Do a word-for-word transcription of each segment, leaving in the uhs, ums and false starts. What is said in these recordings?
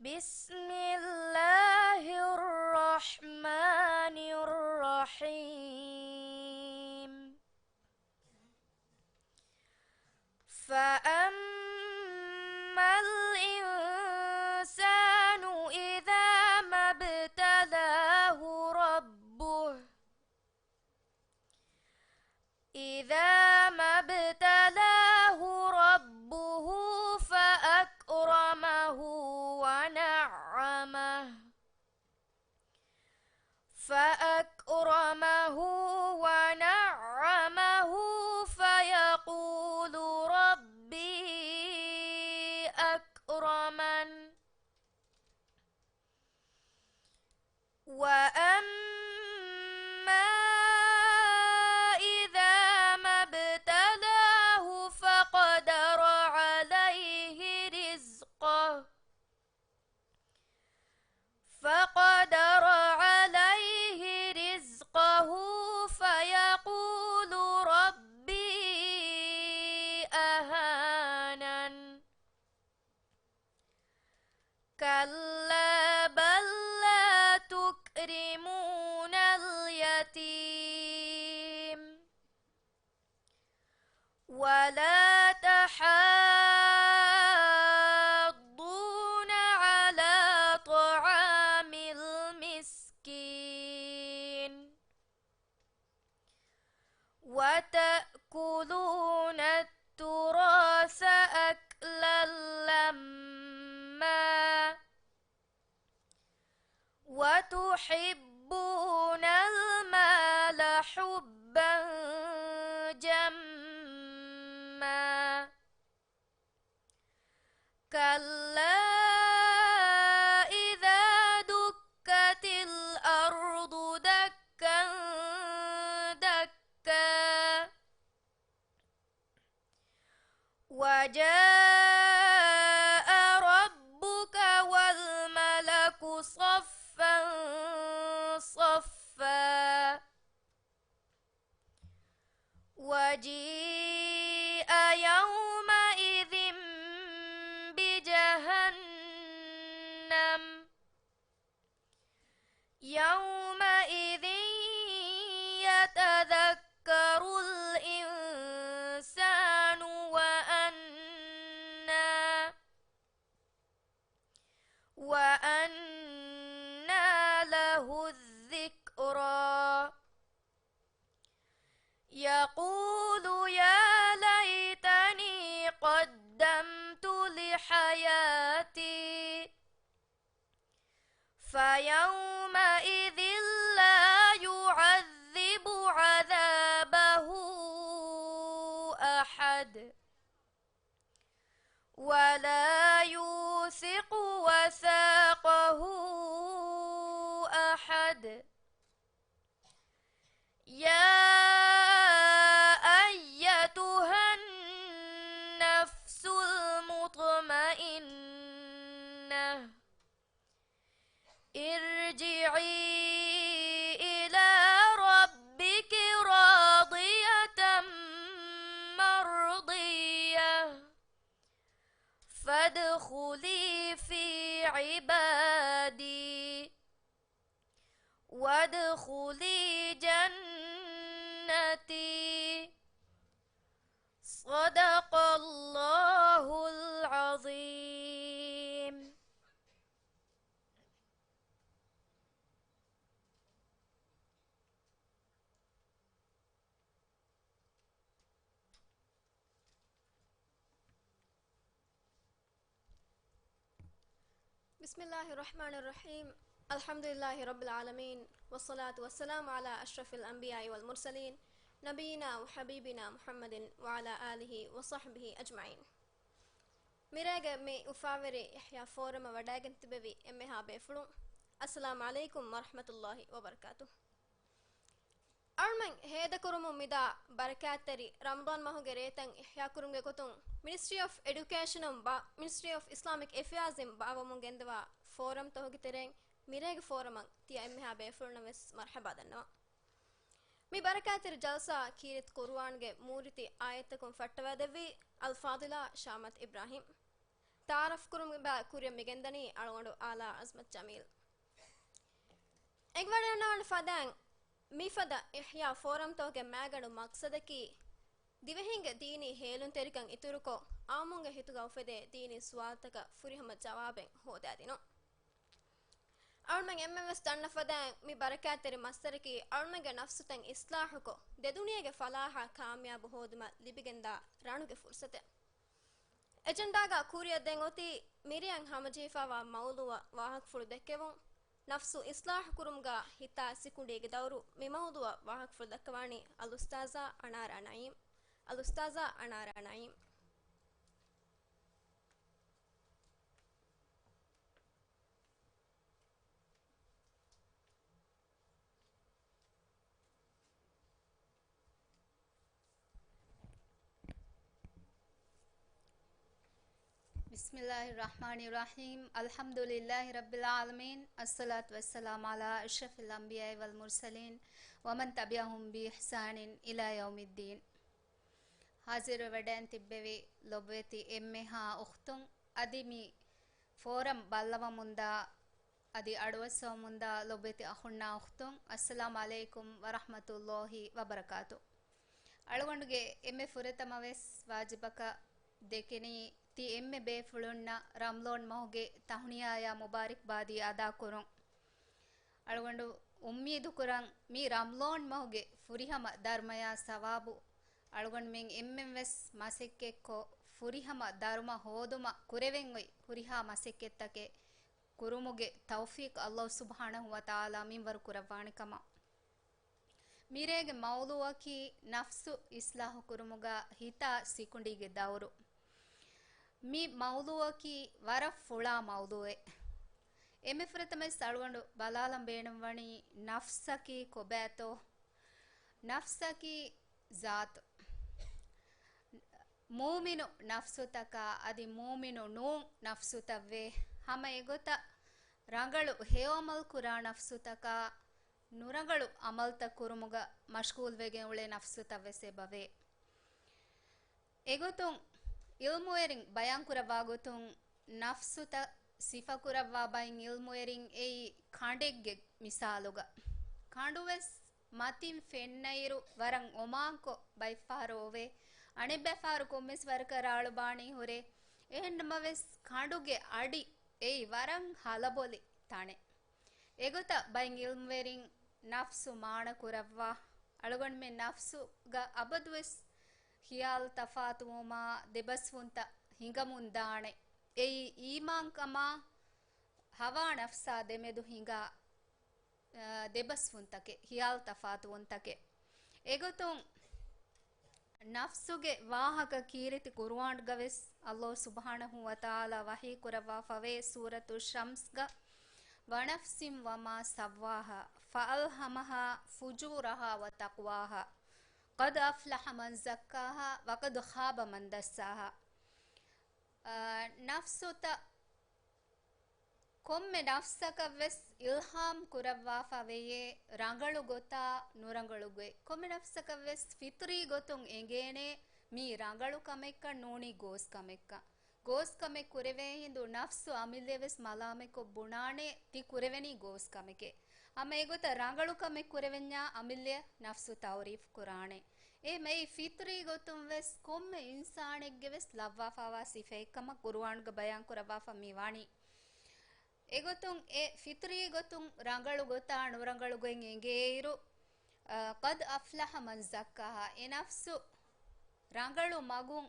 بسم الله الرحمن الرحيم. فأما الإنسان إذا ما ابتلاه ربه إذا ما ابتلاه ربه فأكرمه ونعمه، فأكرمه ونعمه فيقول ربي أكرمن. وأما إذا ما ابتلاه فقدر عليه رزقه، فقدر عليه رزقه فيقول ربي أهانن. كلا بل لا تكرمون اليتيم ولا تحاضون على طعام المسكين وتأكلون التراث أكلا لما وتحبون المال حبا جما كلا إذا دكت الأرض دكا دكا وجاء ربك والملك صفا صفا وجيء يومئذ بجهنم يومئذ يتذكر الإنسان وأنى وأنى له الذكرى يقول يا ليتني قدمت لحياتي فيومئذ لا يعذب عذابه أحد ولا يوثق وثاقه أحد يا أيتها النفس المطمئنة ارجعي إلى ربك راضية مرضية فادخلي في عبادي وادخلي جنتي. صدق الله العظيم. بسم الله الرحمن الرحيم. الحمد لله رب العالمين، والصلاة والسلام على أشرف الأنبياء والمرسلين، نبينا وحبيبنا محمد وعلى آله وصحبه أجمعين. މިރޭގެ މި އުފާވެރި އިޙްޔާ ފޯރަމަށް ވަޑައިގެން ތިބެވި އެންމެހާ ބޭފުޅުން، އައްސަލާމު ޢަލައިކުމް ވަރަޙްމަތުﷲި ވަބަރަކާތުހު. އަޅުމެން ހޭދަކުރުމުން މިދާ ބަރަކާތްތެރި ރަމަޟާން މަހުގެ ރޭތައް އިޙްޔާކުރުމުގެ ގޮތުން މިނިސްޓްރީ އޮފް އެޑިއުކޭޝަނުން ބާ، މިނިސްޓްރީ އޮފް އިސްލާމިކް އެފެއާޒްއިން ބާވަމުން ގެންދަވާ ފޯރަމްތަކުގެ ތެރެއިން މިރޭގެ ފޯރަމަށް ތިޔަ އެންމެހާ ބޭފުޅުންނަށް ވެސް މަރްޙަބާ ދަންނަވަން. މި ބަރަކާތްތެރި ޖަލްސާ ކީރިތި ޤުރުއާންގެ މޫރިތި އާޔަތްތަކުން ފައްޓަވައިދެއްވީ އަލްފާޟިލާ ޝާމަތް އިބްރާހީމް. ތަޢާރަފް ކުރުމުގެ ބައި ކުރިއަށް މިގެންދަނީ އަޅުގަނޑު އާލާ އަޒްމަތް ޖަމީލް. އެނގިވަޑައިގަންނަވާނެ ފަދައިން، މިފަދަ އިޙްޔާ ފޯރަމްތަކުގެ މައިގަނޑު މަޤްޞަދަކީ، ދިވެހިންގެ ދީނީ ހޭލުންތެރިކަން އިތުރުކޮށް، އާއްމުންގެ ހިތުގަ އުފެދޭ ދީނީ ސުވާލުތަކަށް ފުރިހަމަ ޖަވާބެއް ހޯދާދިނުން. އަޅުމެން އެންމެންވެސް ދަންނަ ފަދައިން، މި ބަރަކާތްތެރި މައްސަރަކީ އަޅުމެންގެ ނަފްސުތައް އިސްލާހުކޮށް، ދެދުނިޔޭގެ ފަލާހާ ކާމިޔާބު ހޯދުމަށް ލިބިގެންދާ ރަނުގެ ފުރުސަތެއް. އެޖެންޑާގަ ކުރިއަށް ދެން އޮތީ މިރެއަށް ހަމަޖެހިފައިވާ މައުޟޫޢަށް ވާހަކަފުޅު ދެއްކެވުން، ނަފްސު އިސްލާހު ކުރުމުގަ ހިތާ ސިކުނޑީގެ ދައުރު. މި މައުޟޫޢަށް ވާހަކަފުޅު ދައްކަވާނީ އަލްއުސްތާޛާ އަނާރާ ނަޢީމް. އަލްއުސްތާޛާ އަނާރާ ނަޢީމް. بسم الله الرحمن الرحيم. الحمد لله رب العالمين. الصلاة والسلام على أشرف الأنبياء والمرسلين ومن تبعهم بإحسان إلى يوم الدين. ހާޒިރުވެވަޑައިން ތިއްބެވި ލޮބުވެތި އެންމެހާ އުޚްތުން، އަދި މި ފޯރަމް ބައްލަވަމުންދާ އަދި އަޑުއައްސަވަމުންދާ ލޮބުވެތި އަޚުންނާ އުޚްތުން، އައްސަލާމް ޢަލައިކުމް ވަރަޙްމަތުﷲ ވަބަރަކާތު. އަޅުގަނޑުގެ އެންމެ ފުރަތަމަވެސް ވާޖިބަކަށް ދެކެނީ، ތި އެންމެ ބޭފުޅުންނަށް ރަމްޟާން މަހުގެ ތަހުނިޔާޔާ މުބާރިކްބާދީ އަދާކުރުން. އަޅުގަނޑު އުއްމީދުކުރަން، މި ރަމްޟާން މަހުގެ ފުރިހަމަ ދަރުމަޔާ ސަވާބު އަޅުގަނޑުމެން އެންމެންވެސް މަސައްކަތްކޮށް، ފުރިހަމަ ދަރުމަ ހޯދުމަށް ކުރެވެން އޮތް ހުރިހާ މަސައްކަތްތަކެއް ކުރުމުގެ ތައުފީޤު ﷲ ސުބްޙާނަހޫ ވަތަޢާލާ މިންވަރު ކުރައްވާނެ ކަމަށް. މިރޭގެ މައުޟޫޢަކީ ނަފްސު އިޞްލާޙު ކުރުމުގަ ހިތާ ސިކުނޑީގެ ދައުރު. މި މައުޟޫޢަކީ ވަރަށް ފުޅާ މައުޟޫޢެއް. އެންމެ ފުރަތަމަވެސް އަޅުގަނޑު ބަލާލަން ބޭނުންވަނީ ނަފްސަކީ ކޮބާތޯ؟ ނަފްސަކީ ޒާތު. މޫމިނު ނަފްސުތަކާ އަދި މޫމިނު ނޫން ނަފްސުތައްވޭ. ހަމަ އެގޮތަށް ރަނގަޅު ހެޔޮ ޢަމަލު ކުރާ ނަފްސުތަކާ ނުރަނގަޅު ޢަމަލުތައް ކުރުމުގަ މަޝްޣޫލްވެގެން އުޅޭ ނަފްސުތައްވެސް އެބަވޭ. އެގޮތުން ޢިލްމުވެރިން ބަޔާންކުރައްވާ ގޮތުން، ނަފްސުތައް ސިފަކުރައްވާ ބައިން ޢިލްމުވެރިން އެއީ ކަނޑެއްގެ މިސާލުގަ. ކަނޑުވެސް މަތިން ފެންނައިރު ވަރަށް އޮމާންކޮށް ބައެއްފަހަރު އޮވޭ، އަނެއްބައިފަހަރު ކޮންމެސް ވަރަކަށް ރާޅު ބާނީ ހުރޭ. އެހެންނަމަވެސް، ކަނޑުގެ އަޑި އެއީ ވަރަށް ހަލަބޮލި ތަނެއް. އެގޮތަށް ބައެއް ޢިލްމުވެރިން ނަފްސު މާނަ ކުރައްވާ، އަޅުގަނޑުމެން ނަފްސުގަ އަބަދުވެސް ޚިޔާލު ތަފާތުވުމާ ދެބަސްވުންތައް ހިނގަމުންދާނެ. އެއީ އީމާންކަމާ ހަވާ ނަފްސާ ދެމެދު ހިނގާ، އަ، ދެބަސްވުންތަކެއް، ޚިޔާލު ތަފާތުވުންތަކެއް. އެގޮތުން ނަފްސުގެ ވާހަކަ ކީރިތި ޤުރުއާންގަވެސް ﷲ ސުބްޙާނަހޫ ވަތަޢާލާ ވަޙީ ކުރައްވާފަވޭ ސޫރަތު ޝަމްސްގަ، وَنَفْسٍ وَمَا سَوَّاهَا فَأَلْهَمَهَا فُجُورَهَا وَتَقْوَاهَا قَدْ أَفْلَحَ مَنْ زَكَّاهَا وَقَدْ خَابَ مَنْ دَسَّاهَا. އާ، ނަފްސުތައް ކޮންމެ ނަފްސަކަށްވެސް އިލްހާމް ކުރައްވާފަވެޔޭ، ރަނގަޅު ގޮތާ ނުރަނގަޅު ގޮތް. ކޮންމެ ނަފްސަކަށްވެސް ފިޠުރީ ގޮތުން އެނގޭނެ މީ ރަނގަޅު ކަމެއްކަން ނޫނީ ގޯސް ކަމެއްކަން. ގޯސް ކަމެއް ކުރެވޭ ހިނދު ނަފްސު އަމިއްލަޔަށްވެސް މަލާމަތްކޮށް ބުނާނެ ތި ކުރެވެނީ ގޯސް ކަމެކޭ. ހަމަ އެގޮތަށް ރަނގަޅު ކަމެއް ކުރެވެންޏާ އަމިއްލަޔަށް ނަފްސު ތައުރީފް ކުރާނެ. އެހެން އެއީ ފިޠުރީ ގޮތުން ވެސް ކޮންމެ އިންސާނެއްގެ ވެސް ލައްވާފައިވާ ސިފައެއްކަމަށް ޤުރުއާންގަ ބަޔާން ކުރައްވާފަ މި ވާނީ. އެގޮތުން އެ ފިޠުރީ ގޮތުން ރަނގަޅު ގޮތާ ނުރަނގަޅު ގޮތް އެނގޭއިރު، އަ، قَدْ أَفْلَحَ مَنْ زَكَّاهَا، އެ ނަފްސު ރަނގަޅު މަގުން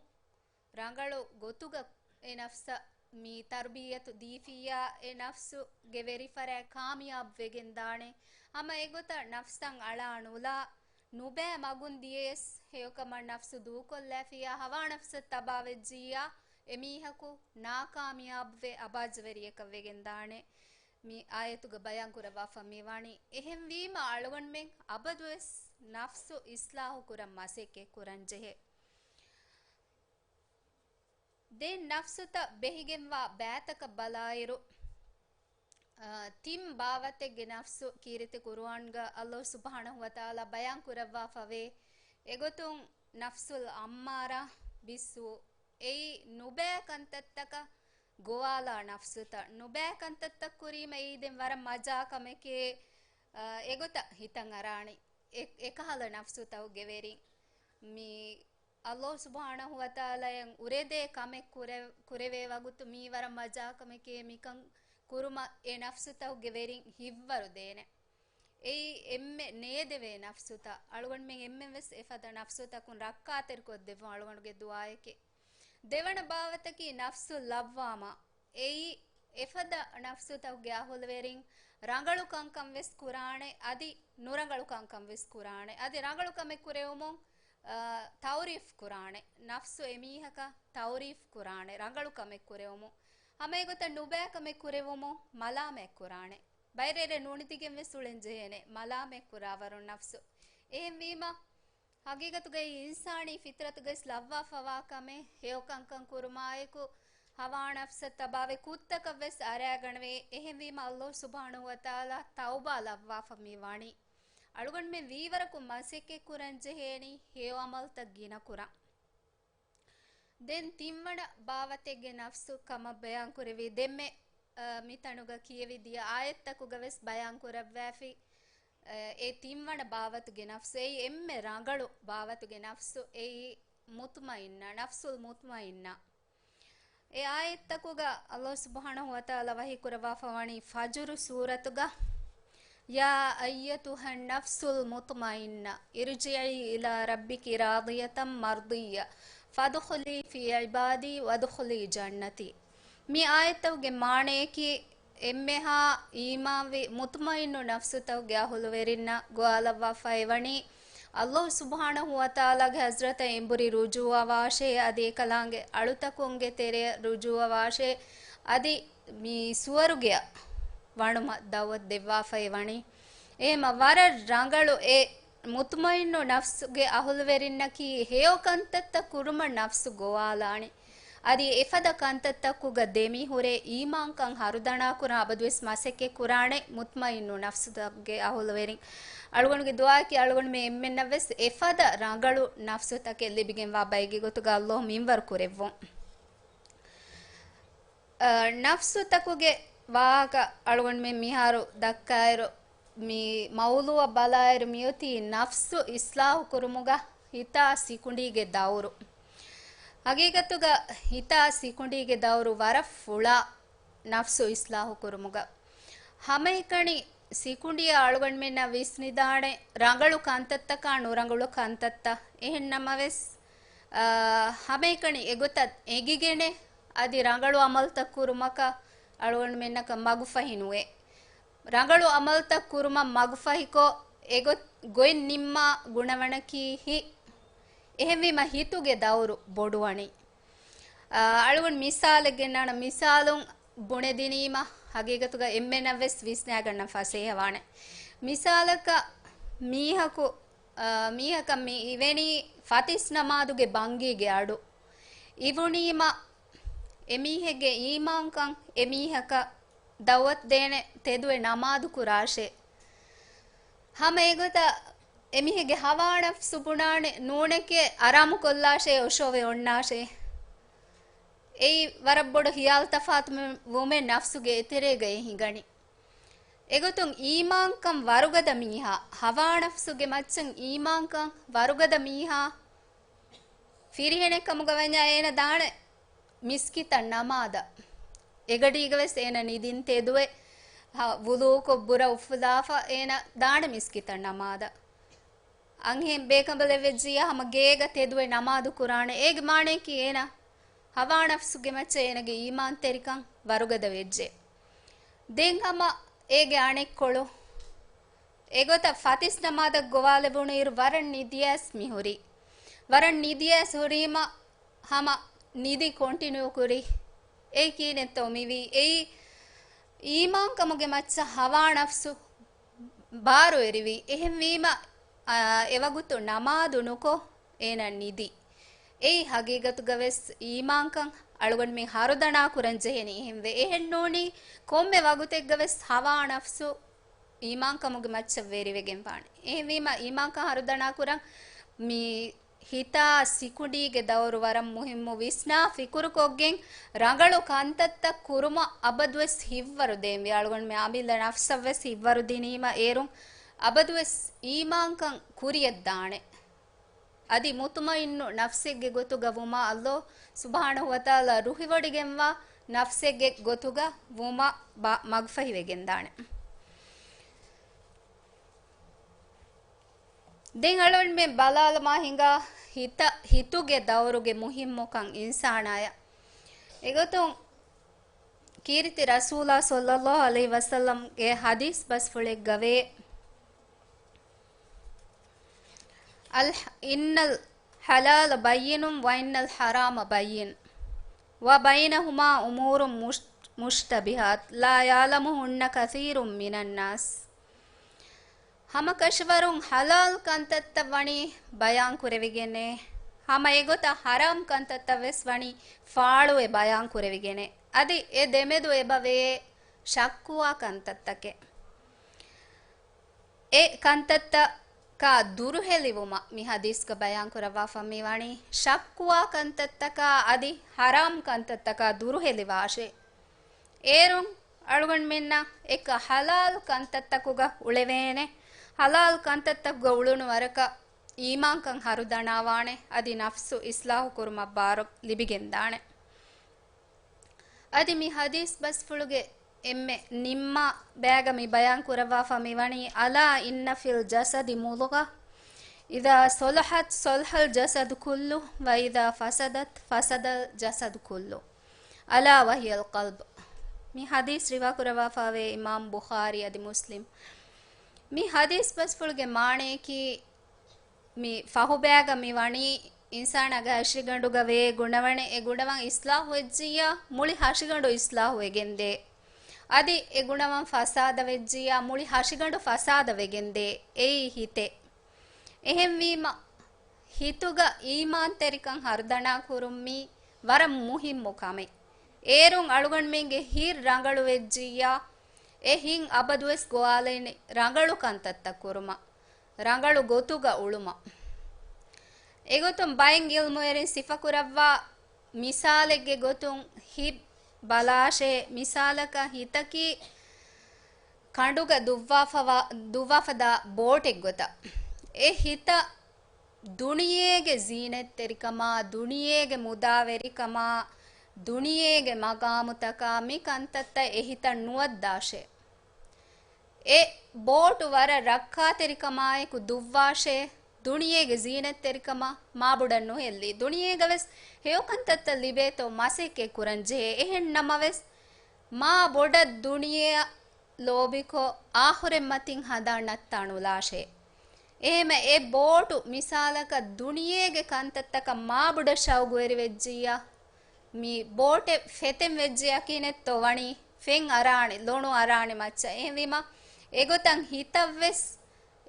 ރަނގަޅު ގޮތުގަ އެ ނަފްސަށް މި ތަރުބިއްޔަތު ދީފިއްޔާ، އެ ނަފްސުގެ ވެރިފަރާތް ކާމިޔާބު ވެގެންދާނެ. ހަމަ އެގޮތަށް ނަފްސަށް އަޅާ ނުލާ، ނުބައި މަގުން ދިޔަޔަސް ހެޔޮކަމަށް ނަފްސު ދޫކޮށްލާފިއްޔާ، ހަވާ ނަފްސަށް ތަބާވެއްޖިއްޔާ، އެމީހަކު ނާކާމިޔާބުވެ އަބާޒުވެރިޔަކަށް ވެގެންދާނެ. މި އާޔަތުގަ ބަޔާން ކުރައްވާފަ މިވާނީ. އެހެންވީމަ އަޅުގަނޑުމެން އަބަދުވެސް ނަފްސު އިސްލާހު ކުރަން މަސައްކަތް ކުރަން ޖެހޭ. ދެން ނަފްސުތައް ބެހިގެންވާ ބައިތަކަށް ބަލާއިރު، އާ، ތިން ބާވަތެއްގެ ނަފްސު ކީރިތި ޤުރުއާންގަ ﷲ ސުބްޙާނަހޫ ވަތަޢާލާ ބަޔާން ކުރައްވާފަވޭ. އެގޮތުން ނަފްސުލް އައްމާރާ ބިއްސޫ، އެއީ ނުބައި ކަންތައްތަކަށް ގޮވާލާ ނަފްސުތައް ނުބައި ކަންތައްތައް ކުރީމަ އެއީ ދެން ވަރަށް މަޖާ ކަމެކޭ، އަ، އެގޮތަށް ހިތަށް އަރާނީ. އެ، އެކަހަލަ ނަފްސުތަކުގެ ވެރިން މި އައްލާހު ސުބްޙާނަހު ވަތަޢާލާއަށް އުރެދޭ ކަމެއް ކުރެ-، ކުރެވޭ ވަގުތު މީ ވަރަށް މަޖާ ކަމެކޭ، މިކަން ކުރުމަށް އެ ނަފްސުތަކުގެ ވެރިން ހިތްވަރު ދޭނެ. އެއީ އެންމެ ނޭދެވޭ ނަފްސުތައް. އަޅުގަނޑުމެން އެންމެން ވެސް އެފަދަ ނަފްސުތަކުން ރައްކާތެރިކޮށްދެއްވުން އަޅުގަނޑުގެ ދުޢާއެކޭ. ދެވަނަ ބާވަތަކީ ނަފްސު ލައްވާމާ. އެއީ އެފަދަ ނަފްސުތަކުގެ އަހުލުވެރިން ރަނގަޅު ކަންކަން ވެސް ކުރާނެ، އަދި ނުރަނގަޅު ކަންކަން ވެސް ކުރާނެ. އަދި ރަނގަޅު ކަމެއް ކުރެވުމުން، އާ، ތަޢުރީފް ކުރާނެ. ނަފްސު އެމީހަކަށް ތަޢުރީފް ކުރާނެ ރަނގަޅު ކަމެއް ކުރެވުމުން. ހަމަ އެގޮތަށް ނުބައި ކަމެއް ކުރެވުމުން މަލާމަތް ކުރާނެ. ބައިރޭރެ ނޫނިދިގެން ވެސް އުޅެން ޖެހޭނެ މަލާމަތް ކުރާވަރުން ނަފްސު. އެހެންވީމަ، ހަގީގަތުގައި އިންސާނީ ފިޠްރަތުގައި ލައްވާފަވާ ކަމެއް ހެޔޮކަންކަން ކުރުމާއެކު، ހަވާ ނަފްސަށް ތަބާވެ ކުށްތަކަށް ވެސް އަރައިގަނެވޭ. އެހެންވީމަ، އައްލާހު ސުބްޙާނަހު ވަތަޢާލާ ތައުބާ ލައްވާފަ މި ވަނީ. އަޅުގަނޑުމެން ވީވަރަކު މަސައްކަތް ކުރަން ޖެހޭނީ ހެޔޮ ޢަމަލުތައް ގިނަ ކުރަން. ދެން ތިންވަނަ ބާވަތެއްގެ ނަފްސު ކަމަށް ބަޔާން ކުރެވި ދެންމެ، އަ، މިތަނުގަ ކިޔެވި ދިޔަ އާޔަތްތަކުގަ ވެސް ބަޔާން ކުރައްވައިފި، އަ، އެ ތިންވަނަ ބާވަތުގެ ނަފްސު. އެއީ އެންމެ ރަނގަޅު ބާވަތުގެ ނަފްސު. އެއީ މުޠްމައިންނާ، ނަފްސުލް މުޠްމައިންނާ. އެ އާޔަތްތަކުގަ އައްލާހު ސުބްޙާނަހު ވަތަޢާލާ ވަޙީ ކުރައްވާފަ ވަނީ ފަޖުރު ސޫރަތުގަ، يا أيتها النفس المطمئنة ارجعي إلى ربك راضية مرضية فادخلي في عبادي وادخلي جنتي. މި އާޔަތްތަކުގެ މާނަޔަކީ، އެންމެހާ އީމާންވި މުޠްމައިންނު ނަފްސުތަކުގެ އަހުލުވެރިންނަށް ގޮވާލައްވާފައިވަނީ، އައްލާހު ސުބްޙާނަހު ވަތަޢާލާގެ ޙަޟްރަތަށް އެނބުރި ރުޖޫޢަވާށޭ، އަދި އެކަލާނގެ އަޅުތަކުންގެ ތެރެއަށް ރުޖޫޢަވާށޭ، އަދި މި ސުވަރުގެއަށް ވަނުމަށް ދަޢުވަތު ދެއްވާފައި ވަނީ. އެހެމަ ވަރަށް ރަނގަޅު އެ މުޠްމައިންނު ނަފްސުގެ އަހުލުވެރިންނަކީ ހެޔޮ ކަންތައްތައް ކުރުމަށް ނަފްސު ގޮވާލާނެ. އަދި އެފަދަ ކަންތައްތަކުގަ ދެމިހުރެ އީމާންކަން ހަރުދަނާކުރަން އަބަދުވެސް މަސައްކަތް ކުރާނެ މުޠްމައިންނު ނަފްސުތަކުގެ އަހުލުވެރިން. އަޅުގަނޑުގެ ދުޢާއަކީ އަޅުގަނޑުމެން އެންމެންނަށް ވެސް އެފަދަ ރަނގަޅު ނަފްސުތަކެއް ލިބިގެންވާ ބައެއްގެ ގޮތުގަ އައްލާހު މިންވަރު ކުރެއްވުން. އަ، ނަފްސުތަކުގެ ވާހަކަ އަޅުގަނޑުމެން މިހާރު ދައްކާއިރު، މި މައުޟޫޢަށް ބަލާއިރު މިއޮތީ ނަފްސު އިޞްލާޙު ކުރުމުގަ ހިތާ ސިކުނޑީގެ ދައުރު. ހަގީގަތުގަ ހިތާ ސިކުނޑީގެ ދައުރު ވަރަށް ފުޅާ ނަފްސު އިޞްލާޙު ކުރުމުގަ. ހަމައެކަނި ސިކުނޑިއަށް އަޅުގަނޑުމެންނަށް ވިސްނިދާނެ ރަނގަޅު ކަންތައްތަކާ ނުރަނގަޅު ކަންތައްތައް. އެހެން ނަމަވެސް، އާ، ހަމައެކަނި އެގޮތަށް އެނގިގެނެ އަދި ރަނގަޅު އަމަލުތައް ކުރުމަކަށް އަޅުގަނޑުމެންނަކަށް މަގުފަހި ނުވޭ. ރަނގަޅު އަމަލުތައް ކުރުމަށް މަގުފަހިކޮށް، އެގޮތް ގޮތް ނިންމާ ގުނަވަނަކީ ހިތް. އެހެންވީމަ ހިތުގެ ދައުރު ބޮޑުވަނީ. އާ، އަޅުގަނޑު މިސާލެއް ގެންނާނަން. މިސާލުން ބުނެދިނީމަ، ހަގީގަތުގަ އެންމެނަށް ވެސް ވިސްނާގަންނަން ފަސޭހަވާނެ. މިސާލަކަށް މީހަކު، އާ، މީހަކަށް މި އިވެނީ ފަތިސް ނަމާދުގެ ބަންގީގެ އަޑު. އިވުނީމަ އެމީހެއްގެ އީމާންކަން އެމީހަކަށް ދައުވަތު ދޭނެ ތެދުވެ ނަމާދު ކުރާށޭ. ހަމަ އެގޮތަށް އެމީހެއްގެ ހަވާ ނަފްސު ބުނާނެ ނޫނެކޭ އަރާމު ކޮށްލާށޭ އޮށޯވެ އޮންނާށޭ. އެއީ ވަރަށް ބޮޑު ހިޔާލު ތަފާތު ވުމެއް ނަފްސުގެ އެތެރޭގައި ހިނގަނީ. އެގޮތުން އީމާންކަން ވަރުގަދަ މީހާ، ހަވާ ނަފްސުގެ މައްޗަށް އީމާންކަން ވަރުގަދަ މީހާ، ފިރިހެނެއް ކަމުގަ ވަންޏާ އޭނަ ދާނެ މިސްކިތަށް ނަމާދަށް. އެގަޑީގަ ވެސް އޭނަ ނިދިން ތެދުވެ، ހަ، ވުޟޫކޮށް ބުރަ އުފުލާފަ އޭނަ ދާނެ މިސްކިތަށް ނަމާދަށް. އަންހެން ބޭކަނބަލެއް ވެއްޖިއްޔާ ހަމަ ގޭގަ ތެދުވެ ނަމާދު ކުރާނެ. އޭގެ މާނަޔަކީ އޭނަ ހަވާ ނަފްސުގެ މައްޗަށް އޭނަގެ އީމާންތެރިކަން ވަރުގަދަ ވެއްޖެ. ދެން ހަމަ އޭގެ އަނެއްކޮޅު، އެގޮތަށް ފަތިސް ނަމާދަށް ގޮވާލެވުނު އިރު ވަރަށް ނިދިޔަސް މި ހުރީ. ވަރަށް ނިދިޔަސް ހުރީމަ ހަމަ ނިދި ކޮންޓިނިއު ކުރީ. އެއީ ކީނެއްތޯ މިވީ؟ އެއީ އީމާންކަމުގެ މައްޗަށް ހަވާ ނަފްސު ބާރު އެރިވީ. އެހެންވީމަ، އާ، އެވަގުތު ނަމާދު ނުކޮށް އޭނަ ނިދި. އެއީ ހަގީގަތުގަ ވެސް އީމާންކަން އަޅުގަނޑުމެން ހަރުދަނާ ކުރަން ޖެހެނީ އެހެންވެ. އެހެން ނޫނީ ކޮންމެ ވަގުތެއްގަ ވެސް ހަވާ ނަފްސު އީމާންކަމުގެ މައްޗަށް ވެރިވެގެން ވާނެ. އެހެންވީމަ އީމާންކަން ހަރުދަނާ ކުރަން މި ހިތާ ސިކުނޑީގެ ދައުރު ވަރަށް މުހިއްމު. ވިސްނާ ފިކުރުކޮށްގެން ރަނގަޅު ކަންތައްތައް ކުރުމަށް އަބަދުވެސް ހިތްވަރު ދޭންވީ. އަޅުގަނޑުމެން އަމިއްލަ ނަފްސަށްވެސް ހިތްވަރު ދިނީމަ އޭރުން އަބަދުވެސް އީމާންކަން ކުރިޔަށްދާނެ. އަދި މުތުމައިންނު ނަފްސެއްގެ ގޮތުގަ ވުމާ ﷲ ސުބްޙާނަހޫ ވަތަޢާލާ ރުހިވޮޑިގެންވާ ނަފްސެއްގެ ގޮތުގަ ވުމަށް ބަ-، މަގުފަހިވެގެންދާނެ. ދެން އަޅުގަނޑުމެން ބަލާލަމާ ހިނގާ ހިތަ-، ހިތުގެ ދައުރުގެ މުހިއްމުކަން އިންސާނާޔަށް. އެގޮތުން ކީރިތި ރަސޫލާ ޞައްލައްލާހު ޢަލައިހި ވަސައްލަމްގެ ޙަދީޘް ބަސްފުޅެއްގަވޭ، އަލް-، إن الحلال بين وإن الحرام بين وبينهما أمور مش-، مشتبهات لا يعلمهن كثير من الناس. ހަމަކަށަވަރުން ޙަލާލް ކަންތައްތައް ވަނީ ބަޔާންކުރެވިގެންނޭ. ހަމަ އެގޮތަށް ޙަރާމް ކަންތައްތައް ވެސް ވަނީ ފާޅުވެ ބަޔާންކުރެވިގެންނޭ. އަދި އެ ދެމެދު އެބަވޭ ޝައްކުވާ ކަންތައްތަކެއް. އެ ކަންތައްތަކާ ދުރުހެލިވުމަށް މި ޙަދީޘްގަ ބަޔާންކުރައްވާފަ މިވަނީ ޝައްކުވާ ކަންތައްތަކާ އަދި ޙަރާމް ކަންތައްތަކާ ދުރުހެލިވާށޭ. އޭރުން އަޅުގަނޑުމެންނަށް އެކަ ޙަލާލް ކަންތައްތަކުގަ އުޅެވޭނެ. ޙަލާލް ކަންތައްތަކުގަ އުޅުނު ވަރަކަށް އީމާންކަން ހަރުދަނާވާނެ. އަދި ނަފްސު އިޞްލާޙު ކުރުމަށް ބާރު ލިބިގެންދާނެ. އަދި މި ޙަދީޘް ބަސްފުޅުގެ އެންމެ ނިންމާ ބައިގަ މި ބަޔާން ކުރައްވާފަ މިވަނީ، ألا إن في الجسد مضغة إذا صلحت صلح الجسد كله وإذا فسدت فسد الجسد كله ألا وهي القلب. މި ޙަދީޘް ރިވާކުރައްވާފަވޭ އިމާމް ބުޚާރީ އަދި މުސްލިމް. މި ޙަދީޘް ބަސްފުޅުގެ މާނަޔަކީ، މި ފަހުބައިގަ މި ވަނީ އިންސާނާގެ ހަށިގަނޑުގަ ވޭ ގުނަވަނެއް، އެ ގުނަވަން އިޞްލާޙު ވެއްޖިއްޔާ މުޅި ހަށިގަނޑު އިޞްލާޙު ވެގެންދޭ. އަދި އެ ގުނަވަން ފަސާދަ ވެއްޖިއްޔާ މުޅި ހަށިގަނޑު ފަސާދަ ވެގެންދޭ. އެއީ ހިތޭ. އެހެންވީމަ، ހިތުގަ އީމާންތެރިކަން ހަރުދަނާ ކުރުން މީ ވަރަށް މުހިއްމު ކަމެއް. އޭރުން އަޅުގަނޑުމެންގެ ހިތް ރަނގަޅު ވެއްޖިއްޔާ، އެ ހިތް އަބަދުވެސް ގޮވާލަނީ ރަނގަޅު ކަންތައްތައް ކުރުމަށް، ރަނގަޅު ގޮތުގަ އުޅުމަށް. އެގޮތުން ބައެއް ޢިލްމުވެރިން ސިފަކުރައްވާ މިސާލެއްގެ ގޮތުން ހިތް ބަލާށޭ، މިސާލަކަށް ހިތަކީ ކަނޑުގަ ދުއްވާފަވާ-، ދުއްވާފަދަ ބޯޓެއްގޮތަށް. އެ ހިތަށް ދުނިޔޭގެ ޒީނަތްތެރިކަމާ، ދުނިޔޭގެ މުދާވެރިކަމާ، ދުނިޔޭގެ މަގާމުތަކާ މި ކަންތައްތައް އެ ހިތަށް ނުވައްދާށޭ. އެ ބޯޓު ވަރަށް ރައްކާތެރިކަމާއެކު ދުއްވާށޭ، ދުނިޔޭގެ ޒީނަތްތެރިކަމަށް މާބޮޑަށް ނުހެއްލި. ދުނިޔޭގަވެސް ހެޔޮކަންތައްތައް ލިބޭތޯ މަސައްކަތް ކުރަންޖެހޭ. އެހެން ނަމަވެސް، މާ ބޮޑަށް ދުނިޔެއަށް ލޯބިކޮށް، އާޚިރަތް މަތިން ހަނދާން ނައްތާ ނުލާށޭ. އެހެމަ އެ ބޯޓު މިސާލަކަށް ދުނިޔޭގެ ކަންތައްތަކަށް މާބޮޑަށް ޝައުގުވެރިވެއްޖިއްޔާ، މި ބޯޓެއް ފެތެން ވެއްޖެޔަކީނެއްތޯ ވަނީ ފެން އަރާނެ، ލޮނު އަރާނެ މައްޗަށް. އެހެންވީމަ، އެގޮތަށް ހިތަށްވެސް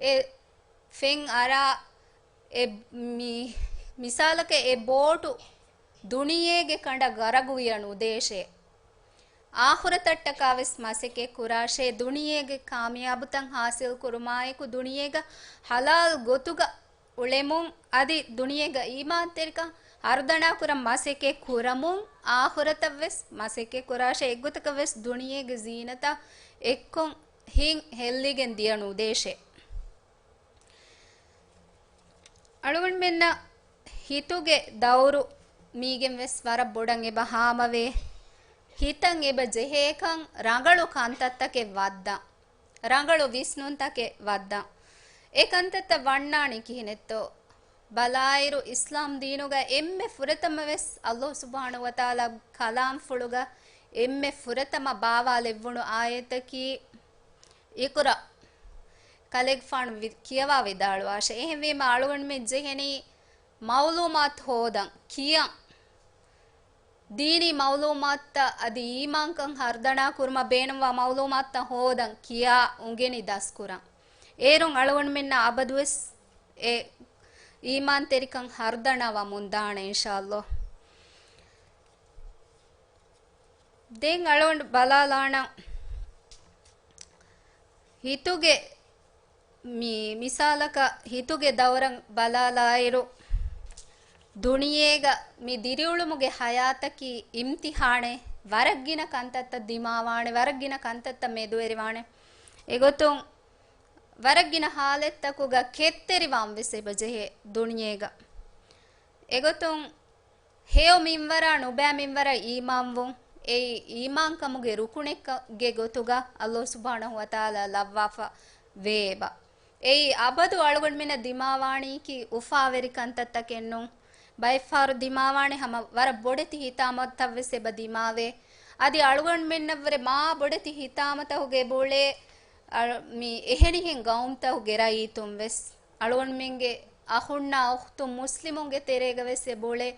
އެ ފެން އަރާ، އެ މި-، މިސާލަކަށް އެ ބޯޓު ދުނިޔޭގެ ކަނޑަށް ޣަރަގުވިޔަ ނުދޭށޭ. އާޚިރަތަށްޓަކާވެސް މަސައްކަތް ކުރާށޭ، ދުނިޔޭގެ ކާމިޔާބުތައް ހާސިލް ކުރުމާއެކު، ދުނިޔޭގަ ޙަލާލް ގޮތުގަ އުޅެމުން، އަދި ދުނިޔޭގަ އީމާންތެރިކަން ހަރުދަނާކުރަން މަސައްކަތް ކުރަމުން، އާޚިރަތަށްވެސް މަސައްކަތް ކުރާށޭ، އެއްގޮތަކަށްވެސް ދުނިޔޭގެ ޒީނަތަށް އެއްކޮށް ހިތް ހެއްލިގެން ދިޔަ ނުދޭށޭ. އަޅުގަނޑުމެންނަށް ހިތުގެ ދައުރު މީގެން ވެސް ވަރަށް ބޮޑަށް އެބަ ހާމަވޭ. ހިތަށް އެބަ ޖެހޭކަން ރަނގަޅު ކަންތައްތަކެއް ވައްދަން، ރަނގަޅު ވިސްނުންތަކެއް ވައްދަން. އެ ކަންތައްތައް ވަންނާނީ ކިހިނެއްތޯ؟ ބަލާއިރު، އިސްލާމް ދީނުގަ އެންމެ ފުރަތަމަ ވެސް ﷲ ސުބްޙާނަހޫ ވަތަޢާލާ ކަލާމްފުޅުގަ އެންމެ ފުރަތަމަ ބާވާލެއްވުނު އާޔަތަކީ، އިޤްރަ، ކަލޭގެފާނު ވި-، ކިޔަވާ ވިދާޅުވާށޭ. އެހެންވީމަ، އަޅުގަނޑުމެން ޖެހެނީ މަޢުލޫމާތު ހޯދަން، ކިޔަން. ދީނީ މަޢުލޫމާތުތައް އަދި އީމާންކަން ހަރުދަނާ ކުރުމަށް ބޭނުންވާ މަޢުލޫމާތުތައް ހޯދަން، ކިޔާ، އުނގެނި ދަސްކުރަން. އޭރުން އަޅުގަނޑުމެންނަށް އަބަދުވެސް އެ އީމާންތެރިކަން ހަރުދަނާ ވަމުންދާނެ، އިންޝާﷲ. ދެން އަޅުގަނޑު ބަލާލާނަން، ހިތުގެ މި މިސާލަކަށް ހިތުގެ ދައުރަށް ބަލާލާއިރު، ދުނިޔޭގަ މި ދިރިއުޅުމުގެ ހަޔާތަކީ އިމްތިހާނެއް، ވަރަށް ގިނަ ކަންތައްތައް ދިމާވާނެ، ވަރަށް ގިނަ ކަންތައްތައް މެދުވެރިވާނެ. އެގޮތުން ވަރަށް ގިނަ ހާލަތްތަކުގަ ކެތްތެރިވާން ވެސް އެބަ ޖެހޭ ދުނިޔޭގަ. އެގޮތުން ހެޔޮ މިންވަރާ ނުބައި މިންވަރަށް އީމާންވުން، އެއީ އީމާންކަމުގެ ރުކުނެއްގެ ގޮތުގަ ﷲ ސުބްޙާނަހޫ ވަތަޢާލާ ލައްވާފަ ވޭ އެބަ. އެއީ އަބަދު އަޅުގަނޑުމެންނަށް ދިމާވާނީކީ އުފާވެރި ކަންތައްތަކެއް ނޫން. ބައެއްފަހަރު ދިމާވާނެ ހަމަ ވަރަށް ބޮޑެތި ހިތާމަތައް ވެސް އެބަ ދިމާވޭ. އަދި އަޅުގަނޑުމެންނަށްވުރެ މާ ބޮޑެތި ހިތާމަތަކުގެ އެބައުޅޭ، އަ، މި އެހެނިހެން ގައުމުތަކުގެ ރައްޔިތުން ވެސް. އަޅުގަނޑުމެންގެ އަޚުންނާ އުޚްތުން މުސްލިމުންގެ ތެރޭގަ ވެސް އެބައުޅޭ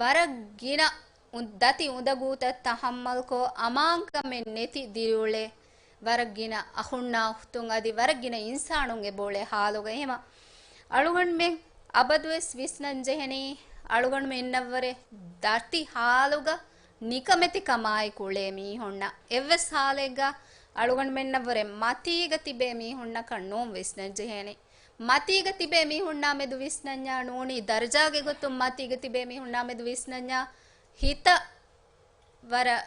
ވަރަށް ގިނަ އު-، ދަތި އުނދަގޫތައް ތަޙައްމަލްކޮށް، އަމާންކަމެއް ނެތި ދިރިއުޅޭ ވަރަށް ގިނަ އަޚުންނާ އުޚްތުން އަދި ވަރަށް ގިނަ އިންސާނުން އެބައުޅޭ ހާލުގަ. އެހެމަ އަޅުގަނޑުމެން އަބަދުވެސް ވިސްނަން ޖެހެނީ، އަޅުގަނޑުމެންނަށްވުރެ ދަތި ހާލުގަ ނިކަމެތިކަމާއެކު އުޅޭ މީހުންނަށް. އެއްވެސް ހާލެއްގަ އަޅުގަނޑުމެންނަށްވުރެ މަތީގަ ތިބޭ މީހުންނަކަށް ނޫން ވިސްނަން ޖެހޭނީ. މަތީގަ ތިބޭ މީހުންނާ މެދު ވިސްނަންޏާ ނޫނީ، ދަރަޖާގެ ގޮތުން މަތީގަ ތިބޭ މީހުންނާ މެދު ވިސްނަންޏާ ހިތަށް ވަރަށް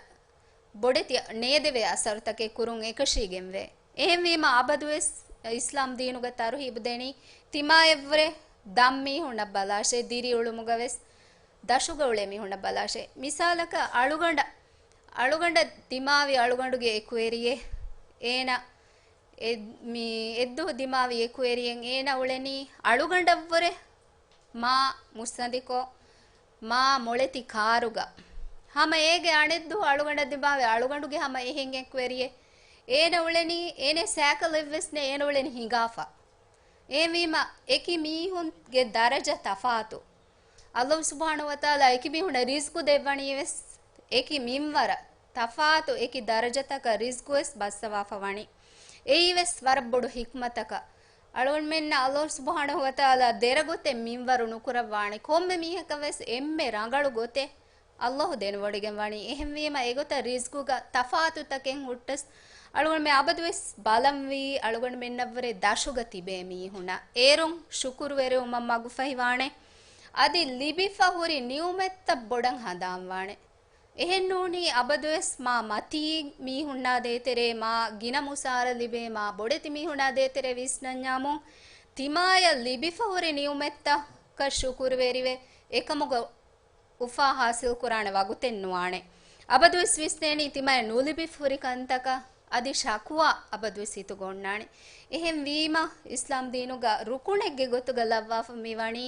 ބޮޑެތި ނޭދެވޭ އަސަރުތަކެއް ކުރުން އެކަށީގެންވޭ. އެހެންވީމަ އަބަދުވެސް އިސްލާމް ދީނުގަ ތަރުހީބު ދެނީ ތިމާއަށްވުރެ ދަށް މީހުންނަށް ބަލާށޭ، ދިރިއުޅުމުގަ ވެސް ދަށުގަ އުޅޭ މީހުންނަށް ބަލާށޭ. މިސާލަކަށް އަޅުގަނޑަށް، އަޅުގަނޑަށް ދިމާވި އަޅުގަނޑުގެ އެކުވެރިއެއް، އޭނަ އެ-، މި އެއްދުވަހު ދިމާވި އެކުވެރިއެއް އޭނަ އުޅެނީ އަޅުގަނޑަށްވުރެ މާ މުއްސަނދިކޮށް، މާ މޮޅެތި ކާރުގަ. ހަމަ އޭގެ އަނެއްދުވަހު އަޅުގަނޑަށް ދިމާވި އަޅުގަނޑުގެ ހަމަ އެހެން އެކުވެރިއެއް އޭނަ އުޅެނީ، އޭނަ ސައިކަލެއްވެސް ނެތް، އޭނަ އުޅެނީ ހިނގާފަ. އެހެންވީމަ އެކި މީހުންގެ ދަރަޖަ ތަފާތު. ﷲ ސުބްޙާނަހޫ ވަތަޢާލާ އެކި މީހުންނަށް ރިޒްޤު ދެއްވަނީ ވެސް އެކި މިންވަރަށް، ތަފާތު އެކި ދަރަޖަތަކަށް ރިޒްޤު ވެސް ބައްސަވާފަ ވަނީ. އެއީ ވެސް ވަރަށް ބޮޑު ޙިކްމަތަކަށް. އަޅުގަނޑުމެންނަށް ﷲ ސުބްޙާނަހޫ ވަތަޢާލާ ދެރަ ގޮތެއް މިންވަރު ނުކުރައްވާނެ. ކޮންމެ މީހަކަށް ވެސް އެންމެ ރަނގަޅު ގޮތެއް ﷲ ދެނެވޮޑިގެން ވަނީ. އެހެންވީމަ އެގޮތަށް ރިޒްޤުގަ ތަފާތުތަކެއް ހުއްޓަސް، އަޅުގަނޑުމެން އަބަދުވެސް ބަލަންވީ އަޅުގަނޑުމެންނަށްވުރެ ދަށުގަ ތިބޭ މީހުންނަށް. އޭރުން ޝުކުރުވެރިވުމަށް މަގުފަހިވާނެ. އަދި ލިބިފަ ހުރި ނިޢުމަތްތައް ބޮޑަށް ހަނދާންވާނެ. އެހެންނޫނީ އަބަދުވެސް މާ މަތީ މީހުންނާ ދޭތެރޭ، މާ ގިނަ މުސާރަ ލިބޭ، މާ ބޮޑެތި މީހުންނާ ދޭތެރޭ ވިސްނަންޏާމު، ތިމާޔަށް ލިބިފަ ހުރި ނިޢުމަތްތަކަށް ޝުކުރުވެރިވެ، އެކަމުގަ އުފާ ހާސިލް ކުރާނެ ވަގުތެއް ނުވާނެ. އަބަދުވެސް ވިސްނޭނީ ތިމާޔަށް ނުލިބިފަ ހުރި ކަންތަކަށް. އަދި ޝަކުވާ އަބަދުވެސް ހިތުގަ އޮންނާނެ. އެހެން ވީމަ، އިސްލާމް ދީނުގަ ރުކުނެއްގެ ގޮތުގަ ލައްވާފަ މިވަނީ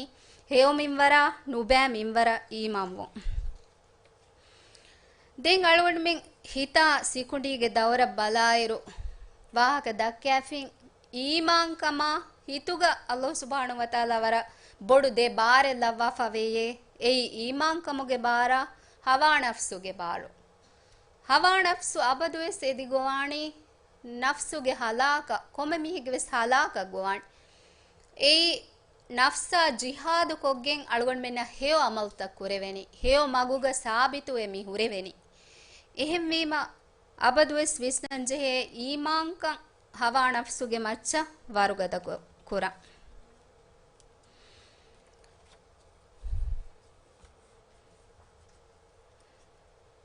ހެޔޮ މިންވަރާ ނުބައި މިންވަރަށް އީމާންވުން. ދެން އަޅުގަނޑުމެން ހިތާ ސިކުނޑީގެ ދައުރަށް ބަލާއިރު، ވާހަކަ ދައްކާފިން، އީމާންކަމާ ހިތުގަ ﷲ ސުބްޙާނަހޫ ވަތަޢާލާ ވަރަށް ބޮޑު ދެ ބާރެއް ލައްވާފަ ވެޔޭ. އެއީ އީމާންކަމުގެ ބާރާ، ހަވާ ނަފްސުގެ ބާރު. ހަވާ ނަފްސު އަބަދުވެސް އެދިގޮވާނީ ނަފްސުގެ ހަލާކަށް، ކޮންމެ މީހެއްގެ ވެސް ހަލާކަށް ގޮވާނެ. އެއީ ނަފްސާ ޖިހާދު ކޮށްގެން އަޅުގަނޑުމެންނަށް ހެޔޮ އަމަލުތައް ކުރެވެނީ، ހެޔޮ މަގުގަ ސާބިތުވެ މި ހުރެވެނީ. އެހެންވީމަ، އަބަދުވެސް ވިސްނަންޖެހޭ އީމާންކަން ހަވާ ނަފްސުގެ މައްޗަށް ވަރުގަދަ ކު-، ކުރަން.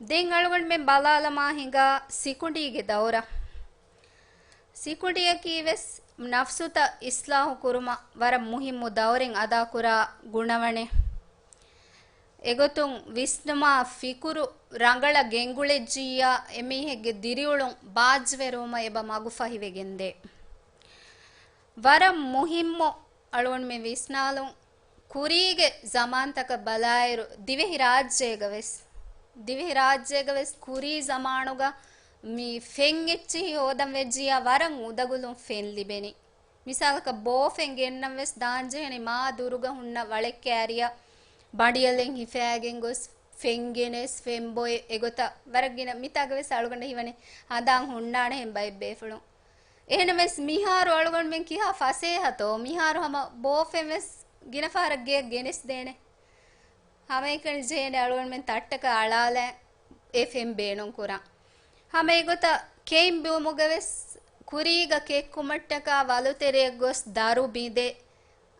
ދެން އަޅުގަނޑުމެން ބަލާލަމާ ހިނގާ ސިކުނޑީގެ ދައުރަށް. ސިކުނޑިއަކީ ވެސް ނަފްސުތައް އިސްލާހު ކުރުމަށް ވަރަށް މުހިއްމު ދައުރެއް އަދާކުރާ ގުނަވަނެއް. އެގޮތުން ވިސްނުމާ ފިކުރު ރަނގަޅަށް ގެންގުޅެއްޖިއްޔާ އެމީހެއްގެ ދިރިއުޅުން ބާއްޖަވެރިވުމަށް އެބަ މަގުފަހިވެގެންދޭ. ވަރަށް މުހިއްމު އަޅުގަނޑުމެން ވިސްނާލުން، ކުރީގެ ޒަމާންތަކަށް ބަލާއިރު، ދިވެހިރާއްޖޭގަ ވެސް، ދިވެހިރާއްޖޭގަ ވެސް ކުރީ ޒަމާނުގަ މި ފެން އެއްޗިހި ހޯދަން ވެއްޖިއްޔާ ވަރަށް އުނދަގުލުން ފެން ލިބެނީ. މިސާލަކަށް ބޯފެން ގެންނަން ވެސް ދާންޖެހެނީ މާ ދުރުގަ ހުންނަ ވަޅެއް ކައިރިއަށް ބަނޑިޔަލެއް ހިފައިގެން ގޮސް ފެން ގެނެސް، ފެން ބޮއެ އެގޮތަށް ވަރަށް ގިނަ މިތާގަ ވެސް އަޅުގަނޑަށް ހީވަނީ ހަނދާން ހުންނާނެހެން ބައެއް ބޭފުޅުން. އެހެނަސް މިހާރު އަޅުގަނޑުމެން ކިހާ ފަސޭހަތޯ، މިހާރު ހަމަ ބޯފެން ވެސް ގިނަ ފަހަރަށް ގެޔަށް ގެނެސްދޭނެ. ހަމައެކަނި ޖެހޭނެ އަޅުގަނޑުމެން ތައްޓަކަށް އަޅާލާ އެ ފެން ބޭނުން ކުރަން. ހަމަ އެގޮތަށް ކެތް ބުއިމުގަ ވެސް ކުރީގަ ކެތް ކުމަށްޓަކާ ވަލުތެރެއަށް ގޮސް ދަރު ބިނދެ،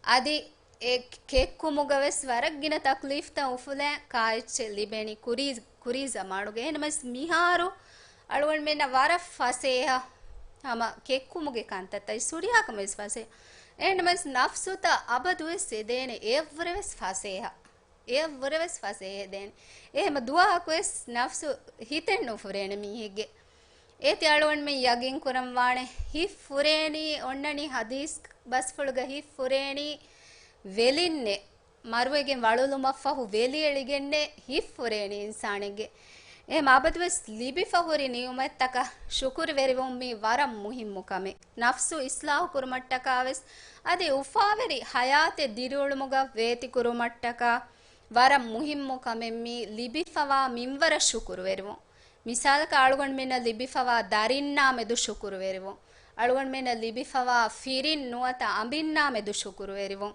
އަދި އެ ކެއްކުމުގަ ވެސް ވަރަށް ގިނަ ތަކްލީފްތައް އުފުލޭ ކާއެއްޗެއް ލިބެނީ ކުރީ، ކުރީ ޒަމާނުގަ. އެހެންނަމަވެސް މިހާރު އަޅުގަނޑުމެންނަށް ވަރަށް ފަސޭހަ ހަމަ ކެއްކުމުގެ ކަންތައްތައް ސުރިހާކަމަށް ވެސް ފަސޭހަ. އެހެންނަމަވެސް ނަފްސުތައް އަބަދުވެސް އެދޭނެ އެއަށްވުރެ ވެސް ފަސޭހަ. އެއަށްވުރެ ވެސް ފަސޭހަ އެދޭނެ. އެހެން ދުވަހަކުވެސް ނަފްސު ހިތެއް ނުފުރޭނެ މީހެއްގެ. އޭތި އަޅުގަނޑުމެން ޔަގީން ކުރަން ވާނެ. ހިތް ފުރޭނީ އޮންނަނީ ހަދީސް ބަސްފުޅުގަ ހިތް ފުރޭނީ ވެލިންނޭ. މަރުވެގެން ވަޅުލުމަށްފަހު ވެލި އެޅިގެންނޭ ހިތް ފުރޭނީ އިންސާނެއްގެ. އެހެން އަބަދުވެސް ލިބިފަ ހުރި ނިޢުމަތްތަކަށް ޝުކުރުވެރިވުން މީ ވަރަށް މުހިއްމު ކަމެއް. ނަފްސު އިސްލާހު ކުރުމަށްޓަކާ ވެސް އަދި އުފާވެރި ހަޔާތެއް ދިރިއުޅުމުގަ ވޭތިކުރުމަށްޓަކާ ވަރަށް މުހިއްމު ކަމެއް މީ ލިބިފަވާ މިންވަރަށް ޝުކުރުވެރިވުން. މިސާލަކަށް އަޅުގަނޑުމެންނަށް ލިބިފަވާ ދަރިންނާ މެދު ޝުކުރުވެރިވުން. އަޅުގަނޑުމެންނަށް ލިބިފަވާ ފިރިން ނުވަތަ އަނބިންނާ މެދު ޝުކުރުވެރިވުން.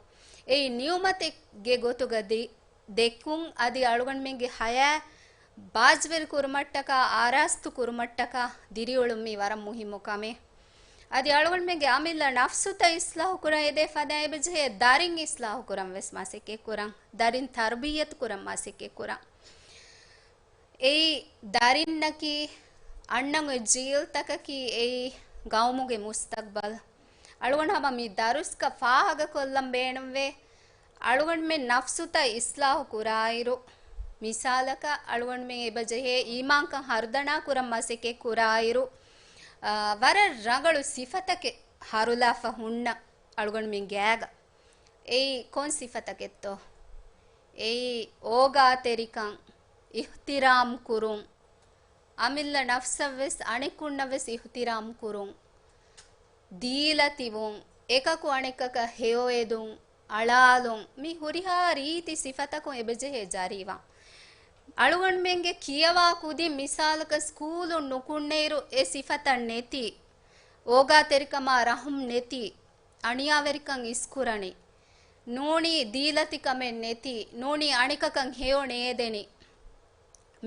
އެއީ ނިޢުމަތެއްގެ ގޮތުގަ ދި-، ދެއްކުން އަދި އަޅުގަނޑުމެންގެ ހަޔާތް ބާޒުވެރި ކުރުމަށްޓަކާ، އާރާސްތު ކުރުމަށްޓަކާ ދިރިއުޅުން މީ ވަރަށް މުހިއްމު ކަމެއް. އަދި އަޅުގަނޑުމެންގެ އަމިއްލަ ނަފްސުތައް އިސްލާހު ކުރަން އެދޭ ފަދައިން އެބަޖެހޭ ދަރިން އިސްލާހު ކުރަން ވެސް މަސައްކަތް ކުރަން، ދަރިން ތަރުބިއްޔަތު ކުރަން މަސައްކަތް ކުރަން. އެއީ ދަރިންނަކީ، އަންނަ ޖީލްތަކަކީ އެއީ ގައުމުގެ މުސްތަގްބަލް. އަޅުގަނޑު ހަމަ މި ދަރުސްގަ ފާހަގަކޮށްލަން ބޭނުންވޭ، އަޅުގަނޑުމެން ނަފްސުތައް އިސްލާހު ކުރާއިރު، މިސާލަކަށް އަޅުގަނޑުމެން އެބަޖެހޭ އީމާންކަން ހަރުދަނާ ކުރަން މަސައްކަތް ކުރާއިރު، އާ، ވަރަށް ރަނގަޅު ސިފަތަކެއް ހަރުލާފަ ހުންނަ އަޅުގަނޑުމެން ގާގަ. އެއީ ކޮން ސިފަތަކެއްތޯ؟ އެއީ އޯގާތެރިކަން، އިޙްތިރާމް ކުރުން، އަމިއްލަ ނަފްސަށްވެސް އަނެކުންނަށްވެސް އިޙްތިރާމް ކުރުން، ދީލަތިވުން، އެކަކު އަނެކަކަށް ހެޔޮއެދުން، އަޅާލުން، މި ހުރިހާ ރީތި ސިފަތަކުން އެބަޖެހޭ ޖަރީވާން. އަޅުގަނޑުމެންގެ ކިޔަވާ ކުދިން މިސާލަކަށް ސްކޫލުން ނުކުންނައިރު އެ ސިފަތައް ނެތި، އޯގާތެރިކަމާ ރަޙުމް ނެތި، އަނިޔާވެރިކަން އިސްކުރަނީ، ނޫނީ ދީލަތިކަމެއް ނެތި، ނޫނީ އަނެކަކަށް ހެޔޮ ނޭދެނީ.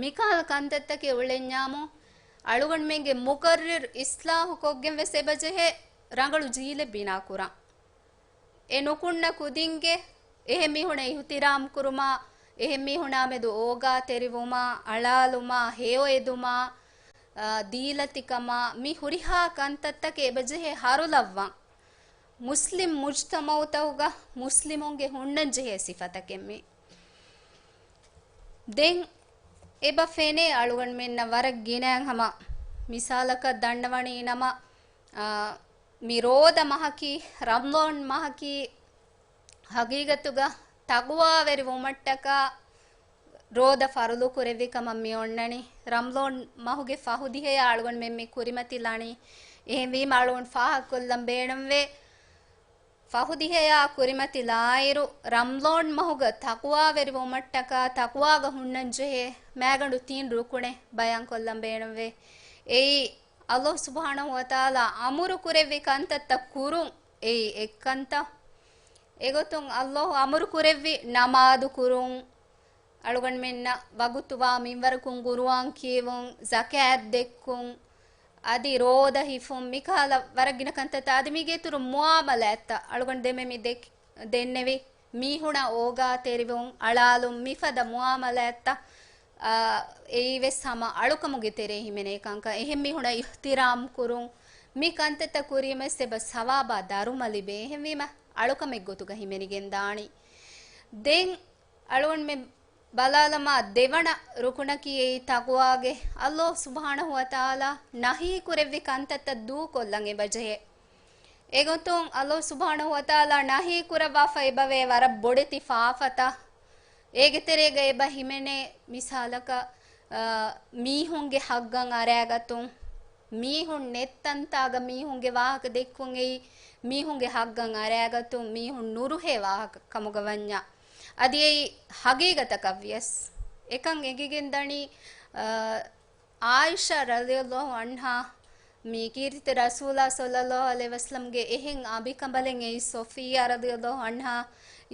މިކަހަލަ ކަންތައްތަކެއް އުޅެންޏާމު، އަޅުގަނޑުމެންގެ މުޤައްރިރު އިސްލާހުކޮށްގެން ވެސް އެބަޖެހޭ ރަނގަޅު ޖީލެއް ބިނާކުރަން. އެ ނުކުންނަ ކުދިންގެ އެހެން މީހުނަށް އިޙްތިރާމް ކުރުމާ، އެހެން މީހުނާ މެދު އޯގާތެރިވުމާ، އަޅާލުމާ، ހެޔޮއެދުމާ، އާ، ދީލަތިކަމާ، މި ހުރިހާ ކަންތައްތަކެއް އެބަޖެހޭ ހަރުލައްވަން. މުސްލިމް މުޖްތަމަޢުތަކުގަ މުސްލިމުންގެ ހުންނަންޖެހޭ ސިފަތަކެއް މީ. ދެން އެބަ ފެނޭ އަޅުގަނޑުމެންނަށް ވަރަށް ގިނައިން ހަމަ މިސާލަކަށް ދަންނަވަނީ ނަމަ، އާ، މި ރޯދަ މަހަކީ، ރަމްޟާން މަހަކީ، ހަގީގަތުގަ ތަޤްވާވެރި ވުމަށްޓަކާ ރޯދަ ފަރުޟު ކުރެއްވި ކަމަށް މި އޮންނަނީ. ރަމްޟާން މަހުގެ ފަހު ދިހަޔާ އަޅުގަނޑުމެން މި ކުރިމަތިލާނީ. އެހެންވީމަ އަޅުގަނޑު ފާހަގަކޮށްލަން ބޭނުންވޭ، ފަހު ދިހަޔާ ކުރިމަތިލާއިރު، ރަމްޟާން މަހުގަ ތަޤްވާވެރިވުމަށްޓަކާ ތަޤްވާގަ ހުންނަންޖެހޭ މައިގަނޑު ތިން ރުކުނެއް ބަޔާންކޮށްލަން ބޭނުންވޭ. އެއީ، ﷲ ސުބްޙާނަހޫ ވަތަޢާލާ އަމުރު ކުރެއްވި ކަންތައްތައް ކުރުން އެއީ އެއްކަންތައް. އެގޮތުން ﷲ އަމުރު ކުރެއްވި ނަމާދު ކުރުން، އަޅުގަނޑުމެންނަށް ވަގުތުވާ މިންވަރަކުން ޤުރުއާން ކިޔެވުން، ޒަކާތް ދެއްކުން، އަދި ރޯދަ ހިފުން، މިކަހަލަ ވަރަށް ގިނަ ކަންތައްތައް. އަދި މީގެ އިތުރު މުޢާމަލާތްތައް އަޅުގަނޑު ދެމެ މި ދެ-، ދެންނެވި މީހުނާ އޯގާތެރިވުން، އަޅާލުން، މިފަދަ މުޢާމަލާތްތައް، އާ، އެއީވެސް ހަމަ އަޅުކަމުގެ ތެރޭ ހިމެނޭ ކަންކަން. އެހެން މީހުނަށް އިޙްތިރާމް ކުރުން، މި ކަންތައްތައް ކުރީމަސް އެބަ ސަވާބާ ދަރުމަ ލިބޭ. އެހެންވީމަ އަޅުކަމެއް ގޮތުގަ ހިމެނިގެން ދާނީ. ދެން އަޅުގަނޑުމެން ބަލާލަމާ، ދެވަނަ ރުކުނަކީ އެއީ ތަޤްވާގެ، ﷲ ސުބްޙާނަހޫ ވަތަޢާލާ ނަހީ ކުރެއްވި ކަންތައްތައް ދޫކޮށްލަން އެބަޖެހޭ. އެގޮތުން ﷲ ސުބްޙާނަހޫ ވަތަޢާލާ ނަހީ ކުރައްވާފަ އެބަވޭ ވަރަށް ބޮޑެތި ފާފަތައް. އޭގެ ތެރޭގަ އެބަ ހިމެނޭ މިސާލަކަށް، އާ، މީހުންގެ ހައްގަށް އަރާގަތުން، މީހުން ނެތް ތަންތާގަ މީހުންގެ ވާހަކަ ދެއްކުން އެއީ، މީހުންގެ ހައްގަށް އަރާގަތުން، މީހުން ނުރުހޭ ވާހަކަ ކަމުގަ ވަންޏާ. އަދި އެއީ ހަގީގަތަކަށް ވިޔަސް. އެކަން އެނގިގެން ދަނީ، އާ، ޢާއިޝާ ރަޟިޔަﷲ ޢަންހާ މި ކީރިތި ރަސޫލާ ޞައްލަﷲ ޢަލައިހި ވަސައްލަމްގެ އެހެން އަނބިކަނބަލެއް އެއީ ޞަފިއްޔާ ރަޟިޔަﷲ ޢަންހާ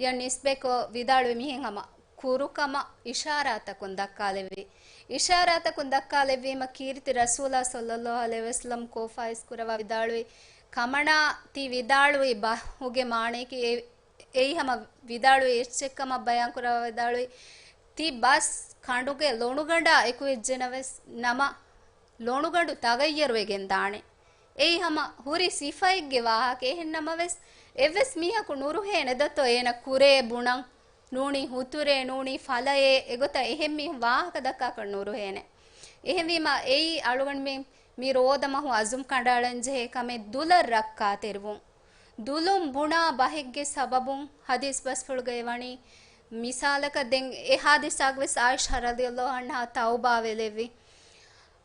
އަށް ނިސްބަތްކޮށް ވިދާޅުވި މިހެން ހަމަ ކުރުކަމަށް އިޝާރާތަކުން ދައްކާލެއްވި. އިޝާރާތަކުން ދައްކާލެއްވީމަ ކީރިތި ރަސޫލާ ޞައްލަﷲ ޢަލައިހި ވަސައްލަމް ކޯފާ އިސްކުރަވާ ވިދާޅުވި، ކަމަނާ ތި ވިދާޅުވި ބަހުގެ މާނަޔަކީ އެ-، އެއީ ހަމަ ވިދާޅުވި އެއްޗެއްކަމަށް ބަޔާންކުރައްވާ ވިދާޅުވި، ތި ބަސް ކަނޑުގެ ލޮނުގަނޑާ އެކުވެއްޖެނަމަވެސް ނަމަ، ލޮނުގަނޑު ތަޣައްޔަރުވެގެންދާނެ. އެއީ ހަމަ ހުރި ސިފައެއްގެ ވާހަކަ. އެހެންނަމަވެސް، އެއްވެސް މީހަކު ނުރުހޭނެ ދަތޯ އޭނަ ކުރޭ ބުނަން، ނޫނީ ހުތުރޭ، ނޫނީ ފަލައޭ، އެގޮތަށް އެހެން މީހުން ވާހަކަ ދައްކާކަށް ނުރުހޭނެ. އެހެންވީމަ، އެއީ އަޅުގަނޑުމެން މި ރޯދަ މަހު އަޒުމް ކަނޑައަޅަން ޖެހޭ ކަމެއް ދުލަށް ރައްކާތެރިވުން. ދުލުން ބުނާ ބަހެއްގެ ސަބަބުން ޙަދީޘް ބަސްފުޅުގައި ވަނީ، މިސާލަކަށް ދެން އެ ޙާދިސާގަވެސް ޢާއިޝާ ރަޟިޔަﷲ ޢަންހާ ތައުބާވެލެއްވި.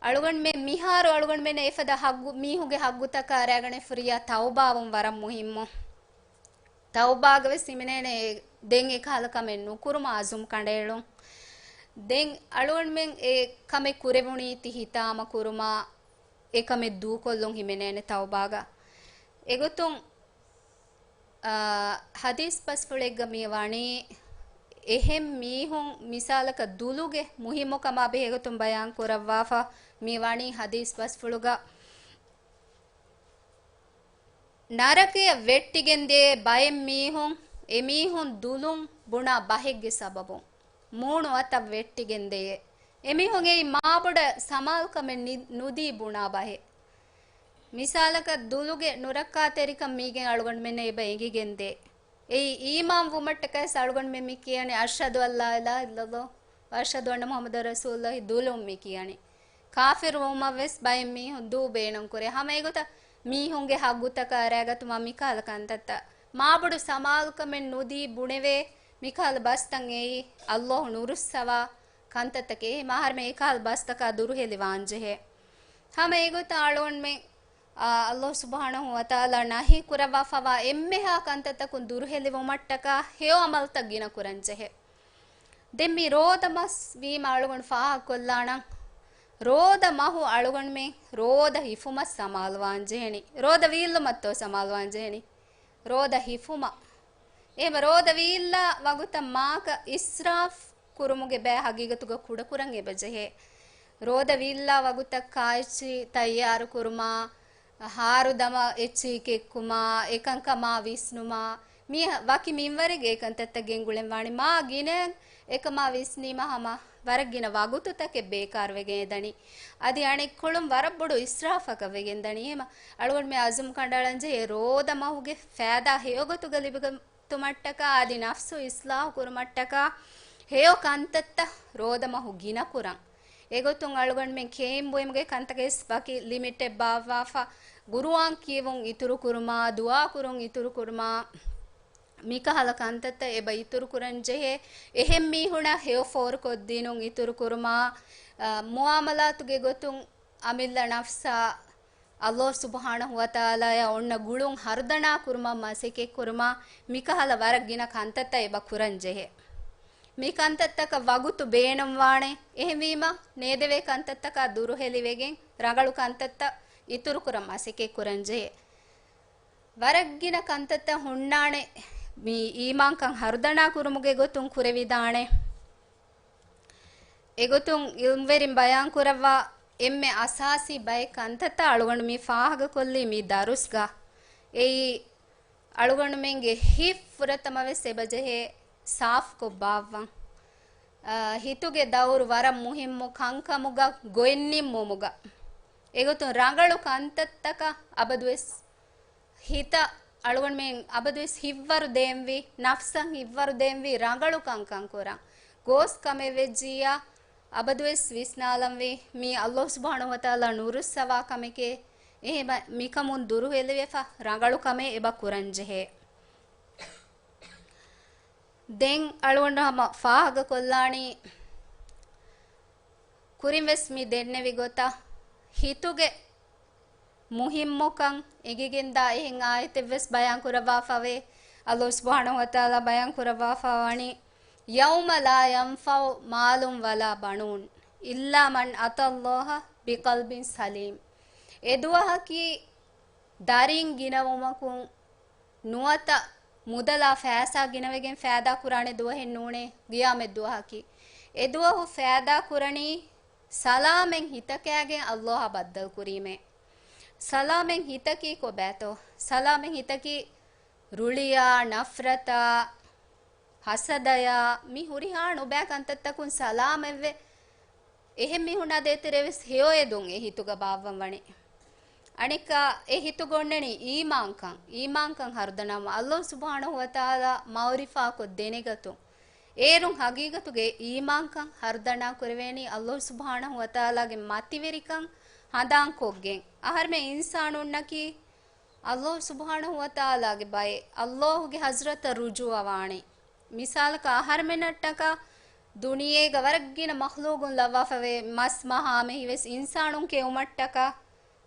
އަޅުގަނޑުމެން މިހާރު އަޅުގަނޑުމެން އެފަދަ ޙައްޤު، މީހުންގެ ޙައްޤުތަކާ ރާގަނެ ފުރިޔާ ތައުބާވުން ވަރަށް މުހިއްމު. ތައުބާގަވެސް ހިމެނޭނެ ދެން އެކަހަލަ ކަމެއް ނުކުރުމަށް އަޒުމް ކަނޑައެޅުން. ދެން އަޅުގަނޑުމެން އެ ކަމެއް ކުރެވުނީ ތި ހިތާމަ ކުރުމަށް އެ ކަމެއް ދޫކޮށްލުން ހިމެނޭނެ ތައުބާގަ. އެގޮތުން، އާ، ޙަދީޘް ބަސްފުޅެއްގަ މި ވަނީ އެހެން މީހުން މިސާލަކަށް ދުލުގެ މުހިއްމުކަމާ ބެހޭގޮތުން ބަޔާން ކުރައްވާފަ މި ވަނީ ޙަދީޘް ބަސްފުޅުގަ. ނަރަކަޔަށް ވެއްޓިގެންދޭ ބައެއް މީހުން، އެމީހުން ދުލުން ބުނާ ބަހެއްގެ ސަބަބުން މޫނު އަތަށް ވެއްޓިގެންދޭ. އެމީހުން އެއީ މާބޮޑަށް ސަމާލުކަމެއް ނި-، ނުދީ ބުނާ ބަހެއް. މިސާލަކަށް ދުލުގެ ނުރައްކާތެރިކަން މީގެން އަޅުގަނޑުމެންނަށް އެބަ އެނގިގެންދޭ. އެއީ އީމާން ވުމަށްޓަކައި އަޅުގަނޑުމެން މި ކިޔަނީ، "އަޝްހަދު އަން ލާ އިލާހަ އިއްލައްލާހު ވަ އަޝްހަދު އަންނަ މުޙައްމަދަށް ރަސޫލުއްލާހި" ދުލުން މި ކިޔަނީ. ކާފިރު ވުމަށް ވެސް ބައެއް މީހުން ދޫ ބޭނުން ކުރޭ. ހަމަ އެގޮތަށް މީހުންގެ ޙައްޤުތަކާ ރާގަތުމަށް މިކަހަލަ ކަންތައްތައް މާބޮޑު ސަމާލުކަމެއް ނުދީ ބުނެވޭ. މިކަހަލަ ބަސްތައް އެއީ އައްލާހު ނުރުއްސަވާ ކަންތައްތަކެއް. އެހެން އަހަރުމެން އެކަހަލަ ބަސްތަކާ ދުރުހެލި ވާންޖެހޭ. ހަމަ އެގޮތަށް އަޅުގަނޑުމެން، އާ، އައްލާހު ސުބްޙާނަހު ވަތަޢާލާ ނަހީ ކުރައްވާފަވާ އެންމެހާ ކަންތައްތަކުން ދުރުހެލިވުމަށްޓަކާ ހެޔޮ ޢަމަލުތައް ގިނަ ކުރަންޖެހޭ. ދެން މި ރޯދަ މަސް ވީމަ އަޅުގަނޑު ފާހަގަކޮށްލާނަން، ރޯދަ މަހު އަޅުގަނޑުމެން ރޯދަ ހިފުމަށް ސަމާލުވާންޖެހެނީ. ރޯދަ ވީއްލުމަށްތޯ ސަމާލުވާންޖެހެނީ؟ ރޯދަ ހިފުމަށް. އެހެން ރޯދަ ވީއްލާ ވަގުތަށް މާކަ އިސްރާފް ކުރުމުގެ ބައި ހަގީގަތުގަ ކުޑަކުރަން އެބަޖެހޭ. ރޯދަ ވީއްލާ ވަގުތަށް ކާއެއްޗި ތައްޔާރު ކުރުމާ، ހާރު ދަމަ އެއްޗިހި ކެއްކުމާ، އެކަންކަމާ ވިސްނުމާ، މި ވަކި މިންވަރެއްގެ އެކަންތައްތައް ގެންގުޅެން ވާނެ. މާ ގިނަ އެކަމާ ވިސްނީމަ ހަމަ ވަރަށް ގިނަ ވަގުތުތަކެއް ބޭކާރުވެގެން އެދަނީ. އަދި އަނެއްކޮޅުން ވަރަށް ބޮޑު އިސްރާފަކަށް ވެގެން ދަނީ. އެހެމަ އަޅުގަނޑުމެ އަޒުމް ކަނޑައަޅަންޖެހޭ ރޯދަ މަހުގެ ފައިދާ ހެޔޮގޮތުގަ ލިބިގަތުމަށްޓަކާ އަދި ނަފްސު އިސްލާހު ކުރުމަށްޓަކާ ހެޔޮ ކަންތައްތައް ރޯދަ މަހު ގިނަ ކުރަން. އެގޮތުން އަޅުގަނޑުމެން ކޭން ބުއިމުގެ ކަންތަކެސް ވަކި ލިމިޓެއް ބާއްވާފަ، ގުރުއާން ކިޔެވުން އިތުރު ކުރުމާ، ދުޢާ ކުރުން އިތުރު ކުރުމާ، މިކަހަލަ ކަންތައްތައް އެބަ އިތުރު ކުރަން ޖެހޭ. އެހެން މީހުނަށް ހެޔޮ ފޯރުކޮށްދިނުން އިތުރު ކުރުމާ، އަ، މުޢާމަލާތުގެ ގޮތުން އަމިއްލަ ނަފްސާ އައްލާހު ސުބްޙާނަހު ވަތަޢާލާޔާ އޮންނަ ގުޅުން ހަރުދަނާ ކުރުމަށް މަސައްކަތް ކުރުމާ، މިކަހަލަ ވަރަށް ގިނަ ކަންތައްތައް އެބަ ކުރަން ޖެހޭ. މި ކަންތައްތަކަށް ވަގުތު ބޭނުންވާނެ. އެހެންވީމަ، ނޭދެވޭ ކަންތައްތަކާ ދުރުހެލިވެގެން، ރަނގަޅު ކަންތައްތައް އިތުރުކުރަން މަސައްކަތް ކުރަން ޖެހޭ. ވަރަށް ގިނަ ކަންތައްތައް ހުންނާނެ މި އީމާންކަން ހަރުދަނާ ކުރުމުގެ ގޮތުން ކުރެވިދާނެ. އެގޮތުން އިލްމުވެރިން ބަޔާން ކުރައްވާ އެންމެ އަސާސީ ބައެއް ކަންތައްތައް އަޅުގަނޑު މި ފާހަގަކޮށްލީ މި ދަރުސްގަ. އެއީ، އަޅުގަނޑުމެންގެ ހިތް ފުރަތަމަވެސް އެބަޖެހޭ ސާފުކޮށް ބާއްވަން. އާ، ހިތުގެ ދައުރު ވަރަށް މުހިއްމު ކަންކަމުގަ ގޮތް ނިންމުމުގަ. އެގޮތުން ރަނގަޅު ކަންތައްތަކަށް އަބަދުވެސް ހިތަށް އަޅުގަނޑުމެން އަބަދުވެސް ހިތްވަރު ދޭންވީ، ނަފްސަށް ހިތްވަރު ދޭންވީ ރަނގަޅު ކަންކަން ކުރަން. ގޯސް ކަމެއް ވެއްޖިއްޔާ، އަބަދުވެސް ވިސްނާލަންވީ، މީ އައްލާހު ސުބްޙާނަހު ވަތަޢާލާ ނުރުއްސަވާ ކަމެކޭ. އެހެމަ މިކަމުން ދުރުހެލިވެފަ ރަނގަޅު ކަމެއް އެބަ ކުރަންޖެހޭ. ދެން އަޅުގަނޑު ހަމަ ފާހަގަކޮށްލާނީ، ކުރިންވެސް މި ދެންނެވި ގޮތަށް ހިތުގެ މުހިއްމުކަން އެނގިގެންދާ އެހެން އާޔަތެއްވެސް ބަޔާން ކުރައްވާފަވޭ. އައްލާހު ސުބްޙާނަހު ވަތަޢާލާ ބަޔާން ކުރައްވާފަވަނީ، "يَوْمَ لَا يَنْفَعُ مَالٌ وَلَا بَنُونَ إِلَّا مَنْ أَتَى اللَّهَ بِقَلْبٍ سَلِيمٍ." އެދުވަހަކީ ދަރިން ގިނަވުމަކުން ނުވަތަ މުދަލާ ފައިސާ ގިނަވެގެން ފައިދާ ކުރާނެ ދުވަހެއް ނޫނޭ، ޤިޔާމަތް ދުވަހަކީ. އެދުވަހު ފައިދާ ކުރަނީ ސަލާމަތް ހިތަކާގެން އައްލާހަށް ބައްދަލު ކުރީމޭ. ސަލާމަތް ހިތަކީ ކޮބާތޯ؟ ސަލާމަތް ހިތަކީ ރުޅިއާ، ނަފްރަތާ، ހަސަދަޔާ، މި ހުރިހާ ނުބައި ކަންތައްތަކުން ސަލާމަތްވެ، އެހެން މީހުންނާ ދޭތެރޭވެސް ހެޔޮއެދުން އެ ހިތުގަ ބާއްވަން ވަނީ. އަނެއްކާ އެ ހިތުގަ އޮންނަނީ އީމާންކަން، އީމާންކަން ހަރުދަނާމަ، އައްލާހު ސުބްޙާނަހު ވަތަޢާލާ މަޢުރިފާކޮށް ދެނެގަތުން. އޭރުން ހަގީގަތުގެ އީމާންކަން ހަރުދަނާ ކުރެވޭނީ އައްލާހު ސުބްޙާނަހު ވަތަޢާލާގެ މަތިވެރިކަން ހަނދާންކޮށްގެން. އަހަރުމެން އިންސާނުންނަކީ އައްލާހު ސުބްޙާނަހު ވަތަޢާލާގެ ބައެއް އައްލާހުގެ ޙަޟްރަތަށް ރުޖޫޢަވާނެ. މިސާލަކަށް އަހަރުމެންނަށްޓަކާ ދުނިޔޭގަ ވަރަށް ގިނަ މަޚްލޫޤުން ލައްވާފަވޭ، މަސް މަހާމެހިވެސް އިންސާނުން ކެއުމަށްޓަކާ،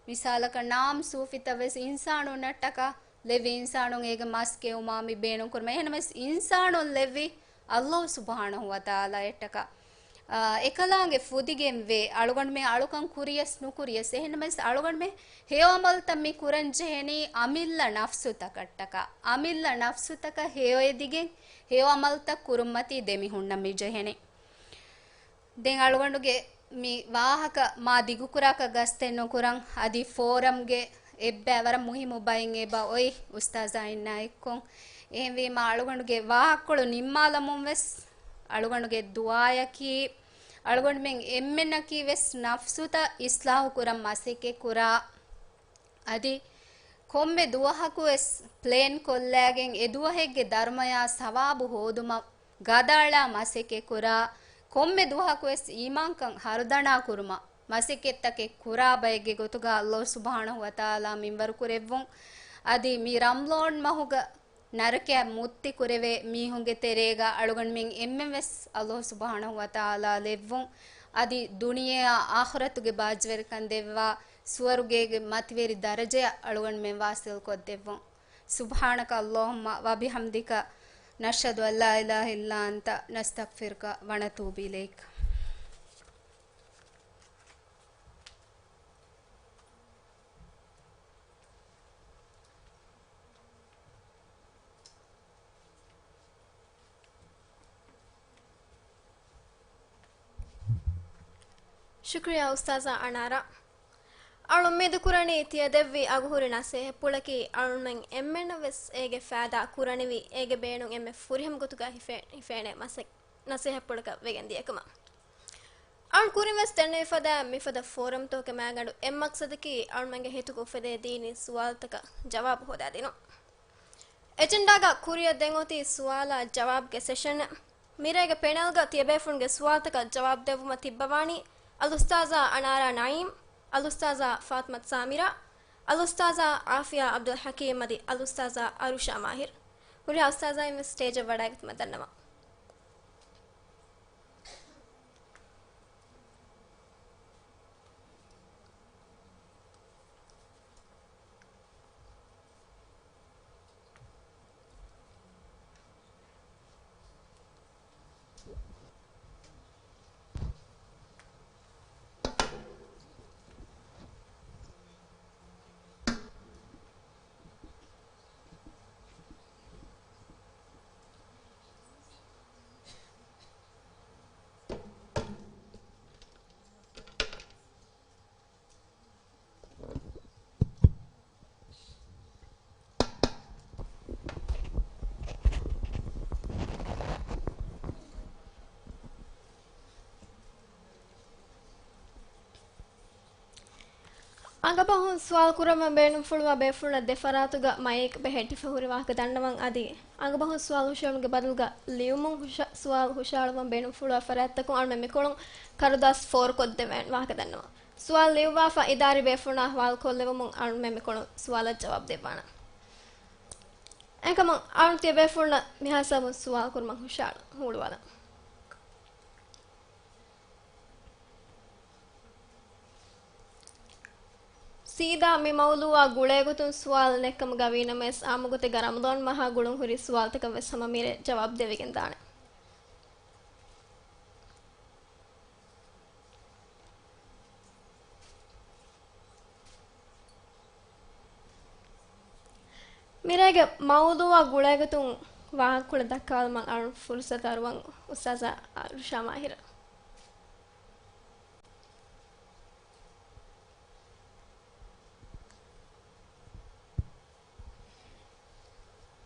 މިސާލަކަށް ނާމް ސޫފިތައްވެސް އިންސާނުންނަށްޓަކާ ލެއްވި އިންސާނުން އޭގެ މަސް ކެއުމާ މި ބޭނުންކުރުމަށް. އެހެންނަމަވެސް އިންސާނުން ލެއްވި އައްލާހު ސުބްޙާނަހު ވަތަޢާލާއަށްޓަކާ. އާ، އެކަލާނގެ ފުދިގެންވޭ، އަޅުގަނޑުމެން އަޅުކަން ކުރިޔަސް ނުކުރިޔަސް. އެހެންނަމަވެސް އަޅުގަނޑުމެން ހެޔޮ ޢަމަލުތައް މި ކުރަން ޖެހެނީ އަމިއްލަ ނަފްސުތަކަށްޓަކާ. އަމިއްލަ ނަފްސުތަކަށް ހެޔޮއެދިގެން ހެޔޮ ޢަމަލުތައް ކުރުންމަތީ ދެމިހުންނަން މި ޖެހެނީ. ދެން އަޅުގަނޑުގެ މި ވާހަކަ މާ ދިގުކުރާކަށް ގަސްތެއް ނުކުރަން، އަދި ފޯރަމްގެ އެއްބައި ވަރަށް މުހިއްމު ބައިން އެބަ އޮތް އުސްތާޒާއިންނާ އެއްކޮށް. އެހެންވީމާ އަޅުގަނޑުގެ ވާހަކަކޮޅު ނިންމާލަމުން ވެސް އަޅުގަނޑުގެ ދުޢާޔަކީ، އަޅުގަނޑުމެން އެންމެންނަކީ ވެސް ނަފްސުތައް އިޞްލާޙު ކުރަން މަސައްކަތް ކުރާ، އަދި ކޮންމެ ދުވަހަކުވެސް ޕްލޭން ކޮށްލައިގެން އެ ދުވަހެއްގެ ދަރުމަޔާ ސަވާބު ހޯދުމަށް ގަދައަޅާ މަސައްކަތް ކުރާ، ކޮންމެ ދުވަހަކުވެސް އީމާންކަން ހަރުދަނާ ކުރުމަށް މަސައްކަތްތަކެއް ކުރާ ބައެއްގެ ގޮތުގަ އައްލާހު ސުބްޙާނަހު ވަތަޢާލާ މިންވަރު ކުރެއްވުން. އަދި މި ރަމަޟާން މަހުގަ ނަރަކައަށް މުއްތި ކުރެވޭ މީހުންގެ ތެރޭގަ އަޅުގަނޑުމެން އެންމެން ވެސް އައްލާހު ސުބްޙާނަހު ވަތަޢާލާ ލެއްވުން. އަދި ދުނިޔެއާ އާޚިރަތުގެ ބާއްޖަވެރިކަން ދެއްވާ ސުވަރުގޭގެ މަތިވެރި ދަރަޖަޔަށް އަޅުގަނޑުމެން ވާސިލް ކޮށްދެއްވުން. سبحانك اللهم وبحمدك، نشهد أن لا إله إلا أنت، نستغفرك ونتوب إليك. ޝުކުރިއްޔާ އުސްތާޒާ އަނާރާ. އަޅު އުއްމީދު ކުރަނީ ތިޔަދެއްވި އަގުހުރި ނަސޭހަތްޕުޅަކީ އަޅުމެން އެންމެންނަށް ވެސް އޭގެ ފައިދާ ކުރަނިވި، އޭގެ ބޭނުން އެންމެ ފުރިހަމަ ގޮތުގަ ހިފޭ-، ހިފޭނެ މަސަ-، ނަސޭހަތްޕުޅަކަށް ވެގެން ދިޔަކަމަށް. އަޅު ކުރިން ވެސް ދެންނެވި ފަދަ މިފަދަ ފޯރަމްތަކުގެ މައިގަނޑު އެއް މަޤްޞަދަކީ އަޅުމެންގެ ހިތުގަ އުފެދޭ ދީނީ ސުވާލުތަކަށް ޖަވާބު ހޯދާދިނުން. އެޖެންޑާގަ ކުރިއަށް ދެން އޮތީ ސުވާލާ ޖަވާބުގެ ސެޝަން. މިރޭގެ ޕެނަލްގަ ތިޔަބޭފުޅުންގެ ސުވާލުތަކަށް ޖަވާބު ދެއްވުމަށް ތިއްބަވާނީ އަލްއުސްތާޒާ އަނާރާ ނައީމް، އަލްއުސްތާޒާ ފާތިމަތު ސާމިރާ، އަލްއުސްތާޒާ އާފިޔާ އަބްދުލް ޙަކީމް އަދި އަލްއުސްތާޒާ އަރުޝާ މާހިރު. ހުރިހާ އުސްތާޒާއިން ވެސް ސްޓޭޖަށް ވަޑައިގަތުމަށް ދަންނަވަން. އަނގަބަހުން ސުވާލު ކުރަމުން ބޭނުންފުޅުވާ ބޭފުޅުންނަށް ދެ ފަރާތުގަ މައިކް ބެހެއްޓިފަ ހުރި ވާހަކަ ދަންނަވަން. އަދި އަނގަބަހުން ސުވާލު ހުށައެޅުމުގެ ބަދަލުގަ ލިޔުމުން ހުށަ-، ސުވާލު ހުށައަޅުވަން ބޭނުންފުޅުވާ ފަރާތްތަކުން އަޅުމެން މިކޮޅުން ކަރުދާސް ފޯރުކޮށްދެވޭނެ ވާހަކަ ދަންނަވަން. ސުވާލު ލިޔުއްވާފަ އިދާރީ ބޭފުޅުންނާ ހަވާލުކޮށްލެވުމުން އަޅުމެން މިކޮޅުން ސުވާލަށް ޖަވާބު ދެއްވާނަން. އެކަމަށް އަޅުން ތިޔަބޭފުޅުންނަށް މިހާ ހިސާބުން ސުވާލު ކުރުމަށް ހުށައަޅަން ހޫޅުވާލަން. ސީދާ މި މައުޟޫޢާ ގުޅޭގޮތުން ސުވާލު ނެތްކަމުގަ ވީނަމަވެސް، އާއްމުގޮތެއްގަ ރަމަޟާން މަހާ ގުޅުން ހުރި ސުވާލުތަކަށް ވެސް ހަމަ މިރޭ ޖަވާބު ދެވިގެންދާނެ. މިރޭގެ މައުޟޫޢާ ގުޅޭގޮތުން ވާހަކަކޮޅެއް ދައްކާލުމަށް އަޅުން ފުރުޞަތު އަރުވަން އުސްތާޒާ އަރުޝާ މާހިރަށް.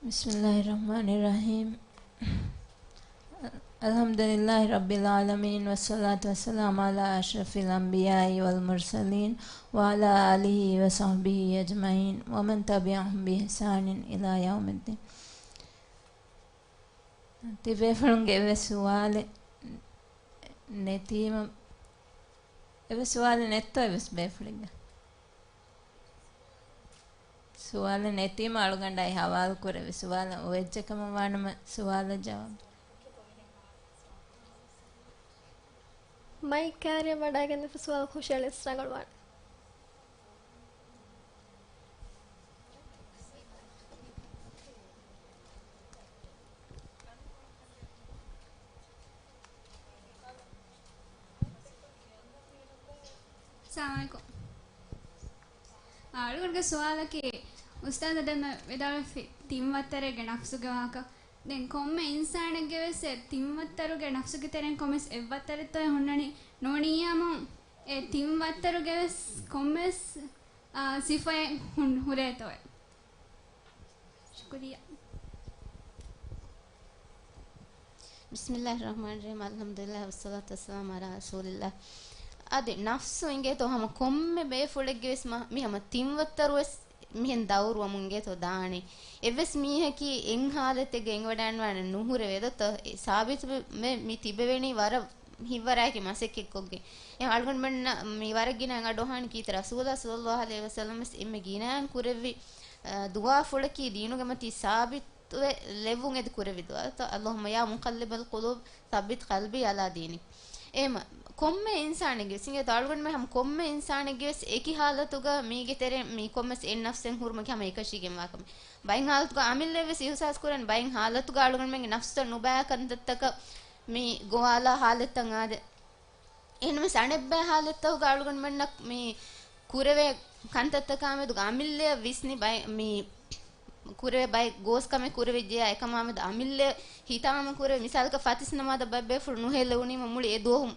بسم الله الرحمن الرحيم. الحمد لله رب العالمين، والصلاة والسلام على أشرف الأنبياء والمرسلين، وعلى آله وصحبه أجمعين، ومن تبعهم بإحسان إلى يوم الدين. ތިބޭފުޅުންގެ އެއްވެސް ސުވާލެއް ނެތީމަ، އެއްވެސް ސުވާލެއް ނެތްތޯ އެއްވެސް ބޭފުޅެއްގެ؟ ސުވާލެއް ނެތީމަ އަޅުގަނޑާއި ހަވާލު ކުރެވި ސުވާލެއް އޮވެއްޖެ ކަމަށް ވާނަމަ، ސުވާލަށް ޖަވާބު. މައިކް ކާރިއަށް ވަޑައިގެންދެފަ ސުވާލު ހުށައެޅި އަސް ރަނގަޅުވާނެ. އައްސަލާމު ޢަލައިކުމް. އަޅުގަނޑުގެ ސުވާލަކީ، އުސްތާޛަށް ދެންމެ ވިދާޅުވެފި ތިން ވައްތަރެއްގެ ނަފްސުގެ ވާހަކަ. ދެން ކޮންމެ އިންސާނެއްގެ ވެސް އެ ތިން ވައްތަރުގެ ނަފްސުގެ ތެރެއިން ކޮންމެސް އެއް ވައްތަރެއްތޯއޭ ހުންނަނީ؟ ނޫނިއްޔާމު އެ ތިން ވައްތަރުގެ ވެސް ކޮންމެސް، އާ، ސިފައެއް ހުން-، ހުރޭތޯއޭ؟ ޝުކުރިއްޔާ. بسم الله الرحمن الرحيم. الحمد لله والصلاة والسلام على رسول الله. އަދި ނަފްސު އިނގޭތޯ ހަމަ ކޮންމެ ބޭފުޅެއްގެ ވެސް މަ-، މި ހަމަ ތިން ވައްތަރު ވެސް މިހެން ދައުރުވަމުން އިނގޭތޯ ދާނީ. އެއްވެސް މީހަކީ އެއް ހާލަތެއްގަ އެނގިވަޑައިގަންނަވާނެ ނުހުރެވޭ ދޯ. އެ ސާބިތު ވެ-، ވެ-، މި ތިބެވެނީ ވަރަށް ހިތްވަރާއެކި މަސައްކަތްކޮށްގެން. އެ އަޅުގަނޑުމެންނަށް މި ވަރަށް ގިނަ އަޑުއަހާނެ ކީރިތި ރަސޫލާ ޞައްލައްލާހު ޢަލައިހި ވަސައްލަމަ ވެސް އެންމެ ގިނައިން ކުރެއްވި، އަ، ދުޢާފުޅަކީ ދީނުގެ މަތީ ސާބިތުވެ ލެއްވުން އެދި ކުރެއްވި ދުޢާތައް، اللهم يا مقلب القلوب ثبت قلبي على دينك. އެހެމަ ކޮންމެ އިންސާނެއްގެ ވެސް އިނގޭތޯ އަޅުގަނޑުމެން ހަމަ ކޮންމެ އިންސާނެއްގެ ވެސް އެކި ހާލަތުގަ މީގެ ތެރެ މި ކޮންމެސް އެއް ނަފްސެއް ހުރުމަކީ ހަމަ އެކަށީގެންވާ ކަމެއް. ބައެއް ހާލަތުގަ އަމިއްލައަށް ވެސް އިހުސާސް ކުރަން، ބައެއް ހާލަތުގަ އަޅުގަނޑުމެންގެ ނަފްސަށް ނުބައި ކަންތައްތަކަށް މި ގޮވާލާ ހާލަތްތައް އާދެ. އެހެންވެސް އަނެއްބައި ހާލަތްތަކުގަ އަޅުގަނޑުމެންނަށް މި ކުރެވޭ ކަންތައްތަކާމެދުގަ އަމިއްލައަށް ވިސްނި ބައެއް މި ކުރެވޭ ބައެއް ގޯސް ކަމެއް ކުރެވިއްޖެޔާ އެކަމާމެދު އަމިއްލައަށް ހިތާމަ ކުރެވޭ. މިސާލަކަށް ފަތިސް ނަމާދަށް ބައެއް ބޭފުޅުން ނުހެލެވުނީމަ މުޅި އެ ދުވަހު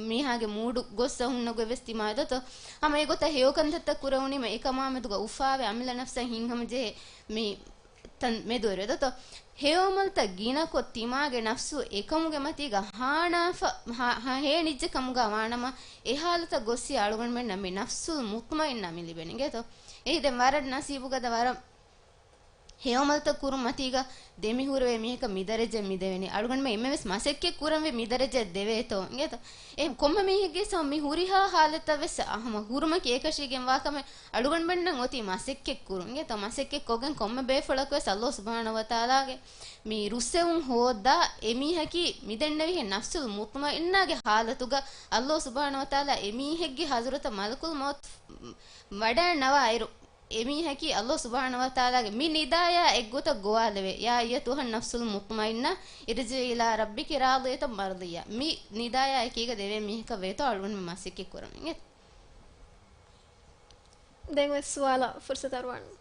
މީހާގެ މޫޑު ގޮއްސަ ހުންނަ ގޮތް ވެސް ތިމާވެދޯ. ހަމަ އެގޮތަށް ހެޔޮ ކަންތައްތައް ކުރެވުނީމަ އެކަމާމެދުގަ އުފާވެ އަމިއްލަ ނަފްސަށް ހިތްހަމަޖެހޭ މި ތަން މެދުވެރިވެ ދޯ. ހެޔޮ ޢަމަލުތައް ގިނަކޮށް ތިމާގެ ނަފްސު އެކަމުގެ މަތީގަ ހާނާފަ، ހާ-، ހާ-، ހޭނިއްޖެ ކަމުގަ ވާނަމަ، އެ ހާލަތަށް ގޮއްސި އަޅުގަނޑުމެންނަށް މި ނަފްސުލް މުޠްމައިންނާ މި ލިބެނީ އިނގޭތޯ. އެހި ދެން ވަރަށް ނަސީބުގަދަ ވަރަށް ހެޔޮ ޢަމަލުތައް ކުރުން މަތީގަ ދެމިހުރެވޭ މީހަކަށް މި ދަރަޖައެއް މި ދެވެނީ. އަޅުގަނޑުމެން އެންމެވެސް މަސައްކަތް ކުރަންވީ މި ދަރަޖައަށް ދެވޭތޯ އިނގޭތޯ. އެ ކޮންމެ މީހެއްގެ ސަ-، މި ހުރިހާ ހާލަތަށް ވެސް ހަމަ ހުރުމަކީ އެކަށީގެންވާ ކަމެއް. އަޅުގަނޑުމެންނަށް އޮތީ މަސައްކަތް ކުރުން އިނގޭތޯ. މަސައްކަތް ކޮށްގެން ކޮންމެ ބޭފުޅަކުވެސް ﷲ ސުބްޙާނަހޫ ވަތަޢާލާގެ މި ރުއްސެވުން ހޯއްދާ އެމީހަކީ މިދެންނެވިހެން ނަފްސުލް މުޠްމައިންނާގެ ޙާލަތުގަ ﷲ ސުބްޙާނަހޫ ވަތަޢާލާ އެމީހެއްގެ ޙަޟްރަތަށް މަލަކުލް މައުތު ވަޑައިންނަވާ އިރު، އެމީހަކީ ﷲ ސުބްޙާނަހޫ ވަތަޢާލާގެ މި ނިދާޔާ އެއްގޮތަށް ގޮވާލެވޭ، يا أيتها النفس المطمئنة ارجعي إلى ربك راضية مرضية. މި ނިދާޔާ އެކީގަ ދެވޭ މީހަކަށް ވޭތޯ އަޅުގަނޑުމެން މަސައްކަތް ކުރަމުން. ދެން އޮތް ސުވާލަށް ފުރުސަތު އަރުވާނަން.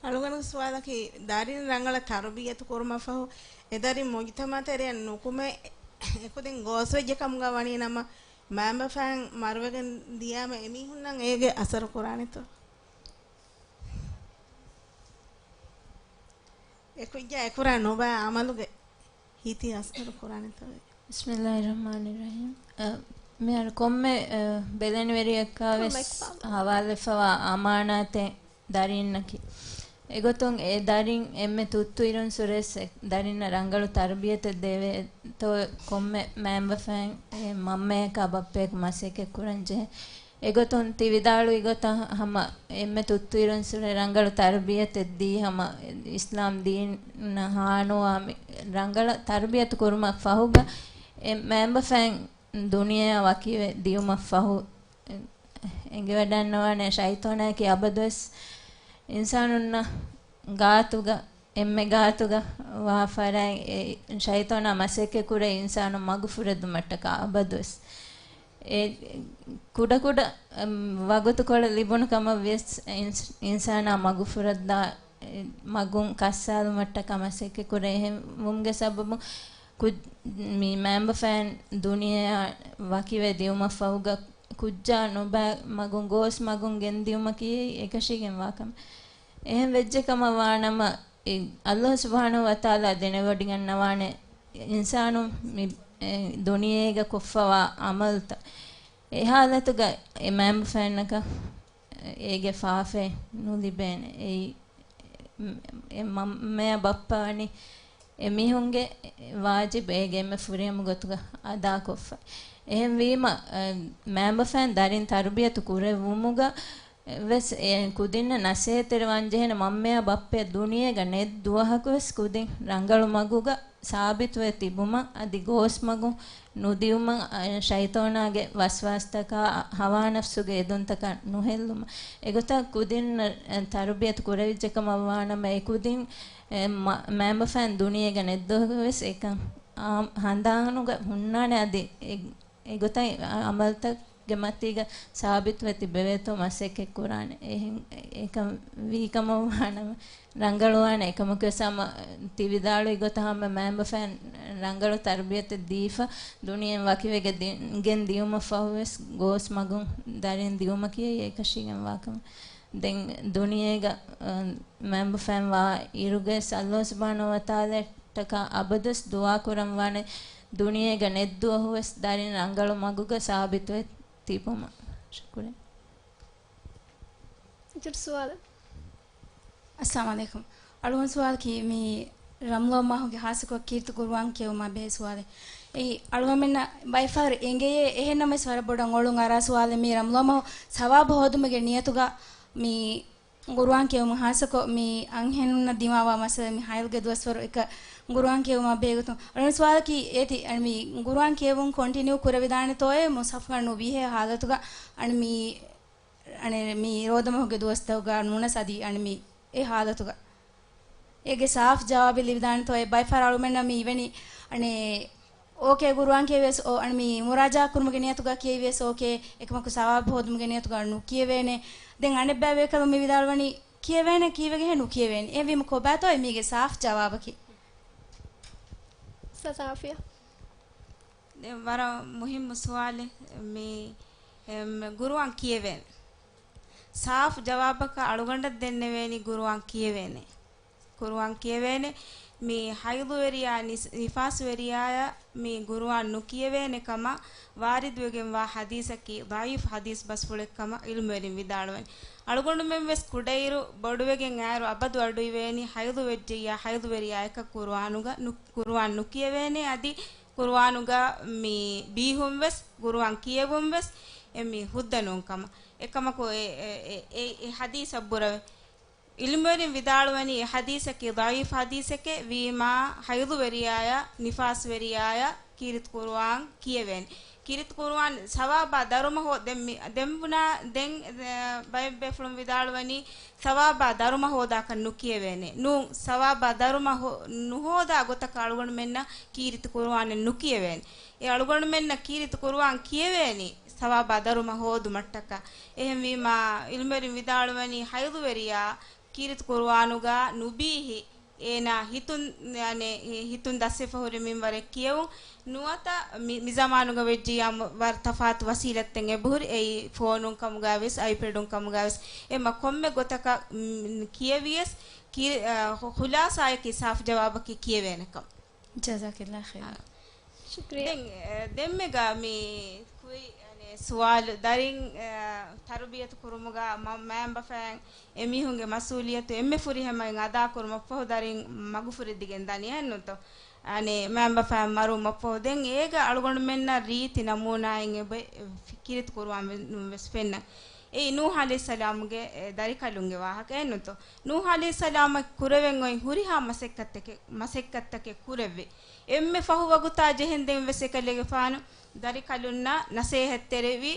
އަޅުގަނޑުގެ ސުވާލަކީ، ދަރިން ރަނގަޅަށް ތަރުބިޔަތު ކުރުމަށްފަހު، އެ ދަރިން މުޖުތަމަޢު ތެރެއަށް ނުކުމެ، އެކުދިން ގޯސްވެއްޖެ ކަމުގަ ވަނީ ނަމަ، މައިންބަފައިން މަރުވެގެން ދިޔާމަ އެމީހުންނަށް އޭގެ އަސަރު ކުރާނެތޯ؟ އެކުއްޖާ އެކުރާ ނުބައި ޢަމަލުގެ ހިތި އަސަރު ކުރާނެތޯ؟ بسم الله الرحمن الرحيم. އަ، މިހާރު ކޮންމެ، އަ، ބެލެނިވެރިއެއްކާ ވެސް ކޮންމެ އެކު ހަވާލުވެފަވާ އަމާނާތެއް ދަރިންނަކީ. އެގޮތުން އެ ދަރިން އެންމެ ތުއްތު އިރުން ސުރެސް ދަރިންނަށް ރަނގަޅު ތަރުބިޔަތެއް ދެވޭތޯ ކޮންމެ މައިންބަފައިން އެ މަންމަޔަކާ ބައްޕަޔަކު މަސައްކަތް ކުރަން ޖެހޭ. އެގޮތުން ތި ވިދާޅުވި ގޮތަށް ހަމަ އެންމެ ތުއްތު އިރުން ސުރެ ރަނގަޅު ތަރުބިޔަތެއް ދީ ހަމަ އިސްލާމް ދީން ހާނުވާ މި ރަނގަޅަށް ތަރުބިޔަތު ކުރުމަށް ފަހުގަ އެ މައިންބަފައިން ދުނިޔެއާ ވަކިވެ ދިޔުމަށް ފަހު އެނގިވަޑަންނަވާނެ ޝައިޠާނާއަކީ އަބަދުވެސް އިންސާނުންނަށް ގާތުގަ އެންމެ ގާތުގަ ވާ ފަރާތް އެ ޝައިޠާނާ މަސައްކަތް ކުރޭ އިންސާނުން މަގު ފުރެދުމަށްޓަކާ އަބަދުވެސް. އެ ކުޑަކުޑަ، އަމް، ވަގުތުކޮޅެއް ލިބުނު ކަމަށް ވިޔަސް އިންސް-، އިންސާނާ މަގުފުރައްދާ، އެ، މަގުން ކައްސާލުމަށްޓަކާ މަސައްކަތް ކުރޭ. އެހެންވުމުގެ ސަބަބުން ކު-، މި މައިންބަފައިން ދުނިޔެއާ ވަކިވެ ދިއުމަށްފަހުގަ ކުއްޖާ ނުބައި މަގުން ގޯސް މަގުން ގެންދިއުމަކީ އެކަށީގެންވާ ކަމެއް. އެހެން ވެއްޖެ ކަމަށް ވާނަމަ، އެ، ﷲ ސުބްޙާނަހޫ ވަތަޢާލާ ދެނެވޮޑިގަންނަވާނެ އިންސާނު މި، އެ، ދުނިޔޭގަ ކޮށްފަވާ ޢަމަލުތައް. އެ ޙާލަތުގަ އެ މައިންބަފައިންނަކަށް އޭގެ ފާފައެއް ނުލިބޭނެ. އެއީ، އެ މަ-، މައްމަޔާ ބައްޕަ ވަނީ އެ މީހުންގެ ވާޖިބު އޭގެ އެންމެ ފުރިހަމަ ގޮތުގަ އަދާކޮށްފަ. އެހެންވީމަ، އަ، މައިންބަފައިން ދަރިން ތަރުބިޔަތު ކުރެއްވުމުގަ ވެސް އެ ކުދިންނަށް ނަސޭހަތްތެރިވާން ޖެހޭނެ މަންމަޔާ ބައްޕަޔާ ދުނިޔޭގަ ނެތް ދުވަހަކުވެސް ކުދިން ރަނގަޅު މަގުގަ ސާބިތުވެ ތިބުމަށް އަދި ގޯސް މަގުން ނުދިއުމަށް، އަ، ޝައިޠޯނާގެ ވަސްވާސްތަކާ، އަ، ހަވާނަފްސުގެ އެދުންތަކަށް ނުހެއްލުމަށް. އެގޮތަށް ކުދިންނަށް، އަ، ތަރުބިޔަތު ކުރެވިއްޖެ ކަމަށް ވާނަމަ އެ ކުދިން، އެ، މަ-، މައިންބަފައިން ދުނިޔޭގަ ނެތް ދުވަހަކުވެސް އެކަން އާ، ހަނދާނުގަ ހުންނާނެ އަދި އެ އެގޮތަށް އަ-، ޢަމަލުތަކުގެ މަތީގަ ސާބިތުވެ ތިބެވޭތޯ މަސައްކަތް ކުރާނެ. އެހެން އެކަން ވީކަމަށް ވާނަމަ ރަނގަޅުވާނެ. އެކަމަކުވެސް ހަމަ ތި ވިދާޅުވި ގޮތަށް ހަމަ މައިންބަފައިން ރަނގަޅު ތަރުބިޔަތެއް ދީފަ، ދުނިޔެއިން ވަކިވެގެ ދި-، ގެން ދިޔުމަށް ފަހުވެސް ގޯސް މަގުން ދަރިން ދިއުމަކީ އެކަށީގެން ވާކަމެއް. ދެން ދުނިޔޭގަ، އަ، މައިންބަފައިން ވާ އިރުގައި ﷲ ސުބްޙާނަހޫ ވަތަޢާލާ ތަކާ އަބަދުވެސް ދުޢާ ކުރަންވާނެ، ދުނިޔޭގަ ނެތް ދުވަހުވެސް ދަރިން ރަނގަޅު މަގުގަ ސާބިތުވެ ތިބުމަށް. ޝުކުރިއްޔާ. އިތުރު ސުވާލެއް؟ އައްސަލާމު ޢަލައިކުމް. އަޅުގަނޑު ސުވާލަކީ މި ރަމަޟާން މާހުގެ ޚާއްޞަކޮށް ކީރިތި ޤުރުއާން ކިޔެވުމާ ބެހޭ ސުވާލެއް. އެއީ އަޅުގަނޑުމެންނަށް ބައެއް ފަހަރު އެނގެޔޭ، އެހެންނަމަވެސް ވަރަށް ބޮޑަށް އޮޅުން އަރާ ސުވާލެއް. މި ރަމަޟާން މާހު ސަވާބު ހޯދުމުގެ ނިޔަތުގަ މި ޤުރުއާން ކިޔެވުމުން ޚާއްޞަކޮށް މި އަންހެނުންނަށް ދިމާވާ މައްސަލަ މި ޙައިޟުގެ ދުވަސްވަރު އެކަށް ޤުރުއާން ކިޔެވުމާ ބެހޭގޮތުން އަޅުގަނޑު ސުވާލަކީ އޭތި، އަން މި ޤުރުއާން ކިޔެވުން ކޮންޓިނިއު ކުރެވިދާނެތޯއޭ މުޞްޙަފުގަ ނުބީހޭ ޙާލަތުގަ އަން މި، އަނެ މި ރޯދަމަހުގެ ދުވަސްތަކުގަ ނޫނަސް އަދި އަން މި އެ ޙާލަތުގަ އޭގެ ސާފް ޖަވާބެއް ލިބިދާނެތޯ އެ ބައެއް ފަހަރު އަޅުމެންނަށް މި އިވެނީ އަނެ އޯކޭ ޤުރުއާން ކިޔެވިޔަސް އޯ އަން މި މުރާޖާ ކުރުމުގެ ނިޔަތުގަ ކިޔެވިޔަސް އޯކޭ، އެކަމަކު ސަވާބު ހޯދުމުގެ ނިޔަތުގަ ނުކިޔެވޭނެ. ދެން އަނެއްބައި ބޭކަލުން މި ވިދާޅުވަނީ ކިޔެވޭނެ ކީއްވެގެންހޭ ނުކިޔެވޭނެ. އެހެންވީމަ ކޮބާތޯ މީގެ ސާފް ޖަވާބަކީ؟ ސަ ސާފިޔާ. ދެން ވަރަށް މުހިއްމު ސުވާލެއް މި، އެ، މި ޤުރުއާން ކިޔެވޭނެ. ސާފު ޖަވާބަކަށް އަޅުގަނޑަށް ދެންނެވޭނީ ޤުރުއާން ކިޔެވޭނެ. ޤުރުއާން ކިޔެވޭނެ. މި ޙައިޟުވެރިޔާ ނިސް-، ނިފާސްވެރިޔާޔަށް މި ޤުރުއާން ނުކިޔެވޭނެ ކަމަށް ވާރިދުވެގެންވާ ޙަދީޘަކީ ޟަޢީފު ޙަދީޘް ބަސްފުޅެއް ކަމަށް ޢިލްމުވެރިން ވިދާޅުވަނީ. އަޅުގަނޑުމެން ވެސް ކުޑައިރު ބޮޑުވެގެން އައިރު އަބަދު އަޑުއިވޭނީ ޙައިޟުވެއްޖެއްޔާ ޙައިޟުވެރިޔާއަކަށް ޤުރުއާނުގަ ނު-، ޤުރުއާން ނުކިޔެވޭނެ އަދި ޤުރުއާނުގަ މި ބީހުން ވެސް، ޤުރުއާން ކިޔެވުން ވެސް އެ މި ޙުއްޖަ ނޫން ކަމަށް. އެކަމަކު އެ، އެ، އެ، އެ، އެ ޙަދީޘަށް ބުރަވެ. ޢިލްމުވެރިން ވިދާޅުވަނީ އެ ޙަދީޘަކީ ޟަޢީފު ޙަދީޘެކޭ، ވީމާ ޙައިޟުވެރިޔާޔަށް، ނިފާސްވެރިޔާޔަށް ކީރިތި ޤުރުއާން ކިޔެވޭނެ. ކީރިތި ޤުރުއާން ސަވާބާ ދަރުމަ ހޯ-، ދެން މި-، ދެން ބުނާ، ދެން، އެ، ބައެއް ބޭފުޅުން ވިދާޅުވަނީ ސަވާބާ ދަރުމަ ހޯދާކަށް ނުކިޔެވޭނެ. ނޫން، ސަވާބާ ދަރުމަ ހޯ-، ނުހޯދާ ގޮތަކަށް އަޅުގަނޑުމެންނަށް ކީރިތި ޤުރުއާނެއް ނުކިޔެވޭނެ. އެ އަޅުގަނޑުމެންނަށް ކީރިތި ޤުރުއާން ކިޔެވޭނީ ސަވާބާ ދަރުމަ ހޯދުމަށްޓަކާ. އެހެންވީމާ، ޢިލްމުވެރިން ވިދާޅުވަނީ ޙައިޟުވެރިޔާ ކީރިތި ޤުރުއާނުގަ ނުބީހި، އޭނާ ހިތުން، އަނެއް، ހިތުން ދަސްވެފަ ހުރި މިންވަރެއް ކިޔެވުން ނުވަތަ މި، މި ޒަމާނުގަ ވެއްޖިއްޔާ ވަރަށް ތަފާތު ވަސީލަތްތައް އެބަހުރި، އެއީ ފޯނުން ކަމުގައި ވެސް، އައިޕެޑުން ކަމުގައި ވެސް، އެމަ ކޮންމެ ގޮތަކަށް، މް، ކިޔެވިޔަސް، ކި-، އަ، ޚު-، ޚުލާޞާއަކީ ސާފު ޖަވާބަކީ ކިޔެވޭނެކަން. ޖަޒާކަﷲ ޚައިރަން. އާ. ޝުކްރިޔާ. ދެން، އެ، ދެންމެގަ މި ކުއި-، އަނެއް، ސުވާލު ދަރިން، އެ، ތަރުބިޔަތު ކުރުމުގަ މަ-، މައިންބަފައިން އެމީހުންގެ މަސްއޫލިއްޔަތު އެންމެ ފުރިހަމައިން އަދާކުރުމަށްފަހު ދަރިން މަގުފުރެދިގެން ދަނީ އެއްނުތޯ؟ އަނެއް، މައިންބަފައިން މަރުވުމަށްފަހު ދެން އޭގަ އަޅުގަނޑުމެންނަށް ރީތި ނަމޫނާއިން އެބަ-، އެ، ކީރިތި ޤުރުއާން ވެ-، ނުން ވެސް ފެންނަ. އެއީ ނޫޙު ޢަލައިހިއްސަލާމުގެ، އެ، ދަރިކަލުންގެ ވާހަކަ އެއްނުތޯ؟ ނޫޙު ޢަލައިހިއްސަލާމަށް ކުރެވެން އޮތް ހުރިހާ މަސައްކަތްތަކެއް، މަސައްކަތްތަކެއް ކުރެއްވި. އެންމެ ފަހު ވަގުތާ ޖެހެން ދެން ވެސް އެކަލޭގެފާނު ދަރިކަލުންނަށް ނަސޭހަތްތެރިވި،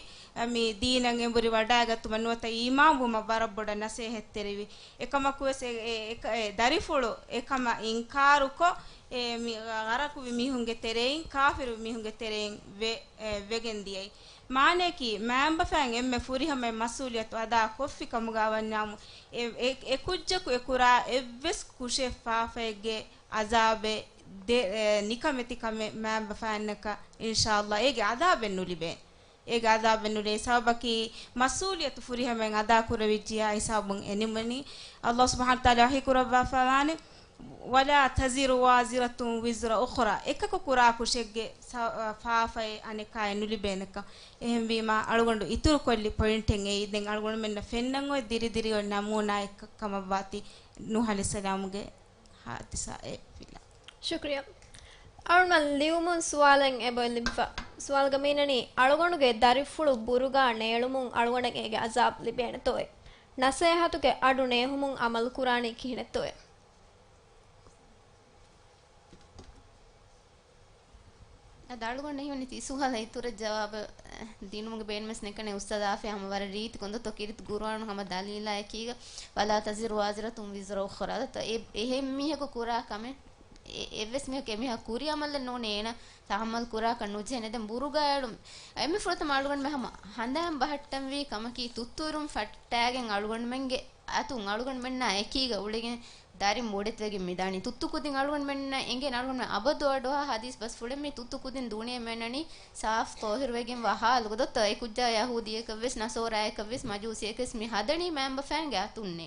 މި ދީނަށް އެނބުރި ވަޑައިގަތުމަށް ނުވަތަ އީމާންވުމަށް ވަރަށް ބޮޑަށް ނަސޭހަތްތެރިވި. އެކަމަކުވެސް އެ، އެ، އެ، އެ ދަރިފުޅު އެކަމަށް އިންކާރުކޮށް، އެ މި ޣަރަޤުވި މީހުންގެ ތެރެއިން، ކާފިރު މީހުންގެ ތެރެއިން ވެ-، އެ، ވެގެން ދިޔައީ. މާނައަކީ، މައިންބަފައިން އެންމެ ފުރިހަމައިން މަސްއޫލިއްޔަތު އަދާ ކޮށްފި ކަމުގަ ވަންޏާމު، އެ، އެ، އެ ކުއްޖަކު އެ ކުރާ އެއްވެސް ކުށެއް ފާފައެއްގެ އަޒާބެއް ދެ-، އެ، ނިކަމެތި ކަމެއް މައިންބަފައިންނަކަށް އިންޝާﷲ އޭގެ އަޒާބެއް ނުލިބޭ. އޭގެ އަޒާބެއް ނުލިބޭ. ސަބަބަކީ މަސްއޫލިއްޔަތު ފުރިހަމައިން އަދާ ކުރެވިއްޖިޔާ ހިސާބުން އެ ނިމުނީ. ﷲ ސުބްޙާނަހޫ ވަތަޢާލާ ވަޙީ ކުރައްވާފަވާނެ، ولا تزر وازرة وزر أخرى. އެކަކު ކުރާ ކުށެއްގެ ސަ-، ފާފައެއް އަނެއްކާއެއް ނުލިބޭނެކަން. އެހެންވީމާ، އަޅުގަނޑު އިތުރުކޮށްލި ޕޮއިންޓެއް އެއީ. ދެން އަޅުގަނޑުމެންނަށް ފެންނަން އޮތް ދިރިދިރި އޮތް ނަމޫނާއެއް ކަ-، ކަމަށްވާތީ ނޫޙު ޢަލައިހިއްސަލާމުގެ ޙާދިސާއެއް ފިލާ. ޝުކުރިއްޔާ. އަޅުގަނޑު ލިޔުމުން ސުވާލެއް އެބައޮތް ލިބިފަ. ސުވާލުގަ މި އިންނަނީ، އަޅުގަނޑުގެ ދަރިފުޅު ބުރުގާ ނޭޅުމުން އަޅުގަނޑަށް އޭގެ އަޒާބް ލިބޭނެތޯއޭ؟ ނަސޭހަތުގެ އަޑު ނޭހުމުން ޢަމަލު ކުރާނީ ކިހިނެއްތޯއޭ؟ އަދި އަޅުގަނޑަށް ހީވަނީ ތި ސުވާލަށް އިތުރަށް ޖަވާބު، އެ، ދިނުމުގެ ބޭނުމެއް ނެތް ކަން. އުސްތާޛު އާފިޔާ ހަމަ ވަރަށް ރީތި ކޮން ދޯ ކީރިތި ޤުރުއާނު ހަމަ ދަލީލާ އެކީގަ، ولا تزر وازرة وزر أخرى. ދޯ އެ، އެހެން މީހަކު ކުރާ ކަމެއް، އެ، އެއްވެސް މީހަކު އެމީހާ ކުރި ޢަމަލެއް ނޫނޭ އޭނަ ތަޙައްމަލް ކުރާކަށް ނުޖެހޭނެ. ދެން ބުރުގާ އެޅުން. އެންމެ ފުރަތަމަ އަޅުގަނޑުމެން ހަމަ ހަނދާން ބަހައްޓަންވީ ކަމަކީ، ތުއްތުއިރުން ފައްޓާގެން އަޅުގަނޑުމެންގެ އަތުން އަޅުގަނޑުމެންނާ އެކީގަ އުޅެގެން ދަރިން ބޮޑެތިވެގެން މިދާނީ. ތުއްތު ކުދިން އަޅުގަނޑުމެންނަށް އެނގޭނެ، އަޅުގަނޑުމެން އަބަދު އަޑުއަހާ ޙަދީޘް ބަސްފުޅެއް މީ ތުއްތު ކުދިން ދޫނިޔެ މިއަންނަނީ ސާފު ޠާހިރުވެގެންވާ ޙާލުގަ. ދޯ އެ ކުއްޖާ ޔަހޫދީއަކަށްވެސް، ނަޞާރާއަކަށްވެސް، މަޖޫސީއަކަށްވެސް މި ހަދަނީ މައިންބަފައިންގެ އަތުންނޭ.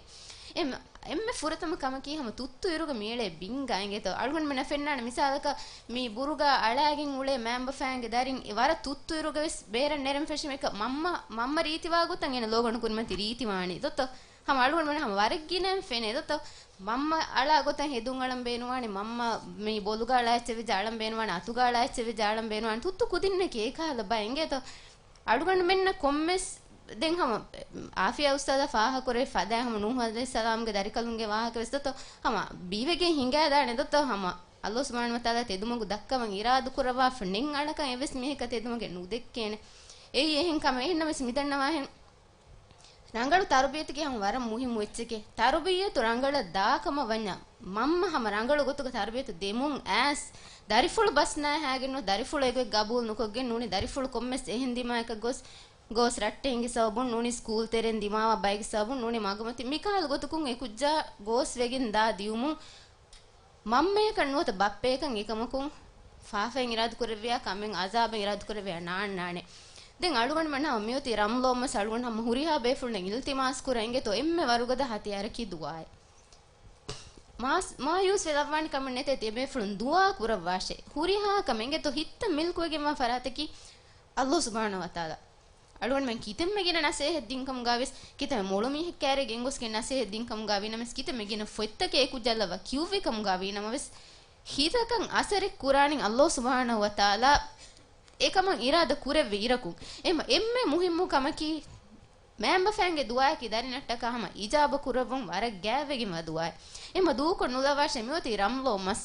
އެމް-، އެންމެ ފުރަތަމަ ކަމަކީ ހަމަ ތުއްތު އިރުގަ މިއެޅޭ ބިންގާ އިނގޭތޯ. އަޅުގަނޑުމެންނަށް ފެންނާނެ މިސާލަކަށް މި ބުރުގާ އަޅާގެން އުޅޭ މައިންބަފައިންގެ ދަރިން ވަރަށް ތުއްތު އިރުގަވެސް ބޭރަށް ނެރެން ފެށި މިކަ މަންމަ، މަންމަ ރީތިވާ ގޮތަށް އޭނަ ލޯގަނޑު ކުރިމަތި ރީތިވާނީ. ދޯ ހަމަ އަޅުގަނޑުމެން ހަމަ ވަރަށް ގިނައިން ފެނޭ. ދޯ މަންމަ އަޅާ ގޮތަށް ހެދުން އަޅަން ބޭނުވާނެ، މަންމަ މި ބޮލުގަ އަޅާ އެއްޗެއް ވެއްޖެ އަޅަން ބޭނުވާނެ، އަތުގަ އަޅާ އެއްޗެއް ވެއްޖެ އަޅަން ބޭނުވާނެ. ތުއްތު ކުދިންނަކީ އެކަހަލަ ބައެއް އިނގޭތޯ. އަޅުގަނޑުމެންނަށް ކޮންމެސް ދެން ހަމަ އާފިޔާ އުސްތާޛާ ފާހަގަކުރެއްވި ފަދައިން ހަމަ ނޫޙު ޢަލައިހިއްސަލާމްގެ ދަރިކަލުންގެ ވާހަކަވެސް ދޯ ހަމަ ބީވެގެން ހިނގާދާނެ ދޯ ހަމަ ﷲ ސުބްޙާނަހޫ ވަތަޢާލާ ތެދުމަގު ދައްކަވަން އިރާދަކުރައްވާފަ ނެތް އަޅަކަށް އެއްވެސް މީހަކަށް ތެދުމަގެއް ނުދެއްކޭނެ. އެއީ އެހެން ކަމެއް. އެހެންނަމަވެސް މިދަންނަވާހެން ރަނގަޅު ތަރުބިޔަތަކީ ހަމަ ވަރަށް މުހިއްމު އެއްޗެކޭ. ތަރުބިޔަތު ރަނގަޅަށް ދާކަމަށް ވަންޏާ، މަންމަ ހަމަ ރަނގަޅު ގޮތުގަ ތަރުބިޔަތު ދެމުން އައިސް، ދަރިފުޅު ބަސްނާހާގެންނު، ދަރިފުޅު އެގޮތް ގަބޫލު ނުކޮށްގެން ނޫނީ، ދަރިފުޅު ކޮންމެސް އެހެން ދިމާއަކަށް ގޮސް، ގޯސް ރައްޓެހިންގެ ސަބަބުން ނޫނީ، ސްކޫލް ތެރެއިން ދިމާވާ ބައެއްގެ ސަބަބުން ނޫނީ، މަގުމަތި މިކަހަލަ ގޮތަކުން އެ ކުއްޖާ ގޯސް ވެގެން ދާ ދިޔުމުން، މަންމަޔަކަށް ނުވަތަ ބައްޕަޔަކަށް އެކަމަކުން ފާފައިން އިރާދަކުރެއްވިޔާ ކަމެއް އަޒާބެއް އިރާދަކުރެއްވިޔާ ނާންނާނެ. ދެން އަޅުގަނޑުމެން ހަމަ މިއޮތީ ރަމްޟާން މަސް އަޅުގަނޑު ހަމަ ހުރިހާ ބޭފުޅުން އިލްތިމާސް ކުރަން އިނގޭތޯ އެންމެ ވަރުގަދަ ހަތިޔާރަކީ ދުޢާއެއް. މާސް-، މާޔޫސް ވެލައްވާނެ ކަމެއް ނެތޭ ތިޔަބޭފުޅުން ދުޢާ ކުރައްވާށޭ. ހުރިހާ ކަމެއް އިނގޭތޯ ހިތަށް މިލްކުވެގެންވާ ފަރާތަކީ ﷲ ސުބްޙާނަހޫ ވަތަޢާލާ. އަޅުގަނޑުމެން ކިތަންމެ ގިނަ ނަސޭހަތް ދިން ކަމުގަވެސް، ކިތަންމެ މޮޅު މީހެއް ކާރޭ ގެންގޮސްގެން ނަސޭހަތް ދިން ކަމުގަ ވީނަމަވެސް، ކިތަންމެ ގިނަ ފޮތްތަކެއް އެ ކުއްޖާ ލައްވާ ކިޔުއްވި ކަމުގަ ވީނަމަވެސް، ހިތަކަށް އަސަރެއް ކުރާނީ ﷲ ސުބްޙާނަހޫ ވަތަޢާލާ އެކަމަށް އިރާދަ ކުރެއްވި އިރަކުން. އެމަ-، އެންމެ މުހިއްމު ކަމަކީ، މައިންބަފައިންގެ ދުޢާއަކީ ދަރިންނަށްޓަކާ ހަމަ އިޖާބަ ކުރައްވުން ވަރަށް ގާތްވެގެންވާ ދުޢާއެއް. އެމަ ދޫކޮށް ނުލަވާށޭ މިއޮތީ ރަމްޟާން މަސް.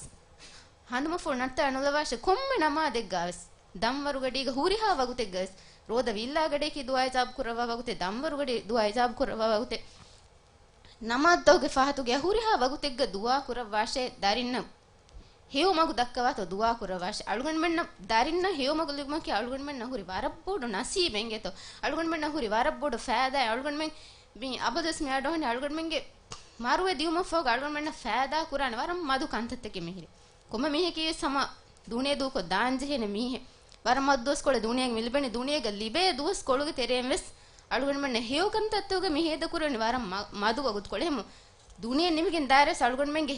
ހަނދުމަފުޅު ނައްތާ ނުލަވާށޭ ކޮންމެ ނަމާދެއްގަވެސް. ދަންވަރުގަޑީގަ ހުރިހާ ވަގުތެއްގަވެސް، ރޯދަ ވިއްލާ ގަޑިއަކީ ދުޢާ އިޖާބަ ކުރައްވާ ވަގުތެއް، ދަންވަރުގަޑި ދުޢާ އިޖާބަ ކުރައްވާ ވަގުތެއް، ނަމާދުގެ ފަހަތުގެ ހުރިހާ ވަގުތެއްގަ ދުޢާ ކުރައްވާށޭ، ދަރިންނަށް ހެޔޮ މަގު ދައްކަވާތޯ ދުޢާ ކުރައްވާށޭ. އަޅުގަނޑުމެންނަށް ދަރިންނަށް ހެޔޮ މަގު ލިބުމަކީ އަޅުގަނޑުމެންނަށް ހުރި ވަރަށް ބޮޑު ނަސީބެއް އިނގޭތޯ. އަޅުގަނޑުމެންނަށް ހުރި ވަރަށް ބޮޑު ފައިދާއެއް. އަޅުގަނޑުމެން މި އަބަދުވެސް މި އަޑުއަހަނީ އަޅުގަނޑުމެންގެ މަރުވެ ދިޔުމަށްފަހުގަ އަޅުގަނޑުމެންނަށް ފައިދާ ކުރާނެ ވަރަށް މަދު ކަންތައްތަކެއް މިހިރީ. ކޮންމެ މީހަކީވެސް ހަމަ ދުނިޔެ ދޫކޮށް ދާންޖެހޭނެ މީހެއް. ވަރަށް މަދު ދުވަސްކޮޅެއް ދުނިޔޭގަ މިލިބޭނެ، ދުނިޔޭގަ ލިބޭ ދުވަސްކޮޅުގެ ތެރެއިން ވެސް އަޅުގަނޑުމެންނަށް ހެޔޮ ކަންތައްތަކުގަ މި ހޭދަކުރެވެނީ ވަރަށް މަ-، މަދު ވަގުތުކޮޅެއް. ހަމަ ދުނިޔެ ނިމިގެން ދާއިރުވެސް އަޅުގަނޑުމެންގެ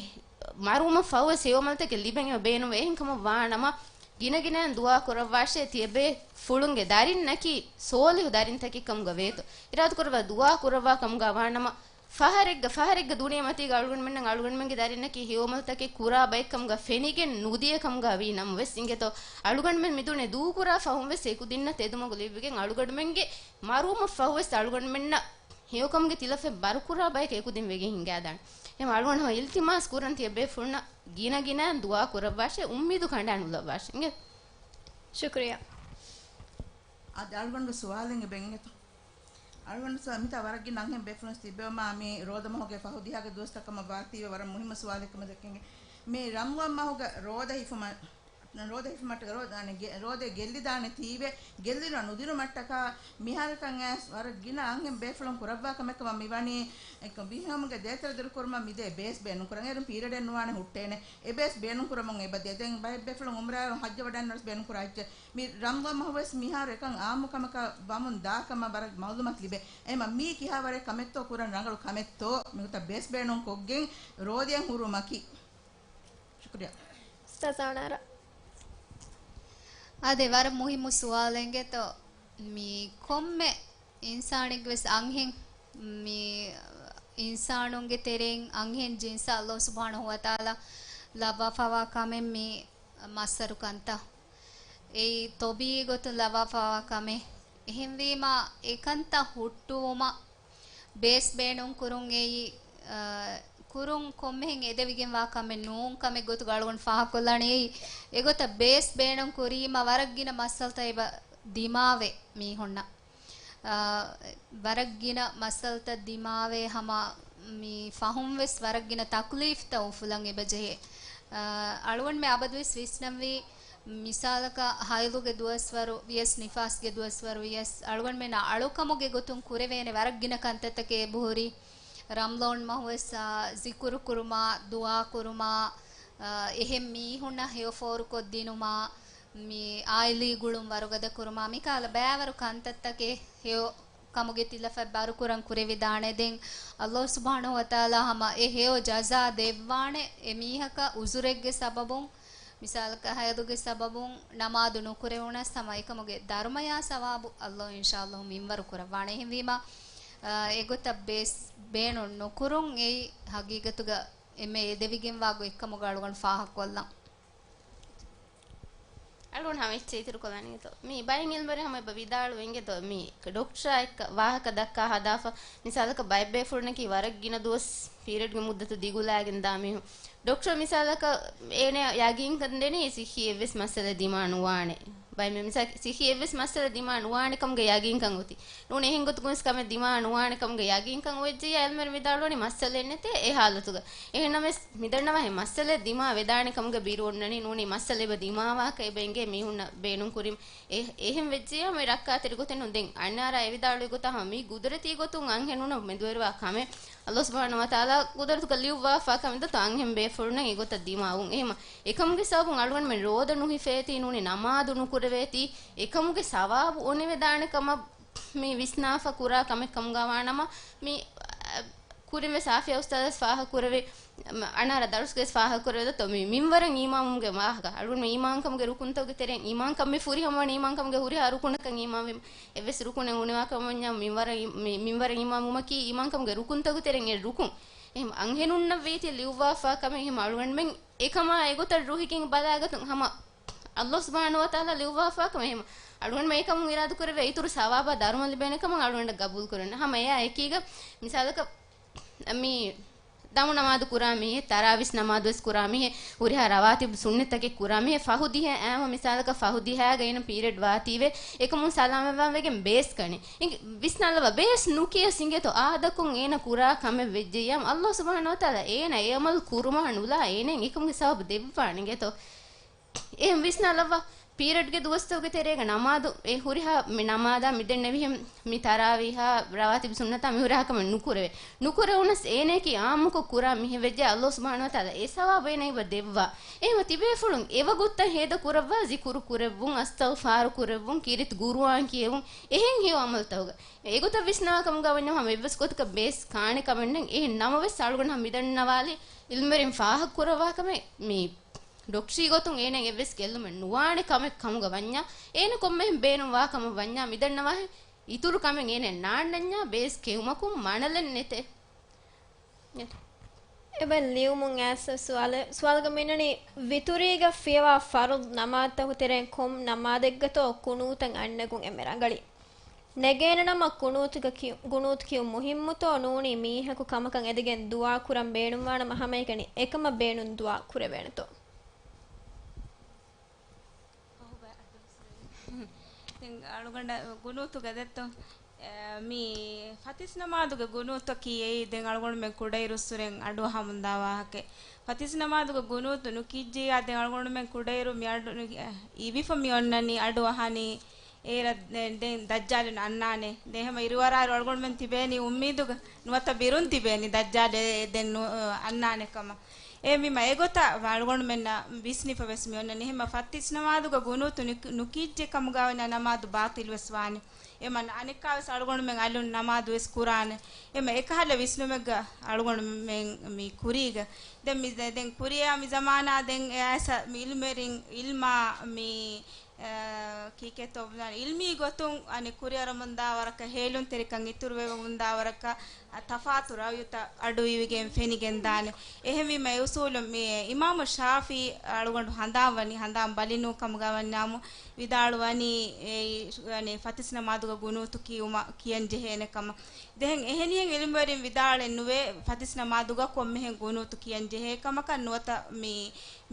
މަރުވުމަށްފަހުވެސް ހެޔޮ އަމަލުތަކެއް ލިބެން އެބަ ބޭނުންވޭ. އެހެންކަމަށް ވާނަމަ، ގިނަގިނައިން ދުޢާ ކުރައްވާށޭ، ތިޔަބޭފުޅުންގެ ދަރިންނަކީ ޞާލިޙު ދަރިންތަކެއް ކަމުގަ ވޭތޯ. އިރާދަކުރައްވާ ދުޢާ ކުރައްވާ ކަމުގަ ވާނަމަ، ފަހަރެއްގަ، ފަހަރެއްގަ ދުނިޔެމަތީގަ އަޅުގަނޑުމެންނަށް އަޅުގަނޑުމެންގެ ދަރިންނަކީ ހެޔޮ އަމަލުތަކެއް ކުރާ ބައެއްކަމުގަ ފެނިގެން ނުދިޔަ ކަމުގަ ވީ ނަމަވެސް އިނގޭތޯ، އަޅުގަނޑުމެން މިދުނިޔެ ދޫކުރާ ފަހުން ވެސް އެކުދިންނަށް ތެދުމަގު ލިބިގެން އަޅުގަނޑުމެންގެ މަރުވުމަށްފަހުވެސް އަޅުގަނޑުމެންނަށް ހެޔޮކަމުގެ ތިލަފަތް ބަރުކުރާ ބަޔަކަށް އެކުދިން ވެގެން ހިނގާދާނެ. އެހެން އަޅުގަނޑު ހަމަ އިލްތިމާސް ކުރަން ތިޔަބޭފުޅުންނަށް ގިނަގިނައިން ދުޢާ ކުރައްވާށޭ، އުއްމީދު ކަނޑާ ނުލައްވާށޭ. އިނގޭ؟ ޝުކުރިއްޔާ. އަދި އަޅުގަނޑު ސުވާލެއް އެބަ އިނގޭތޯ. އަޅުގަނޑު ސަ-، މިތާ ވަރަށް ގިނަ އަންހެން ބޭފުޅުން ތިއްބެވުމާ މި ރޯދަ މަހުގެ ފަހު ދިހަގެ ދުވަސްތައް ކަމަށް ވާތީވެ ވަރަށް މުހިއްމު ސުވާލެއް ކަމަށް ދެކެނގެ. މި ރަމްޟާން މަހުގަ ރޯދަ ހިފުމަށް ރޯދަ ހިފުމަށްޓަކާ ރޯ-، އަނެ ގެ-، ރޯދަ ގެއްލިދާނެ ތީވެ، ގެއްލިނު ނުދިނުމަށްޓަކާ މިހާރަކަށް އައިސް ވަރަށް ގިނަ އަންހެން ބޭފުޅުން ކުރައްވާ ކަމެއް ކަމަށް މި ވަނީ. އެކަ ބިހާމުގެ ދޭތެރެ ދުރުކުރުމަށް މިދޭ ބޭސް ބޭނުންކުރަން. އޭރުން ޕީރިއަޑެއް ނުވާނެ ހުއްޓޭނެ. އެ ބޭސް ބޭނުންކުރަމުން އެބަ ދޭ. ދެން ބައެއް ބޭފުޅުން އުމްރާއަށް ހައްޖަށް ވަޑައިންނަވަސް ބޭނުންކުރާ އެއްޗެއް. މި ރަމްޟާން މަހުވެސް މިހާރު އެކަން އާއްމު ކަމަކަށް ވަމުން ދާ ކަމަށް ވަރަށް މައުލޫމާތު ލިބޭ. އެހެންމަ މީ ކިހާވަރެއް ކަމެއްތޯ ކުރަން ރަނގަޅު ކަމެއްތޯ މިގޮތަށް ބޭސް ބޭނުން ކޮށްގެން ރޯދައަށް ހުރުމަކީ. ޝުކުރިއްޔާ. އުސްތާޒާ އަނާރާ. އާދެ، ވަރަށް މުހިއްމު ސުވާލެއް އިނގޭތޯ. މި ކޮންމެ އިންސާނެއްގެ ވެސް އަންހެން، މި އިންސާނުންގެ ތެރެއިން އަންހެން ޖިންސަށް ﷲ ސުބްޙާނަހޫ ވަތަޢާލާ ލައްވާފަވާ ކަމެއް މި މައްސަރު ކަންތައް. އެއީ ޠަބީޢީ ގޮތުން ލައްވާފަވާ ކަމެއް. އެހެންވީމާ، އެކަންތައް ހުއްޓުވުމަށް ބޭސް ބޭނުން ކުރުން އެއީ، އަ، ކުރުން ކޮންމެހެން އެދެވިގެންވާ ކަމެއް ނޫން ކަމެއް ގޮތުގަ އަޅުގަނޑު ފާހަގަކޮށްލާނީ. އެއީ، އެގޮތަށް ބޭސް ބޭނުން ކުރީމަ ވަރަށް ގިނަ މައްސަލަތައް އެބަ ދިމާވޭ މީހުންނަށް. އަ، ވަރަށް ގިނަ މައްސަލަތައް ދިމާވޭ ހަމަ މި ފަހުން ވެސް ވަރަށް ގިނަ ތަކުލީފްތައް އުފުލަން އެބަޖެހޭ. އަ، އަޅުގަނޑުމެ އަބަދުވެސް ވިސްނަންވީ، މިސާލަކަށް ހައިޟުގެ ދުވަސްވަރު ވިޔަސް، ނިފާސްގެ ދުވަސްވަރު ވިޔަސް، އަޅުގަނޑުމެންނަށް އަޅުކަމުގެ ގޮތުން ކުރެވޭނެ ވަރަށް ގިނަ ކަންތައްތަކެއް އެބަހުރި. ރަމްޟާން މަހުވެސް، އާ، ޒިކުރު ކުރުމާ، ދުޢާ ކުރުމާ، އާ، އެހެން މީހުންނަށް ހެޔޮ ފޯރުކޮށްދިނުމާ، މި އާއިލީ ގުޅުން ވަރުގަދަ ކުރުމާ، މިކަހަލަ ބައިވަރު ކަންތައްތަކެއް ހެޔޮ ކަމުގެ ތިލަފަތް ބާރުކުރަން ކުރެވިދާނެ. ދެން ﷲ ސުބްޙާނަހޫ ވަތަޢާލާ ހަމަ އެ ހެޔޮ ޖަޒާ ދެއްވާނެ އެ މީހަކަށް ޢުޛުރެއްގެ ސަބަބުން، މިސާލަކަށް ހައިޟުގެ ސަބަބުން ނަމާދު ނުކުރެވުނަސް ހަމަ އެކަމުގެ ދަރުމަޔާ ސަވާބު ﷲ އިންޝާﷲ މިންވަރު ކުރައްވާނެ. އެހެންވީމާ، އާ، އެގޮތަށް ބޭސް ބޭނުން ނުކުރުން އެއީ ހަގީގަތުގަ އެންމެ އެދެވިގެންވާ ގޮތްކަމުގަ އަޅުގަނޑު ފާހަގަކޮށްލަން. އަޅުގަނޑު ހަމަ އެއްޗެއް އިތުރުކޮށްލާނީތޯ؟ މި ބައެއް އިލްމުވެރިން ހަމަ އެބަ ވިދާޅުވި އިނގޭތޯ، މި ޑޮކްޓަރާ އެއްކަ ވާހަކަ ދައްކާ ހަދާފަ، މިސާލަކަށް ބައެއް ބޭފުޅުންނަކީ ވަރަށް ގިނަ ދުވަސް ޕީރިއަޑްގެ މުއްދަތު ދިގުލާގެން ދާ މީހުން. ޑޮކްޓަރ މިސާލަކަށް އޭނަ ޔަގީންކަން ދެނީ ސިއްހީ އެއްވެސް މައްސަލަ ދިމާ ނުވާނެ. ބައެއް މީހުން މިސާ-، ސިއްހީ އެއްވެސް މައްސަލަ ދިމާ ނުވާނެ ކަމުގެ ޔަގީންކަން އޮތީ. ނޫނީ އެހެން ގޮތަކުން ވެސް ކަމެއް ދިމާ ނުވާނެ ކަމުގެ ޔަގީންކަން އޮވެއްޖެއްޔާ އިލްމުވެރިން ވިދާޅުވަނީ މައްސަލައެއް ނެތޭ އެ ހާލަތުގަ. އެހެންނަމަވެސް މިދަންނަވާހެން މައްސަލައެއް ދިމާ ވެދާނެ ކަމުގެ ބިރު އޮންނަނީ ނޫނީ މައްސަލަ އެބަ ދިމާވާކަށް އެބަ އެނގޭ މީހުންނަށް ބޭނުން ކުރީމަ. އެ-، އެހެން ވެއްޖެއްޔާ މި ރައްކާތެރި ގޮތެއް ނޫން. ދެން އަންނާރާ އެ ވިދާޅުވި ގޮތަށް ހަމަ މީ ގުދުރަތީ ގޮތުން އަންހެނުންނަށް މެދުވެރިވާ ކަމެއް. ﷲ ސުބްޙާނަހޫ ވަތަޢާލާ ގުދުރަތުގަ ލިޔުއްވާފާ ކަމެއް ދޯ އަންހެން ބޭފުޅުންނަށް އެގޮތަށް ދިމާވުން. އެހެމަ އެކަމުގެ ސަބަބުން އަޅުގަނޑުމެން ރޯދަ ނުހިފޭތީ ނޫނީ ނަމާދު ނުކުރެވޭތީ އެކަމުގެ ސަވާބު އޮނެވެދާނެ ކަމަށް މި ވިސްނާފަ ކުރާ ކަމެއް ކަމުގަ ވާނަމަ މި، އަ، ކުރިން ވެސް އާފިޔާ އުސްތާޛަށް ފާހަގަ ކުރެވި، އަނާރާ ދަރުސްގައި ފާހަގަ ކުރެވި ދޯ މި މިންވަރަށް އީމާންވުމުގެ ވާހަކަ. އަޅުގަނޑު އީމާންކަމުގެ ރުކުންތަކުގެ ތެރެއިން އީމާންކަން މި ފުރިހަމަވަނީ އީމާންކަމުގެ ހުރިހާ ރުކުނަކަށް އީމާންވީމަ. އެއްވެސް ރުކުނެއް އުނިވާކަމަށް ވަންޏާ މިންވަރަށް އީ-، މި-، މިންވަރަށް އީމާންވުމަކީ އީމާންކަމުގެ ރުކުންތަކުގެ ތެރެއިން އެއް ރުކުން. އެހެމަ އަންހެނުންނަށް ވީތީ ލިޔުއްވާފާ ކަމެއް. އެހެމަ އަޅުގަނޑުމެން އެކަމާ އެގޮތަށް ރުހިގެން ބަލާގަތުން ހަމަ ﷲ ސުބްޙާނަހޫ ވަތަޢާލާ ލިޔުއްވާފާ ކަމެއް. އެހެމަ އަޅުގަނޑުމެން އެކަމުން އިރާދަކުރެވޭ އިތުރު ސަވާބާ ދަރުމަ ލިބޭނެ ކަމަށް އަޅުގަނޑަށް ގަބޫލު ކުރަން. ހަމަ އެއާ އެކީގަ މިސާލަކަށް މި ދަމު ނަމާދު ކުރާ މީހެއް، ތަރާވީސް ނަމާދު ވެސް ކުރާ މީހެއް، ހުރިހާ ރަވާތިބު ސުންނަތްތަކެއް ކުރާ މީހެއް، ފަހު ދިހަ އައިމަ މިސާލަކަށް ފަހު ދިހައިގަ އޭނަ ޕީރިއަޑް ވާތީވެ، އެކަމުން ސަލާމަތްވާން ވެގެން ބޭސް ކަނީ. އިނގި-، ވިސްނާލައްވާ ބޭސް ނުކިޔަސް އިނގޭތޯ އާދަކުން އޭނަ ކުރާ ކަމެއް ވެއްޖެއްޔާ، ﷲ ސުބްޙާނަހޫ ވަތަޢާލާ އޭނަ އެ ޢަމަލު ކުރުމާ ނުލާ އޭނައަށް އެކަމުގެ ސަބަބު ދެއްވާނެ އިނގޭތޯ. އެހެން ވިސްނާލައްވާ، ޕީރިއަޑްގެ ދުވަސްތަކުގެ ތެރޭގަ ނަމާދު، އެ ހުރިހާ މި ނަމާދާ މިދެންނެވިހެން މި ތަރާވީހާ ރަވާތިބު ސުންނަތާ މި ހުރިހާ ކަމެއް ނުކުރެވޭ. ނުކުރެވުނަސް އޭނައަކީ ޢާއްމުކޮށް ކުރާ މީހެއް ވެއްޖެ ﷲ ސުބްޙާނަހޫ ވަތަޢާލާ އެ ސަވާބު އޭނަ އެބަ ދެއްވާ. އެހެމަ ތިބޭފުޅުން އެވަގުތަށް ހޭދަ ކުރައްވާ ޒިކުރު ކުރެއްވުން، އަސްތަޣުފާރު ކުރެއްވުން، ކީރިތި ގުރުއާން ކިޔެވުން، އެހެން ހެޔޮ ޢަމަލުތަކުގަ. އެގޮތަށް ވިސްނާ ކަމުގަ ވަންޏާ ހަމަ އެއްވެސް ގޮތަކަށް ބޭސް ކާނެ ކަމެއް ނެތް. އެހެން ނަމަވެސް އަޅުގަނޑު ހަމަ މިދަންނަވާލި ޢިލްމުވެރިން ފާހަގަ ކުރައްވާ ކަމެއް މި ޑޮކްޓަރީ ގޮތުން އޭނައަށް އެއްވެސް ގެއްލުމެއް ނުވާނެ ކަމެއް ކަމުގަ ވަންޏާ، އޭނަ ކޮންމެހެން ބޭނުންވާ ކަމަށް ވަންޏާ، މިދަންނަވާހެން އިތުރު ކަމެއް އޭނަ ނާންނަންޏާ ބޭސް ކެއުމަކުން މަނަލެއް ނެތޭ. އެބަ ލިޔުމުން އައިސް ސުވާލެއް، ސުވާލުގަ މިނަނީ، ވިތުރީގަ ފިޔަވާ ފަރުޟު ނަމާދުތަކު ތެރެއިން ކޮން ނަމާދެއްގަތޯ ޤުނޫތަށް އަންނަގުން އެންމެ ރަނގަޅީ؟ ނެގޭނެ ނަމަ ޤުނޫތުގަ ކިޔު-، ޤުނޫތު ކިޔުން މުހިއްމުތޯ ނޫނީ މީހަކު ކަމަކަށް އެދިގެން ދުޢާ ކުރަން ބޭނުންވާނަމަ ހަމައެކަނި އެކަމަށް ބޭނުން ދުޢާ ކުރެވޭނެތޯ؟ ދެން އަޅުގަނޑަށް ޤުނޫތުގަ ދެއްތޯ؟ އެ، މި ފަތިސް ނަމާދުގެ ގުނޫތަކީ އެއީ ދެން އަޅުގަނޑުމެން ކުޑައިރުއްސުރެން އަޑުއަހަމުންދާ ވާހަކައެއް. ފަތިސް ނަމާދުގެ ގުނޫތު ނުކިއްޖިއްޔާ ދެން އަޅުގަނޑުމެން ކުޑައިރު މި އަޑު އިވިފަ މި އޮންނަނީ އަޑު އަހަނީ އޭރަށް ދެ-، ދެން ދައްޖާލު އަންނާނެ. ދެން ހަމަ އިރުއަރާއިރު އަޅުގަނޑުމެން ތިބޭނީ އުއްމީދުގަ ނުވަތަ ބިރުން ތިބޭނީ ދައްޖާލެއް ދެން ނު-، އަންނާނެ ކަމަށް. އެހެންވީމަ އެގޮތަށް އަޅުގަނޑުމެންނަށް ވިސްނިފަ ވެސް މި އޮންނަނީ. އެހެންމަ ފަތިސް ނަމާދުގަ ގުނޫތު ނުކި-، ނުކިއްޖެ ކަމުގަ ވަންޏާ ނަމާދު ބާޠިލު ވެސް ވާނެ. އެމަ އަނެއްކާވެސް އަޅުގަނޑުމެން އަލުން ނަމާދު ވެސް ކުރާނެ. އެމަ އެކަހަލަ ވިސްނުމެއްގަ އަޅުގަނޑުމެން މި ކުރީގަ. ދެން މި، ދެން ކުރިޔާ މި ޒަމާނާ ދެން އެއާސަ މި އިލްމުވެރިން އިލްމާ މި، އަ، ކީކޭތޯ އިލްމީ ގޮތުން އަނެއް ކުރިއަރަމުންދާ ވަރަކަށް ހޭލުންތެރިކަން އިތުރުވެވަމުންދާ ވަރަކަށް އަ، ތަފާތު ރައުޔުތައް އަޑުއިވިގެން ފެނިގެންދާނެ. އެހެންވީމަ އެ އުސޫލުން މި އިމާމު ޝާފިޢީ އަޅުގަނޑު ހަނދާން ވަނީ، ހަނދާން ބަލި ނޫން ކަމުގަ ވަންޏާމު ވިދާޅުވަނީ، އެ، އަނެ، ފަތިސް ނަމާދުގަ ގުނޫތު ކިޔުމަށް ކިޔަން ޖެހޭނެ ކަމަށް. ދެން އެހެނިހެން އިލްމުވެރިން ވިދާޅެއް ނުވޭ ފަތިސް ނަމާދުގަ ކޮންމެހެން ގުނޫތު ކިޔަން ޖެހޭ ކަމަކަށް ނުވަތަ މި،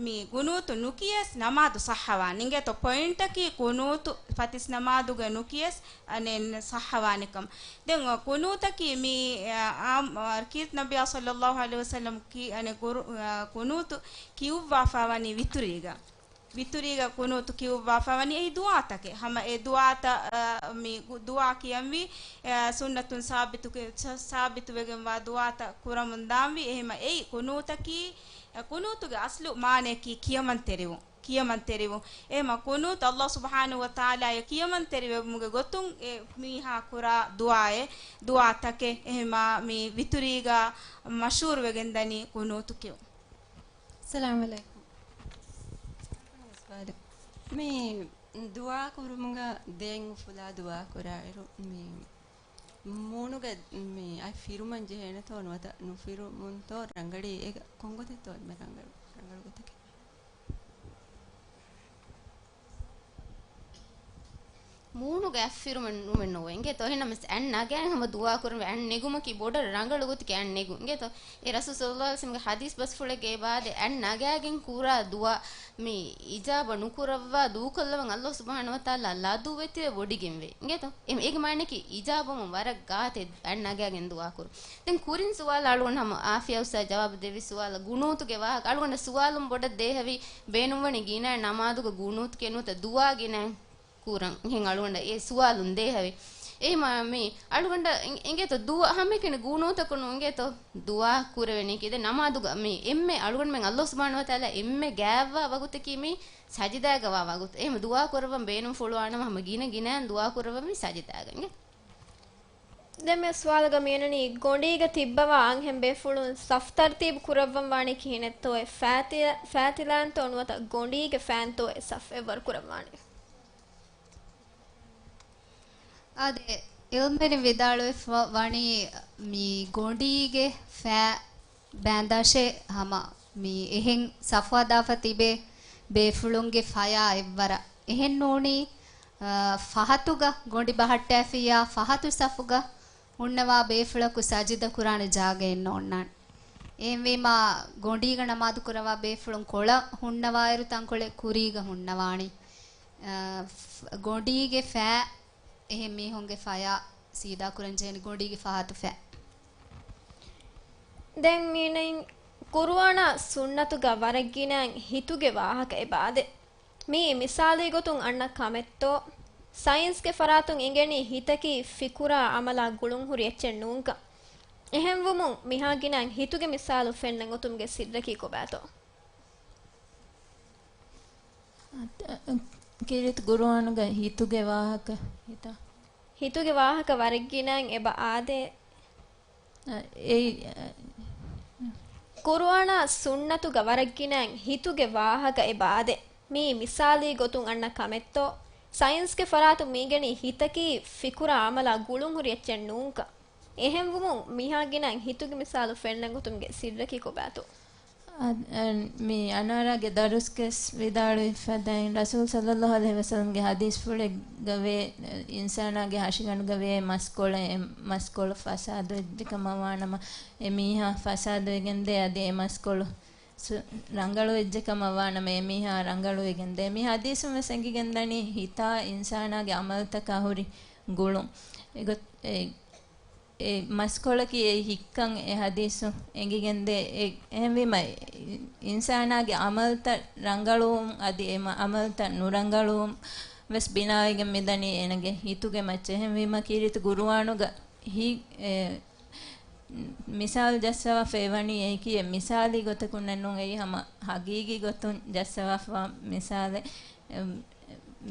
މި ގުނޫތު ނުކިޔަސް ނަމާދު ޞައްޙަވާނެ. އިނގޭތޯ ޕޮއިންޓަކީ ގުނޫތު ފަތިސް ނަމާދުގަ ނުކިޔަސް އަނެއް ޞައްޙަވާނެ ކަމަށް. ދެން ގުނޫތަކީ މި، އާ، އާ، ކީރިތި ނަބިއްޔާ ޞައްލައްލާހު ޢަލައިހި ވަސައްލަމް ކީ އަނެއް ގުރު-، އާ، ގުނޫތު ކިޔުއްވާފަ ވަނީ ވިތުރީގަ. ވިތުރީގަ ގުނޫތު ކިޔުއްވާފަ ވަނީ އެއީ ދުޢާތަކެއް. ހަމަ އެ ދުޢާތައް، އަ، މި ގު-، ދުޢާ ކިޔަންވީ، އަ، ސުންނަތުން ސާބިތު ކި-، ސަ-، ސާބިތުވެގެންވާ ދުޢާތައް ކުރަމުން ދާންވީ. އެހެމަ އެއީ ގުނޫތަކީ، އަ، ގުނޫތުގެ އަސްލު މާނަޔަކީ ކިޔަމަންތެރިވުން. ކިޔަމަންތެރިވުން. އެހެމަ ގުނޫތު ﷲ ސުބްޙާނަހޫ ވަތަޢާލާޔަށް ކިޔަމަންތެރިވެވުމުގެ ގޮތުން އެ މީހާ ކުރާ ދުޢާއެއް، ދުޢާތަކެއް. އެހެމަ މި ވިތުރީގަ މަޝްހޫރުވެގެންދަނީ ގުނޫތު ކިޔުން. އައްސަލާމު ޢަލައިކުމް. މި ދުޢާ ކުރުމުގަ ދެން އުފުލާ ދުޢާ ކުރާއިރު، މި މޫނުގަ މި އަތް ފިރުމަން ޖެހޭނެތޯ ނުވަތަ ނުފިރުމުންތޯ ރަނގަޅީ؟ އޭގަ ކޮންގޮތެއްތޯ އެންމެ ރަނގަޅު، ރަނގަޅު ގޮތަކީ؟ މޫނުގަ އަތް ފިރުމަން ނުމެއް ނޯވޭ. އިނގޭތޯ؟ އެހެންނަމަވެސް އަތް ނަގާ ހަމަ ދުޢާ ކުރުމެ އަތް ނެގުމަކީ ބޮޑަށް ރަނގަޅު ގޮތަކީ އަތް ނެގުން. އިނގޭތޯ؟ އެ ރަސޫލު ޞައްލައްލާހު ޢަލައިހި ވަސައްލަމްގެ ޙަދީޘް ބަސްފުޅެއްގައި އިބާދެ އަތް ނަގާގެން ކުރާ ދުޢާ މި އިޖާބަ ނުކުރައްވާ ދޫކޮށްލަވަން ﷲ ސުބްޙާނަހޫ ވަތަޢާލާ ލަދުވެތިވެ ވޮޑިގެންވޭ. އިނގޭތޯ؟ އެ-، އޭގެ މާނައަކީ އިޖާބަވުން ވަރަށް ގާތެއް އަތް ނަގާގެން ދުޢާ ކުރުން. ދެން ކުރިން ސުވާލު އަޅުގަނޑު ހަމަ އާފިޔާ އުސްތާޛް ޖަވާބު ދެއްވި ސުވާލަށް ގުނޫތުގެ ވާހަކަ އަޅުގަނޑަށް ސުވާލުން ބޮޑަށް ދޭހަވީ ބޭނުންވަނީ ގިނަ ނަމާދުގަ ގުނޫތު ކެނޫތަ ދުޢާ ގިނަ ކުރަން. އެހެން އަޅުގަނޑަށް އެ ސުވާލުން ދޭހަވި. އެހެމަ މި އަޅުގަނޑަށް އިނ-، އިނގޭތޯ ދުޢާ ހަމައެކަނި ގުނޫތަކުން އިނގޭތޯ ދުޢާ ކުރެވެނީ ކިދެ ނަމާދުގަ މި އެންމެ އަޅުގަނޑުމެން ﷲ ސުބްޙާނަހޫ ވަތަޢާލާ އެންމެ ގާތްވާ ވަގުތަކީ މި ސަޖިދާގަ ވާ ވަގުތު. އެހެމަ ދުޢާ ކުރައްވަން ބޭނުން ފުޅުވާނަމަ ހަމަ ގިނަ ގިނައިން ދުޢާ ކުރައްވަން މި ސަޖިދާގަ އިނގޭ. ދެން މި ސުވާލުގަ މިއަންނަނީ ގޮނޑީގަ ތިއްބަވާ އަންހެން ބޭފުޅުން ސަފް ތަރްތީބު ކުރައްވަން ވާނީ ކިހިނެއްތޯއޭ؟ ފައިތި-، ފައިތިލާންތޯ ނުވަތަ ގޮނޑީގެ ފައިންތޯ އެ ސަފް އެއްވަރު ކުރަން ވާނީ؟ އާދެ، އިލްމުވެރިން ވިދާޅުވެފަ ވަނީ މި ގޮނޑީގެ ފައި ބާނދާށޭ ހަމަ މި އެހެން ސަފް ހަދާފަ ތިބޭ ބޭފުޅުންގެ ފަޔާ އެއްވަރަށް. އެހެން ނޫނީ، އަ، ފަހަތުގަ ގޮނޑި ބަހައްޓާފިއްޔާ ފަހަތު ސަފުގަ ހުންނަވާ ބޭފުޅަކު ސަޖިދަ ކުރާނެ ޖާގައެއް ނޯންނާނެ. އެހެންވީމާ، ގޮނޑީގަ ނަމާދު ކުރައްވާ ބޭފުޅުން ކޮޅަށް ހުންނަވާއިރު ތަންކޮޅެއް ކުރީގަ ހުންނަވާނީ. އަ، ފް-، ގޮނޑީގެ ފައި އެހެން މީހުންގެ ފަޔާ ސީދާ ކުރަން ޖެހެނީ ގޮނޑީގެ ފަހަތު ފައި. ދެން މީނައިން ޤުރުއާނާ ސުންނަތުގަ ވަރަށް ގިނައިން ހިތުގެ ވާހަކަ އެބައާދޭ. މިއީ މިސާލީ ގޮތުން އަންނަ ކަމެއްތޯ؟ ސައިންސްގެ ފަރާތުން އިނގެނީ ހިތަކީ ފިކުރާ އަމަލާ ގުޅުންހުރި އެއްޗެއް ނޫންކަން. އެހެންވުމުން މިހާ ގިނައިން ހިތުގެ މިސާލު ފެންނަ ގޮތުމުގެ ސިއްރަކީ ކޮބާތޯ؟ ކީރިތި ޤުރުއާނުގަ ހިތުގެ ވާހަކަ ހިތާ؟ ހިތުގެ ވާހަކަ ވަރަށް ގިނައިން އެބަ އާދޭ. އެއީ، ޤުރުއާނާ ސުންނަތުގަ ވަރަށް ގިނައިން ހިތުގެ ވާހަކަ އެބަ އާދޭ. މިއީ މިސާލީ ގޮތުން އަންނަ ކަމެއްތޯ؟ ސައިންސްގެ ފަރާތުން މީގެނީ ހިތަކީ ފިކުރާ އަމަލާ ގުޅުންހުރި އެއްޗެއް ނޫންކަން. އެހެންވުމުން މިހާ ގިނައިން ހިތުގެ މިސާލު ފެންނަ ގޮތުމުގެ ސިއްރަކީ ކޮބާތޯ؟ އަ-، އަ-، މި އަނާރާގެ ދަރުސްގަސް ވިދާޅުވި ފަދައިން، ރަސޫލު ޞައްލައްލާހު ޢަލައިހި ވަސައްލަމްގެ ޙަދީޘްފުޅެއްގަ ވޭ، އިންސާނާގެ ހަށިގަނޑުގަ ވޭ މަސްކޮޅެއް، އެ މަސްކޮޅު ފަސާދުވެއްޖެ ކަމަށް ވާނަމަ، އެ މީހާ ފަސާދުވެގެން ދޭ، އަދި އެ މަސްކޮޅު ސު-، ރަނގަޅުވެއްޖެ ކަމަށް ވާނަމަ، އެ މީހާ ރަނގަޅުވެގެން ދޭ. މި ޙަދީޘުން ވެސް އެނގިގެންދަނީ ހިތާ އިންސާނާގެ ޢަމަލުތަކާ ހުރި ގުޅުން. އެގޮތް-، އެ، އެ މަސްކޮޅަކީ އެ ހިއްކަން އެ ޙަދީޘު އެނގިގެންދޭ. އެ، އެހެންވީމަ، އިންސާނާގެ ޢަމަލުތައް ރަނގަޅުވުން އަދި އެ މަ-، ޢަމަލުތައް ނުރަނގަޅުވުން ވެސް ބިނާވެގެން މިދަނީ އޭނަގެ ހިތުގެ މައްޗަށް. އެހެންވީމަ، ކީރިތި ޤުރުއާނުގަ ހި-، އެ، މިސާލު ޖައްސަވާފަ އެވަނީ އެކި އެ މިސާލީ ގޮތަކުންނެއް ނޫން، އެއީ ހަމަ ޙަޤީޤީ ގޮތުން ޖައްސަވާފަ މިސާލެއް. އެ،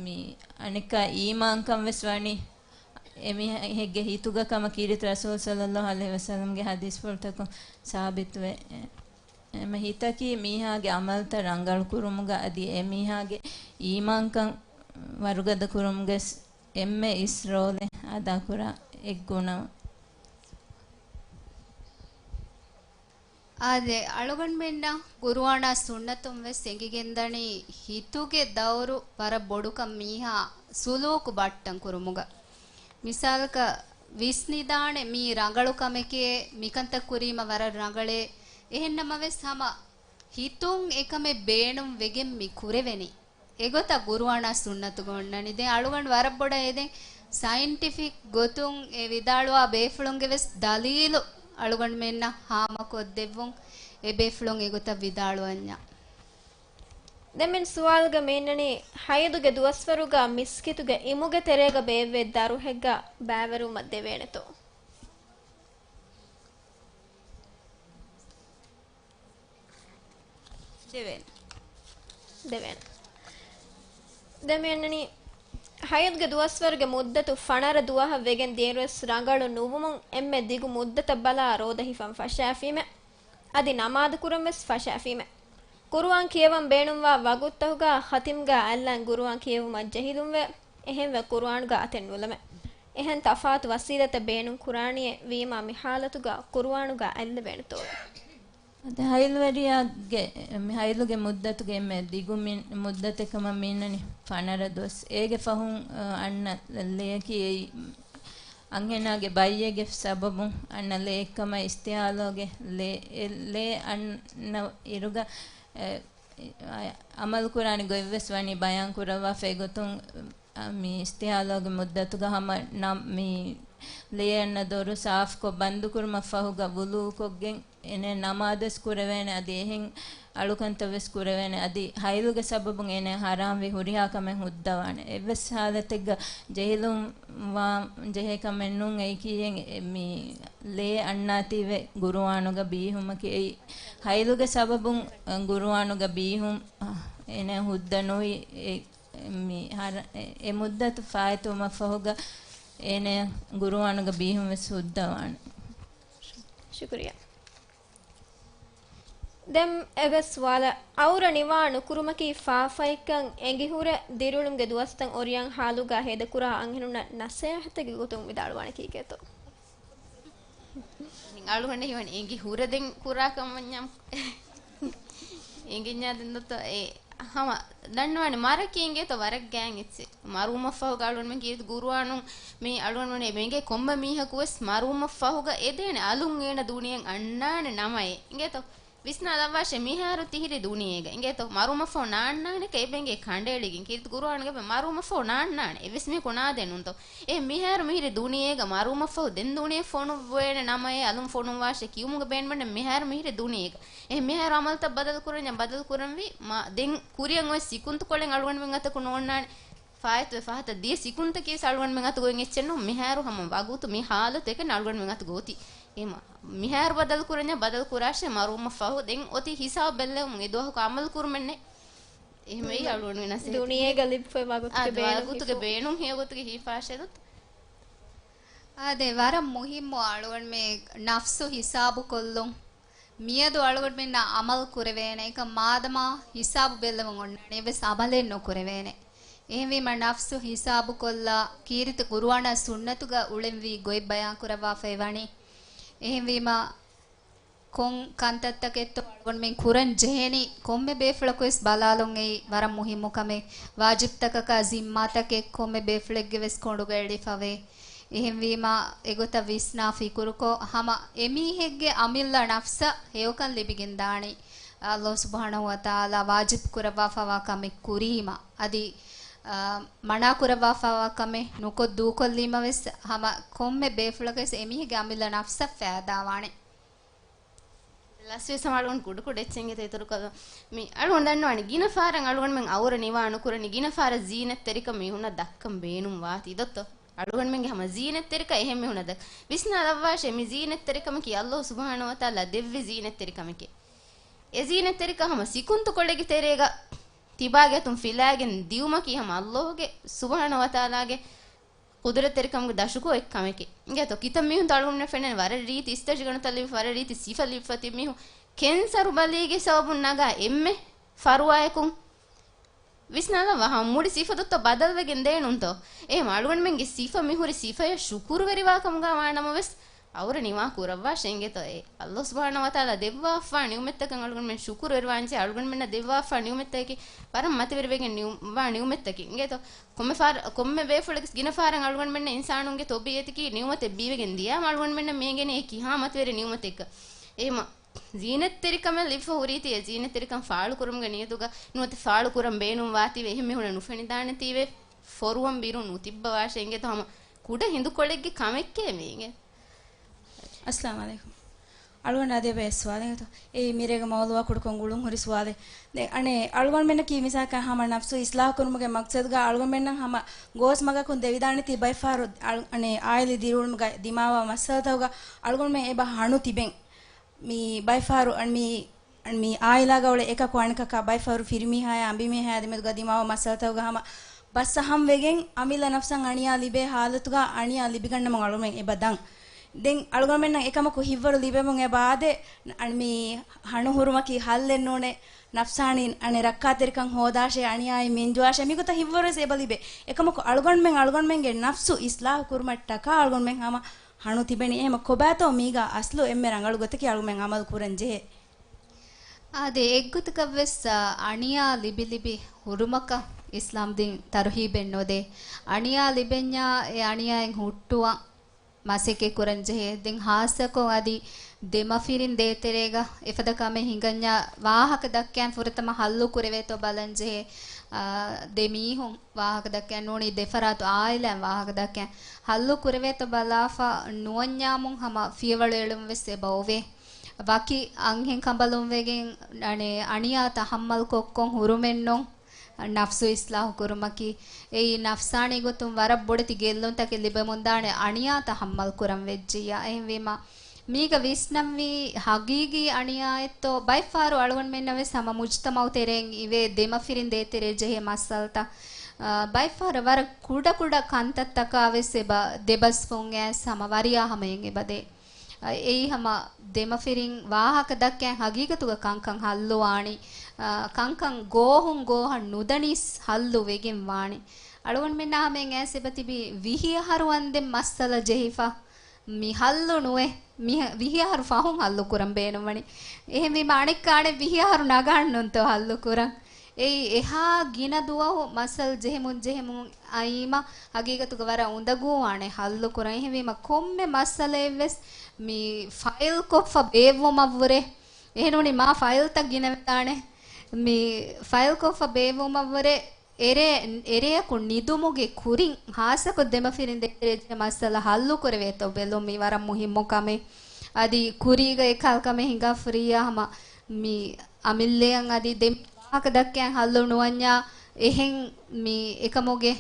މި އަނެއްކާ އީމާންކަން ވެސް ވަނީ އެމީހެއްގެ ހިތުގަ ކަމަށް ކީރިތި ރަސޫލު ޞައްލައްލާހު ޢަލައިހި ވަސައްލަމްގެ ޙަދީޘްފުޅުތަކުން ސާބިތުވޭ. އެ، އެމަ ހިތަކީ މީހާގެ ޢަމަލުތައް ރަނގަޅުކުރުމުގަ އަދި އެމީހާގެ އީމާންކަން ވަރުގަދަކުރުމުގެ އެންމެ އިސް ރޯލެއް އަދާކުރާ އެއްގުނަ. އާދެ، އަޅުގަނޑުމެންނަށް ޤުރުއާނާ ސުންނަތުން ވެސް އެނގިގެންދަނީ ހިތުގެ ދައުރު ވަރަށް ބޮޑުކަން މީހާ ސުލޫކު ބައްޓަން ކުރުމުގަ. މިސާލަކަށް ވިސްނިދާނެ މީ ރަނގަޅު ކަމެކޭ، މިކަންތައް ކުރީމަ ވަރަށް ރަނގަޅޭ. އެހެންނަމަވެސް ހަމަ ހިތުން އެކަމެއް ބޭނުން ވެގެން މި ކުރެވެނީ. އެގޮތަށް ޤުރުއާނާ ސުންނަތުގަ އޮންނަނީ. ދެން އަޅުގަނޑު ވަރަށް ބޮޑަށް އެދެން ސައިންޓިފިކް ގޮތުން އެ ވިދާޅުވާ ބޭފުޅުންގެ ވެސް ދަލީލު އަޅުގަނޑުމެންނަށް ހާމަކޮށްދެއްވުން، އެ ބޭފުޅުން އެގޮތަށް ވިދާޅުވަންޏާ. ދެން މި ސުވާލުގަ މި އިންނަނީ، ޙައިޟުގެ ދުވަސްވަރުގަ މިސްކިތުގެ އިމުގެ ތެރޭގަ ބޭއްވޭ ދަރުހެއްގަ ބައިވެރިވުމަށް ދެވޭނެތޯ؟ ދެވޭނެ. ދެވޭނެ. ދެން މި އަންނަނީ، ޙައިޟުގެ ދުވަސްވަރުގެ މުއްދަތު ފަނަރަ ދުވަހަށް ވެގެން ދިޔައިރުވެސް ރަނގަޅު ނުވުމުން އެންމެ ދިގު މުއްދަތަށް ބަލާ ރޯދަ ހިފަން ފަށާފީމެ. އަދި ނަމާދު ކުރަން ވެސް ފަށާފީމެ. ޤުރުއާން ކިޔަވަން ބޭނުންވާ ވަގުތުތަކުގަ ޚަތިމްގަ އަތްލަން ޤުރުއާން ކިޔެވުމަށް ޖެހިލުންވެ، އެހެންވެ ޤުރުއާނުގަ އަތެއް ނުލަމެ. އެހެން ތަފާތު ވަސީލަތެއް ބޭނުން ކުރާނީއޭ، ވީމާ މި ޙާލަތުގަ ޤުރުއާނުގަ އަތްލެވޭނެތޯ؟ އަދި ޙައިޟުވެރިޔާގެ މި ޙައިޟުގެ މުއްދަތުގެ އެންމެ ދިގު މި-، މުއްދަތެއް ކަމަށް މި އިންނަނީ ފަނަރަ ދުވަސް. އޭގެ ފަހުން، އަ، އަންނަ ލެޔަކީ އެއީ އަންހެނާގެ ބައްޔެއްގެ ސަބަބުން އަންނަ ލެއެއްކަމަށް އިސްތިޙާޟާގެ ލެ-، އެ ލެ އަންނަ އިރުގަ، އެ، އަ، ޢަމަލުކުރާނެ ގޮތްވެސް ވަނީ ބަޔާން ކުރައްވާފައި ގޮތުން، އަ، މި އިސްތިޙާޟާގެ މުއްދަތުގަ ހަމަ ނަ-، މި ލެ އަންނަ ދޮރު ސާފުކޮށް ބަންދުކުރުމަށް ފަހުގަ ވުޟޫކޮށްގެން އޭނަ ނަމާދުވެސް ކުރެވޭނެ، އަދި އެހެން އަޅުކަންތައްވެސް ކުރެވޭނެ، އަދި ޙައިޟުގެ ސަބަބުން އޭނަ ޙަރާމްވި ހުރިހާ ކަމެއް ހުއްދަވާނެ. އެއްވެސް ޙާލަތެއްގަ ޖެހިލުންވާން ޖެހޭ ކަމެއް ނޫން. އެއީކީއެއް މި ލެ އަންނާތީވެ ޤުރުއާނުގަ ބީހުމަކީ އެއީ ޙައިޟުގެ ސަބަބުން ޤުރުއާނުގަ ބީހުން އޭނަ ހުއްދަ ނުވި އެ، މި ހަރ-، އެ، އެ މުއްދަތު ފާއިތުވުމަށްފަހުގަ އޭނަ ޤުރުއާނުގަ ބީހުން ވެސް ހުއްދަވާނެ. ޝުކުރިއްޔާ. ދެން އެވެސް ސުވާލަށް، އައުރަ ނިވާ ނުކުރުމަކީ ފާފައެއްކަން އެނގިހުރެ ދިރިއުޅުމުގެ ދުވަސްތައް އޮރިޔަން ޙާލުގަ ހޭދަކުރާ އަންހެނުންނަށް ނަސޭހަތެއްގެ ގޮތުން ވިދާޅުވާނެ ކީކޭތޯ؟ އަޅުގަނޑަށް ހީވަނީ އެނގި ހުރެދެން ކުރާ ކަމަށް ވަންޏާ އެނގިންޏާ ދެން ދޯ އެ ހަމަ ދަންނަވާނެ މަރަކީ އިނގޭތޯ ވަރަށް ގާތް އެއްޗެއް. މަރުވުމަށްފަހުގަ އަޅުގަނޑުމެން ކީރިތި ޤުރުއާނުން މި އަޅުގަނޑުމެން އެ މެނގޭ ކޮންމެ މީހަކު ވެސް މަރުވުމަށްފަހުގަ އެދޭނެ އަލުން އޭނަ ދުނިޔެއަށް އަންނާނެ ނަމައޭ. އިނގޭތޯ؟ ވިސްނާލައްވާށޭ މިހާރު ތިހިރީ ދުނިޔޭގަ. އިނގޭތޯ؟ މަރުވުމަށްފަހު ނާންނާނެކަ އެބެނގޭ ކަނޑައެޅިގެން. ކީރިތި ޤުރުއާނުގަ މަރުވުމަށްފަހު ނާންނާނެ. އެއްވެސް މީހަކު ނާދޭ ނޫންތޯ؟ އެ މިހާރު މިހިރީ ދުނިޔޭގަ މަރުވުމަށްފަހު ދެން ދުނިޔެ ފޮނުއްވޭނެ ނަމައޭ އަލުން ފޮނުއްވާށޭ ކިޔުމުގަ ބޭނުމެއް ނެތް މިހާރު މިހިރީ ދުނިޔޭގަ. އެ މިހާރު ޢަމަލުތައް ބަދަލު ކުރަންޏާ ބަދަލު ކުރަންވީ މަ-، ދެން ކުރިއަށް އޮތް ސިކުންތުކޮޅެއް އަޅުގަނޑުމެން އަތަކު ނޯންނާނެ. ފާއިތުވެ ފަހަތަށް ދިޔަ ސިކުންތަކީ ވެސް އަޅުގަނޑުމެން އަތުގަ އޮތް އެއްޗެއް ނޫން. މިހާރު ހަމަ ވަގުތު މި ޙާލަތު އެކަން އަޅުގަނޑުމެން އަތުގަ އޮތީ. އެހެމަ މިހާރު ބަދަލު ކުރަންޏާ ބަދަލު ކުރާށޭ މަރުވުމަށްފަހު ދެން އޮތީ ހިސާބު ބެއްލެވުމުން އެ ދުވަހަކު ޢަމަލު ކުރުމެއް ނެތް. އެހެމައީ އަޅުގަނޑުމެން ނަސޭހަތް ދުނިޔޭގަ ލިބިފައި ވަގުތުގެ ވަގުތުގެ ބޭނުން ހި ވަގުތުގެ ހިފާށޭ ދޯ. އާދެ، ވަރަށް މުހިއްމު އަޅުގަނޑުމެ ނަފްސު ހިސާބުކޮށްލުން. މިއަދު އަޅުގަނޑުމެންނަށް ޢަމަލު ކުރެވޭނެ އެކަން މާދަމާ ހިސާބު ބެއްލެވުން އޮންނާނެ އެއްވެސް ޢަމަލެއް ނުކުރެވޭނެ. އެހެންވީމަ ނަފްސު ހިސާބުކޮށްލާ ކީރިތި ޤުރުއާނާ ސުންނަތުގަ އުޅެންވީ ގޮތް ބަޔާން ކުރައްވާފައި ވަނީ. އެހެންވީމަ ކޮން ކަންތައްތަކެއްތޯ އަޅުގަނޑުމެން ކުރަން ޖެހެނީ ކޮންމެ ބޭފުޅަކުވެސް ބަލާލުން އެއީ ވަރަށް މުހިއްމު ކަމެއް. ވާޖިބްތަކަކާ ޒިންމާތަކެއް ކޮންމެ ބޭފުޅެއްގެ ވެސް ކޮނޑުގަ އެޅިފަވޭ. އެހެންވީމާ، އެގޮތަށް ވިސްނާ ފިކުރުކޮށް، ހަމަ އެމީހެއްގެ އަމިއްލަ ނަފްސަށް ހެޔޮކަން ލިބިގެންދާނީ، ﷲ ސުބްޙާނަހޫ ވަތަޢާލާ ވާޖިބް ކުރައްވާފަވާ ކަމެއް ކުރީމަ. އަދި މަނާ ކުރައްވާފައިވާ ކަމެއް ނުކޮށް ދޫކޮށްލީމަވެސް، ހަމަ ކޮންމެ ބޭފުޅަކަށް ވެސް އެމީހެއްގެ އަމިއްލަ ނަފްސަށް ފައިދާވާނެ. ލަސްވެސް ހަމަ އަޅުގަނޑު ކުޑަކުޑަ އެއްޗެއް އިތުރުކޮށްލަން. މި އަޅުގަނޑު ދަންނަވާނެ، ގިނަ ފަހަރަށް އަޅުގަނޑުމެން އައުރަ ނިވާ ނުކުރަނީ، ގިނަ ފަހަރަށް ޒީނަތްތެރިކަން މީހުންނަށް ދައްކަން ބޭނުން ވާތީ ދޮއްތޯ؟ އަޅުގަނޑުމެންގެ ހަމަ ޒީނަތްތެރިކަން އެހެން މީހުންނަށް ދައްކަން. ވިސްނާލައްވާށޭ، މި ޒީނަތްތެރިކަމަކީ ﷲ ސުބްޙާނަހޫ ވަތަޢާލާ ދެއްވި ޒީނަތްތެރިކަމެކޭ. އެ ޒީނަތްތެރިކަން ހަމަ ސިކުންތުކޮޅެއްގެ ތެރޭގަ ތިބާގެ އަތުން ފިލާގެން ދިއުމަކީ ހަމަ ﷲ ގެ ސުބްޙާނަހޫ ވަތަޢާލާގެ ޤުދުރަތްތެރިކަމުގެ ދަށުކޮށް އެއްކަމެކޭ. އިނގޭތޯ، ކިތައް މީހުންތޯ އަޅުގަނޑުމެންނަށް ފެންނަނީ ވަރަށް ރީތި އިސްތަށިގަނޑުތައް ލިބިފަ، ވަރަށް ރީތި ސިފަ ލިބިފަ ތިބި މީހުން. ކެންސަރު ބަލީގެ ސަބަބުން ނަގާ އެންމެ ފަރުވާއަކުން ވިސްނާލައްވާ، ހަމަ މުޅި ސިފަ ދޮއްތޯ ބަދަލުވެގެން ދޭނުންތޯ؟ އެހެން އަޅުގަނޑުމެންގެ ސިފަ މިހުރި ސިފަޔަށް ޝުކުރުވެރިވާ ކަމުގަ ވާނަމަވެސް، އައުރަ ނިވާ ކުރައްވާށޭ އިނގޭތޯ. އެ ﷲ ސުބްޙާނަހޫ ވަތަޢާލާ ދެއްވާފާ ނިޢުމަތްތަކަށް އަޅުގަނޑުމެން ޝުކުރުވެރިވާންޖެހޭ. އަޅުގަނޑުމެންނަށް ދެއްވާފާ ނިޢުމަތްތަކަކީ ވަރަށް މަތިވެރިވެގެން ނިޢު-، ވާ ނިޢުމަތްތަކެއް އިނގޭތޯ. ކޮންމެ ފަހަރަ-، ކޮންމެ ބޭފުޅަކަސް ގިނަ ފަހަރަށް އަޅުގަނޑުމެންނަށް އިންސާނުންގެ ޠަބީޢަތަކީ ނިޢުމަތެއް ބީވެގެން ދިޔާމަ އަޅުގަނޑުމެންނަށް މިއެނގެނީ އެ ކިހާ މަތިވެރި ނިޢުމަތެއްކަ. އެހެމަ ޒީނަތްތެރިކަމެއް ލިބިފަ ހުރީތީ، އެ ޒީނަތްތެރިކަން ފާޅުކުރުމުގެ ނިޔަތުގަ ނުވަތަ ފާޅުކުރަން ބޭނުން ވާތީވެ އެހެން މީހުންނަށް ނުފެނިދާނެތީވެ، ފޮރުވަން ބިރު ނުތިއްބަވާށޭ އިނގޭތޯ. ހަމަ ކުޑަ ހިނދުކޮޅެއްގެ ކަމެއްކޭ މީގެ. އައްސަލާމު ޢަލައިކުމް. އަޅުގަނޑަށް އަދި އެބަ އެއް ސުވާލެއް އިނގޭތޯ. އެއީ މިރޭގެ މައުޟޫޢާ ކުޑަކޮށް ގުޅުން ހުރި ސުވާލެއް. ދެން އަނެއް އަޅުގަނޑުމެންނަކީ މިސާލަކަށް ހަމަ ނަފްސު އިޞްލާޙު ކުރުމުގެ މަޤްޞަދުގަ އަޅުގަނޑުމެންނަށް ހަމަ ގޯސް މަގަކުން ދެވިދާނެތީ ބައެއްފަހަރު އަޅު-، އަނެއް އާއިލީ ދިރިއުޅުމުގަ ދިމާވާ މައްސަލަތަކުގަ އަޅުގަނޑުމެން އެބަ ހަނު ތިބެން. މި ބައެއްފަހަރު އަން މި، އަން މި އާއިލާގަ އުޅޭ އެކަކު އަނެކަކާ ބައެއްފަހަރު ފިރިމީހާޔާ އަނބިމީހާޔާ ދެމެދުގަ ދިމާވާ މައްސަލަތަކުގަ ހަމަ ބަސްއަހަން ވެގެން އަމިއްލަ ނަފްސަށް އަނިޔާ ލިބޭ ހާލަތުގަ އަނިޔާ ލިބިގަންނަމުން އަޅުމެން އެބަ ދަން. ދެން އަޅުގަނޑުމެންނަށް އެކަމަކު ހިތްވަރު ލިބެމުން އެބަ އާދޭ، އަން މި ހަނު ހުރުމަކީ ހައްލެއް ނޫނޭ، ނަފްސާނީ އަނެއް ރައްކާތެރިކަން ހޯދާށޭ، އަނިޔާއިން މިންޖުވާށޭ، މިގޮތަށް ހިތްވަރުވެސް އެބަ ލިބޭ. އެކަމަކު އަޅުގަނޑުމެން އަޅުގަނޑުމެންގެ ނަފްސު އިޞްލާޙު ކުރުމަށްޓަކާ އަޅުގަނޑުމެން ހަމަ ހަނު ތިބެނީ. އެހެމަ ކޮބާތޯ މީގަ އަސްލު އެންމެ ރަނގަޅު ގޮތަކީ އަޅުގަނޑުމެން އަމަލު ކުރަން ޖެހޭ. އާދެ، އެއްގޮތަކަށްވެސް، އަ، އަނިޔާ ލިބިލިބި ހުރުމަކަށް އިސްލާމްދީން ތަރުހީބެއް ނުދޭ. އަނިޔާ ލިބެންޏާ އެ އަނިޔާއިން ހުއްޓުވަން މަސައްކަތް ކުރަން ޖެހޭ. ދެން ހާއްސަކޮށް އަދި ދެމަފިރިން ދޭތެރޭގަ އެފަދަ ކަމެއް ހިނގަންޏާ ވާހަކަ ދައްކައިން ފުރަތަމަ ހައްލު ކުރެވޭތޯ ބަލަން ޖެހޭ. އާ، ދެ މީހުން ވާހަކަ ދައްކައިން ނޫނީ ދެފަރާތު އާއިލާއިން ވާހަކަ ދައްކައިން ހައްލު ކުރެވޭތޯ ބަލާފަ ނުވަންޏާމުން ހަމަ ފިޔަވަޅު އެޅުން ވެސް އެބަ އޮވޭ. ވަކި އަންހެން ކަނބަލުން ވެގެން އަނެއް އަނިޔާ ތަހައްމަލް ކޮށްކޮށް ހުރުމެއް ނޫން. ނަފްސު އިސްލާހު ކުރުމަކީ، އެއީ ނަފްސާނީ ގޮތުން ވަރަށް ބޮޑެތި ގެއްލުންތަކެއް ލިބެމުންދާނެ އަނިޔާ ތަހައްމަލް ކުރަން ވެއްޖިއްޔާ. އެހެންވީމަ، މީގަ ވިސްނަންވީ ހަގީގީ އަނިޔާއެއްތޯ؟ ބައެއްފަހަރު އަޅުގަނޑުމެންނަށް ވެސް ހަމަ މުޖްތަމަޢު ތެރެއިން އިވޭ ދެމަފިރިން ދޭތެރޭ ޖެހޭ މައްސަލަތައް. އާ، ބައެއްފަހަރު ވަރަށް ކުޑަކުޑަ ކަންތައްތަކާ ވެސް އެބަ ދެބަސްފުން އައިސް ހަމަ ވަރިޔާ ހަމައިން އެބަ ދޭ. އެއީ ހަމަ ދެމަފިރިން ވާހަކަ ދައްކައިން ހަގީގަތުގަ ކަންކަން ހައްލުވާނީ. އާ، ކަންކަން ގޯހުން ގޯހަށް ނުދަނީސް ހައްލު ވެގެން ވާނީ. އަޅުގަނޑުމެންނާ ހަމައިން އައިސް އެބަތިބީ ވިހި އަހަރު ވަންދެން މައްސަލަ ޖެހިފަ، މި ހައްލު ނުވެ، މި ވިހި އަހަރު ފަހުން ހައްލު ކުރަން ބޭނުންވަނީ. އެހެންވީމަ އަނެއްކާ އަނެއް ވިހި އަހަރު ނަގާން ނޫންތޯ ހައްލު ކުރަން. އެއީ އެހާ ގިނަ ދުވަހު މައްސަލަ ޖެހެމުން ޖެހެމުން އައީމަ، ހަގީގަތުގަ ވަރަށް އުނދަގޫވާނެ ހައްލު ކުރަން. އެހެންވީމަ ކޮންމެ މައްސަލައެއްވެސް މި ފައިލްކޮށްފަ ބޭއްވުމަށްވުރެ، އެހެންނޫނީ މާ ފައިލްތައް ގިނަވެދާނެ. މި ފައިލްކޮށްފަ ބޭއްވުމަށްވުރެ އެރޭ، އެރެއަކު ނިދުމުގެ ކުރިން ހާއްސަކޮށް ދެމަފިރިން ދޭތެރޭ މައްސަލަ ހައްލު ކުރެވޭތޯ ބެލުން މީ ވަރަށް މުހިއްމު ކަމެއް. އަދި ކުރީގަ އެކަހަލަ ކަމެއް ހިނގާފަ ހުރިއްޔާ ހަމަ މި އަމިއްލައަށް އަދި ދެން ވާހަކަ ދައްކައިން ހައްލު ނުވަންޏާ އެހެން މި އެކަމުގެ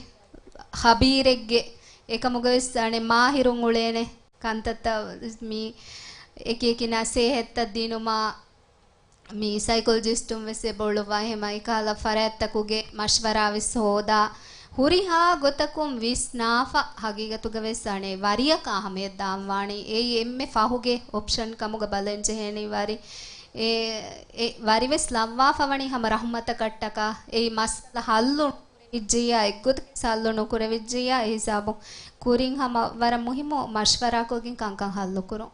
ޚަބީރެއްގެ އެކަމުގަވެސް އަނެއް މާހިރުން އުޅޭނެ ކަންތައްތައް މި އެކިއެކި ނަސޭހަތްތައް ދިނުމާ، މި ސައިކޮލޮޖިސްޓުން ވެސް އެބަ އުޅުއްވާ އެހެމަ އެކަހަލަ ފަރާތްތަކުގެ މަޝްވަރާ ވެސް ހޯދާ، ހުރިހާ ގޮތަކުން ވިސްނާފަ ހަގީގަތުގަ ވެސް އަނެއް ވަރިޔަކަށް އަހަމިއްޔަތު ދާންވާނީ. އެއީ އެންމެ ފަހުގެ އޮޕްޝަން ކަމުގަ ބަލަން ޖެހޭނީ ވަރި. އެ، އެ ވަރި ވެސް ލައްވާފަ ވަނީ ހަމަ ރަޙުމަތަކަށްޓަކާ. އެއީ މައްސަލަ ހައްލު ނުކުރެވިއްޖިއްޔާ، އެއްގޮތަކަށް ހައްލު ނުކުރެވިއްޖިއްޔާ، އެ ހިސާބުން ކުރިން ހަމަ ވަރަށް މުހިއްމު މަޝްވަރާކޮށްގެން ކަންކަން ހައްލު ކުރުން.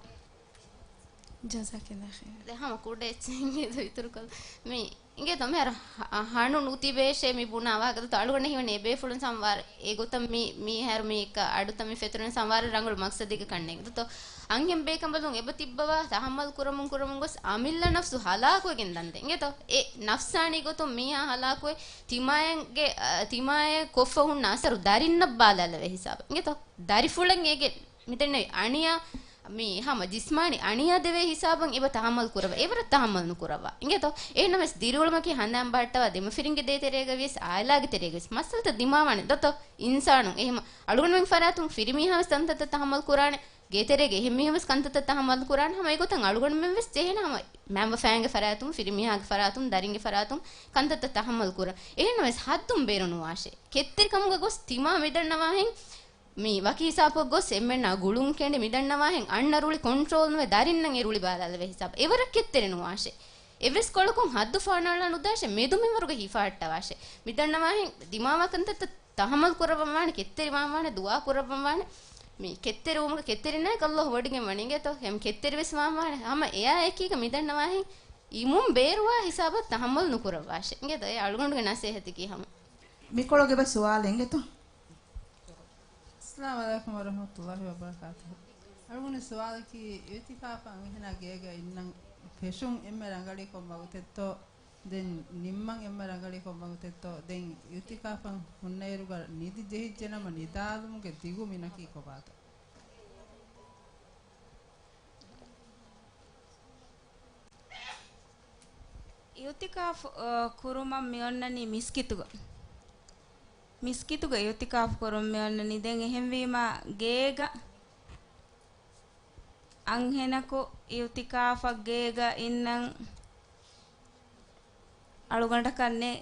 ޖަޒާކައްލާހު ޚައިރަން. ދެ ހަމަ ކުޑަ އެއްޗެއް އިނގޭތޯ އިތުރުކޮށް. މި އިނގޭތޯ މިހާރު ހަ-، ހަނު ނުތިބޭށޭ މި ބުނާ ވާހަކަ ދޯ. އަޅުގަނޑަށް ހީވަނީ އެބޭފުޅުން ސަމްވާރު އެގޮތަށް މި، މިހާރު މި އެއްކަ އަޑުތައް މި ފެތުރެން ސަމްވާރު ރަނގަޅު މަގްސަދެއްގަ ކަންނޭނގެ ދޯ. އަންހެން ބޭކަނބަލުން އެބަ ތިއްބަވާ ތަހައްމަލް ކުރަމުން ކުރަމުން ގޮސް އަމިއްލަ ނަފްސު ހަލާކުވެގެން ދަންދެން. އިނގޭތޯ؟ އެ ނަފްސާނީ ގޮތުން މީހާ ހަލާކުވެ ތިމާޔަށް، އަ، ތިމާޔަށް ކޮށްފަ ހުންނަ އަސަރު ދަރިންނަށް ބާލާލެވޭ ހިސާބަށް. އިނގޭތޯ؟ ދަރިފުޅެއް އޭގެ މިދެންނެވި އަނިޔާ މި ހަމަ ޖިސްމާނީ އަނިޔާ ދެވޭ ހިސާބަށް އެބަ ތަހައްމަލް ކުރައްވާ. އެވަރަށް ތަހައްމަލް ނުކުރައްވާ. އިނގޭތޯ؟ އެހެންނަމަވެސް ދިރިއުޅުމަކީ ހަނދާން ބަހައްޓަވާ ދެމަފިރިންގެ ދޭތެރޭގަ ވިޔަސް އާއިލާގެ ތެރޭގަ ވިޔަސް މައްސަލަތައް ދިމާވާނެ ދޯ. އިންސާނުން އެހެމަ އަޅުގަނޑުމެން ފަރާތުން ފިރިމީހާ ވެސް ކަންތައްތައް ތަހައްމަލް ކުރާނެ. ގޭތެރޭގަ އެހެން މީހުން ވެސް ކަންތައްތައް ތަހައްމަލް ކުރާނެ. ހަމަ އެގޮތަށް އަޅުގަނޑުމެން ވެސް ޖެހޭނެ ހަމަ މައިންބަފައިންގެ ފަރާތުން، ފިރިމީހާގެ ފަރާތުން، ދަރިންގެ ފަރާތުން ކަންތައްތައް ތަހައްމަލް ކުރަން. އެހެންނަމަވެސް ހައްދުން ބޭރު ނުވާށޭ. ކެތްތެރިކަމުގަ ގޮސް ތިމާ މިދަންނަވާހެން މި ވަކި ހިސާބަށް ގޮސް އެންމެންނާ ގުޅުން ކެނޑި މިދަންނަވާހެން އަންނަ ރުޅި ކޮންޓްރޯލް ނުވެ ދަރިންނަށް އެ ރުޅި ބާލާލެވޭ ހިސާބަށް. އެވަރަށް ކެތްތެރި ނުވާށޭ. އެއްވެސް ކޮޅަކުން ހައްދު ފަނާޅާ ނުދާށޭ. މެދުމިންވަރުގަ ހިފަހައްޓަވާށޭ. މިދަންނަވާހެން ދިމާވާ ކަންތައްތައް ތަހައްމަލް ކުރައްވަން ވާނެ، ކެތްތެރިވާން ވާނެ، ދުޢާ ކުރައްވަން ވާނެ. މި ކެތްތެރިވުމުގަ ކެތްތެރިންނާއެކު އައްލާހު ވޮޑިގެން ވަނީ އިނގޭތޯ. ހަމަ ކެތްތެރިވެސް ވާން ވާނެ. ހަމަ އެއާ އެކީގަ މިދަންނަވާހެން އިމުން ބޭރުވާ ހިސާބަށް ތަހައްމަލް ނުކުރައްވާށޭ. އިނގޭތޯ އެ އަޅުގަނޑުގެ ނަސޭހަތަކީ ހަމަ. މިކޮޅުގެ އެބަ ސުވާލެއް އިނގޭތޯ؟ އައްސަލާމު ޢަލައިކުމް ވަރަޙްމަތުﷲި ވަބަރަކާތުހު. އަޅުގަނޑު ސުވާލަކީ، އިޢުތިކާފަށް އަންހެނާ ގޭގަ އިންނަން ފެށުން އެންމެ ރަނގަޅީ ކޮން ވަގުތެއްތޯ؟ ދެން ނިންމަން އެންމެ ރަނގަޅީ ކޮން ވަގުތެއްތޯ؟ ދެން އިޢުތިކާފަށް ހުންނައިރުގަ ނިދި ޖެހިއްޖެނަމަ ނިދާލުމުގެ ދިގު މިނަކީ ކޮބާތޯ؟ އިޢުތިކާފު، އަ، ކުރުމަށް މި އޮންނަނީ މިސްކިތުގަ. މިސްކިތުގަ އިޢުތިކާފު ކުރުން މި އޮންނަނީ. ދެން އެހެންވީމާ، ގޭގަ އަންހެނަކު އިޢުތިކާފަށް ގޭގަ އިންނަން އަޅުގަނޑަކަށް ނެތް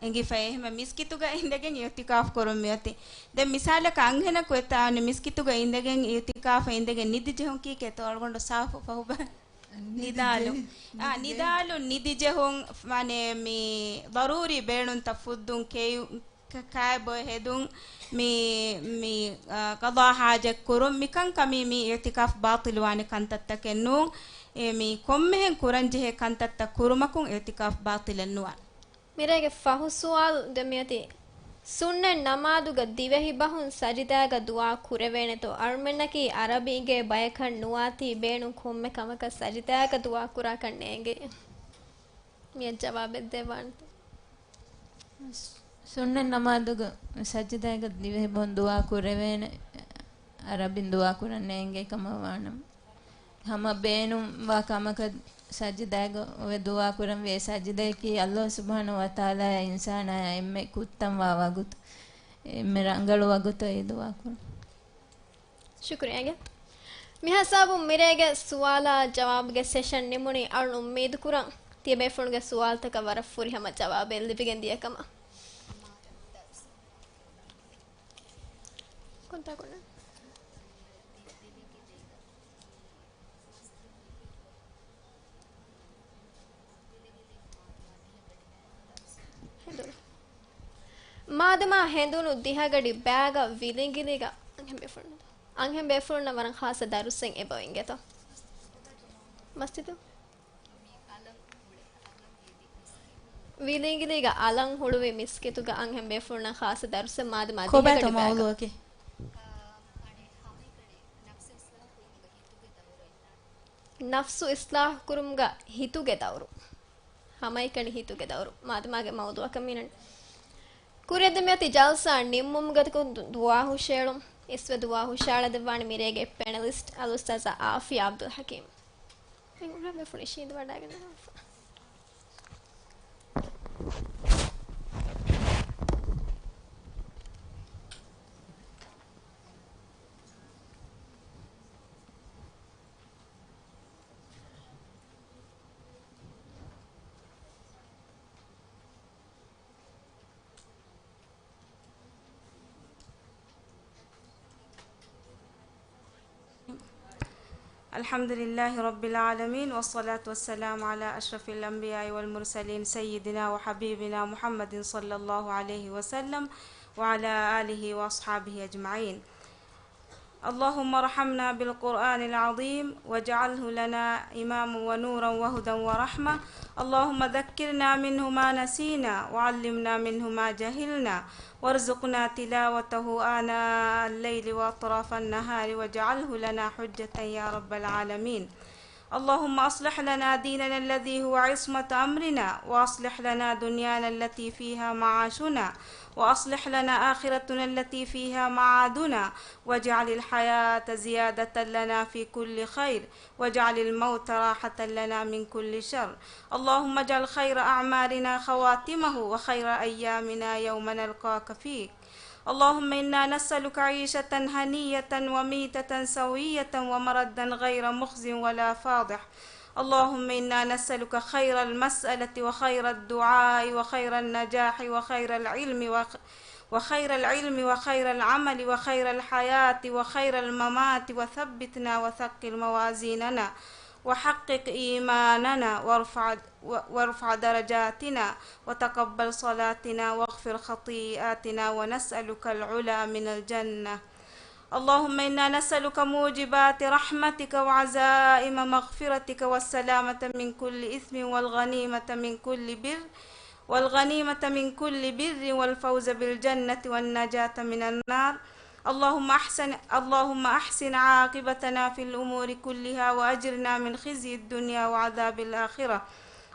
އެނގިފައި. އެހެންވެ މިސްކިތުގަ އިނދެގެން އިޢުތިކާފު ކުރުން މިއޮތީ. ދެން މިސާލަކަށް އަންހެނަކު އެތާ މިސްކިތުގަ އިނދެގެން އިޢުތިކާފަށް އިނދެގެން ނިދި ޖެހުން ކީކޭތޯ އަޅުގަނޑު ސާފު ފަހުބަ ނިދި ނިދާލުން. ޖެހި-، އާ، ނިދި ނިދާލުން ނިދި ޖެހުން، މާނެ މި ޟަރޫރީ ބޭނުންތައް ފުއްދުން ކެޔު-، ކަ-، ކާބޮއެ ހެދުން، މި، މި، އާ، ޤަޟާ ޙާޖަތް ކުރުން، މިކަންކަމީ މި އިޢުތިކާފު ބާޠިލުވާނެ ކަންތައްތަކެއް ނޫން. އެ، މި ކޮންމެހެން ކުރަންޖެހޭ ކަންތައްތައް ކުރުމަކުން އިޢުތިކާފު ބާޠިލެއް ނުވާނެ. މިރޭގެ ފަހު ސުވާލު ދެން މިއޮތީ، ސުންނަތް ނަމާދުގަ ދިވެހި ބަހުން ސަޖިދާގަ ދުޢާ ކުރެވޭނެތޯ؟ އަޅުމެންނަކީ ޢަރަބީގެ ބަޔަކަށް ނުވާތީ ބޭނުން ކޮންމެ ކަމަކަށް ސަޖިދާގަ ދުޢާ ކުރާކަށް ނޭނގޭ. މިއަށް ޖަވާބެއް ދެއްވާނެތޯ؟ ސުންނަތް ނަމާދުގަ ސަޖިދާގަ ދިވެހި ބަހުން ދުޢާ ކުރެވޭނެ، ޢަރަބިން ދުޢާ ކުރަން ނޭނގޭ ކަމަށް ވާނަމަ. ހަމަ ބޭނުންވާ ކަމަކަށް ސަޖިދާގަ އޮވެ ދުޢާ ކުރަން ވޭ. ސަޖިދައަކީ އައްލާހު ސުބްޙާނަހު ވަތަޢާލާއާ އިންސާނާއާ އެންމެ ކުއްތަންވާ ވަގުތު، އެންމެ ރަނގަޅު ވަގުތު އެ ދުޢާ ކުރުން. ޝުކުރިއްޔާ. މިހިސާބުން މިރޭގެ ސުވާލާ ޖަވާބުގެ ސެޝަން ނިމުނީ. އަޅުން އުއްމީދު ކުރަން ތިޔަބޭފުޅުންގެ ސުވާލުތަކަށް ވަރަށް ފުރިހަމަ ޖަވާބެއް ލިބިގެން ދިޔަ ކަމަށް. ކޮންތާކުން؟ ހެނދުނު. މާދަމާ ހެނދުނު ދިހަގަޑި ބައިގަ ވިލިނގިލީގަ އަންހެން ބޭފުޅުން، އަންހެން ބޭފުޅުންނަށް ވަރަށް ޚާއްޞަ ދަރުސެއް އެބައޮތް އިނގޭތޯ؟ މަސްޖިދު. ވިލިނގިލީގަ އަލަށް ހުޅުވި މިސްކިތުގަ އަންހެން ބޭފުޅުންނަށް ޚާއްޞަ ދަރުސެއް މާދަމާ ކޮބާތޯ ދިހަގަޑި ބައިގަ. މައުޟޫޢަކީ؟ ނަފްސު އިޞްލާޙު ކުރުމުގަ ހިތުގެ ދައުރު. ހަމައެކަނި ހިތުގެ ދައުރު. މާދަމާގެ މައުޟޫޢަކަށް މިނަން. ކުރިއަށް ދެމިއޮތީ ޖަލްސާ ނިންމުމުގަ ދު-، ދުޢާ ހުށައެޅުން. އިސްވެ ދުޢާ ހުށައަޅައިދެއްވާނެ މިރޭގެ ޕެނަލިސްޓް އަލްއުސްތާޛާ އާފިޔާ ޢަބްދުލް ޙަކީމް. އެ އުޅާ ބޭފުޅުން އިށީނދެވަޑައިގަންނަވާފަ. الحمد لله رب العالمين، والصلاة والسلام على أشرف الأنبياء والمرسلين، سيدنا وحبيبنا محمد صلى الله عليه وسلم، وعلى آله وأصحابه أجمعين. اللهم ارحمنا بالقرآن العظيم واجعله لنا إماما ونورا وهدى ورحمة. اللهم ذكرنا منه ما نسينا وعلمنا منه ما جهلنا وارزقنا تلاوته آناء الليل وأطراف النهار واجعله لنا حجة يا رب العالمين. اللهم أصلح لنا ديننا الذي هو عصمة أمرنا، وأصلح لنا دنيانا التي فيها معاشنا، وأصلح لنا آخرتنا التي فيها معادنا، واجعل الحياة زيادة لنا في كل خير، واجعل الموت راحة لنا من كل شر. اللهم اجعل خير أعمالنا خواتمه، وخير أيامنا يوم نلقاك فيك. اللهم إنا نسألك عيشة هنية وميتة سوية ومردا غير مخز ولا فاضح. اللهم إنا نسألك خير المسألة وخير الدعاء وخير النجاح وخير العلم وخ-، وخير العلم وخير العمل وخير الحياة وخير الممات، وثبتنا وثقل موازيننا وحقق إيماننا وارفع، و-، وارفع درجاتنا وتقبل صلاتنا واغفر خطيئاتنا ونسألك العلا من الجنة. اللهم إنا نسألك موجبات رحمتك وعزائم مغفرتك والسلامة من كل إثم والغنيمة من كل بر، والغنيمة من كل بر والفوز بالجنة والنجاة من النار. اللهم أحسن، اللهم أحسن عاقبتنا في الأمور كلها وأجرنا من خزي الدنيا وعذاب الآخرة.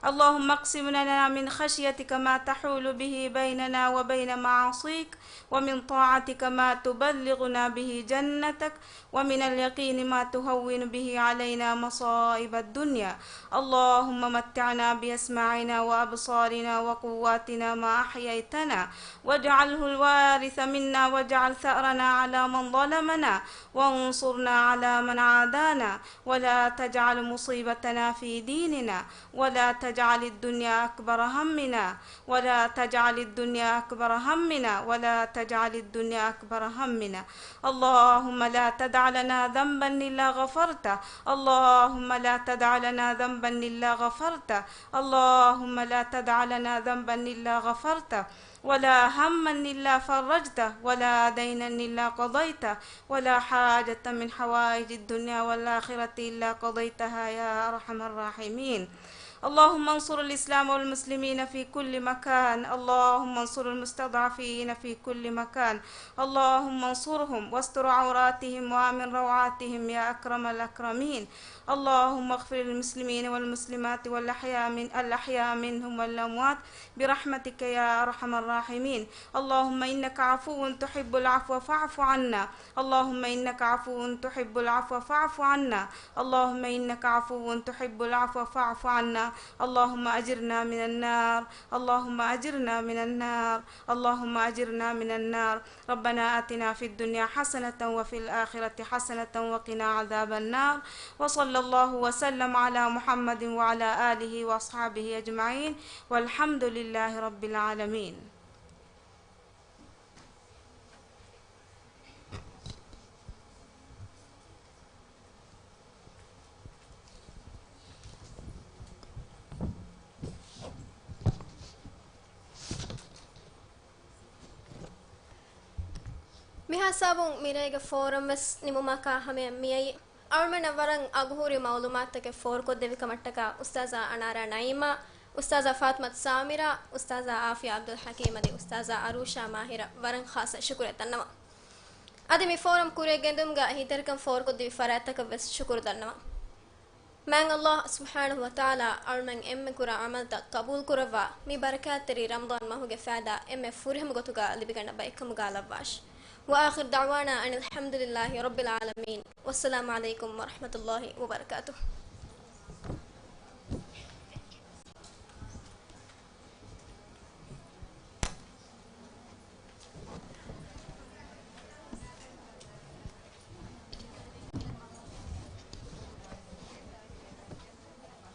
اللهم اقسم لنا من خشيتك ما تحول به بيننا وبين معاصيك، ومن طاعتك ما تبلغنا به جنتك، ومن اليقين ما تهون به علينا مصائب الدنيا. اللهم متعنا بأسماعنا وأبصارنا وقواتنا ما أحييتنا، واجعله الوارث منا، واجعل ثأرنا على من ظلمنا، وانصرنا على من عادانا، ولا تجعل مصيبتنا في ديننا، ولا تجعل الدنيا أكبر همنا، ولا تجعل الدنيا أكبر همنا، ولا تجعل الدنيا أكبر همنا. اللهم لا تدع لنا ذنبا إلا غفرته، اللهم لا تدع لنا ذنبا إلا غفرته، اللهم لا تدع لنا ذنبا إلا غفرته، ولا هما إلا فرجته، ولا دينا إلا قضيته، ولا حاجة من حوائج الدنيا والآخرة إلا قضيتها يا أرحم الراحمين. اللهم انصر الإسلام والمسلمين في كل مكان، اللهم انصر المستضعفين في كل مكان، اللهم انصرهم واستر عوراتهم وآمن روعاتهم يا أكرم الأكرمين. اللهم اغفر للمسلمين والمسلمات والأحياء من، الأحياء منهم والأموات برحمتك يا أرحم الراحمين. اللهم إنك عفو تحب العفو فاعف عنا. اللهم إنك عفو تحب العفو فاعف عنا. اللهم إنك عفو تحب العفو فاعف عنا. اللهم أجرنا من النار. اللهم أجرنا من النار. اللهم أجرنا من النار. ربنا آتنا في الدنيا حسنة وفي الآخرة حسنة وقنا عذاب النار. وصلى الله وسلم على محمد وعلى آله وأصحابه أجمعين. والحمد لله رب العالمين. މިހާ ސާބުން މިރޭގެ ފޯރަމް ވެސް ނިމުމާކާ ހަމަޔަށް މިއައީ. އަޅުމެންނަށް ވަރަށް އަގުހުރި މައުލޫމާތުތަކެއް ފޯރުކޮށްދެއްވި ކަމަށްޓަކާ އުސްތާޒާ އަނާރާ ނައީމާ، އުސްތާޒާ ފާތިމަތު ސާމިރާ، އުސްތާޒާ އާފިޔާ އަބްދުލް ޙަކީމް އަދި އުސްތާޒާ އަރޫޝާ މާހިރަށް ވަރަށް ޚާއްޞަ ޝުކުރެއް ދަންނަވަން. އަދި މި ފޯރަމް ކުރިއަށް ގެންދުމުގަ އެހީތެރިކަން ފޯރުކޮށްދެއްވި ފަރާތްތަކަށް ވެސް ޝުކުރު ދަންނަވަން. މާތް ﷲ ސުބްޙާނަހޫ ވަތަޢާލާ އަޅުމެން އެންމެ ކުރާ ޢަމަލްތައް ޤަބޫލު ކުރައްވާ، މި ބަރަކާތްތެރި ރަމަޟާން މަހުގެ ފައިދާ އެންމެ ފުރިހަމަ ގޮތުގަ ލިބިގަންނަ ބައެއްކަމުގަ ލައްވާށި. وآخر دعوانا أن الحمد لله رب العالمين. والسلام عليكم ورحمة الله وبركاته.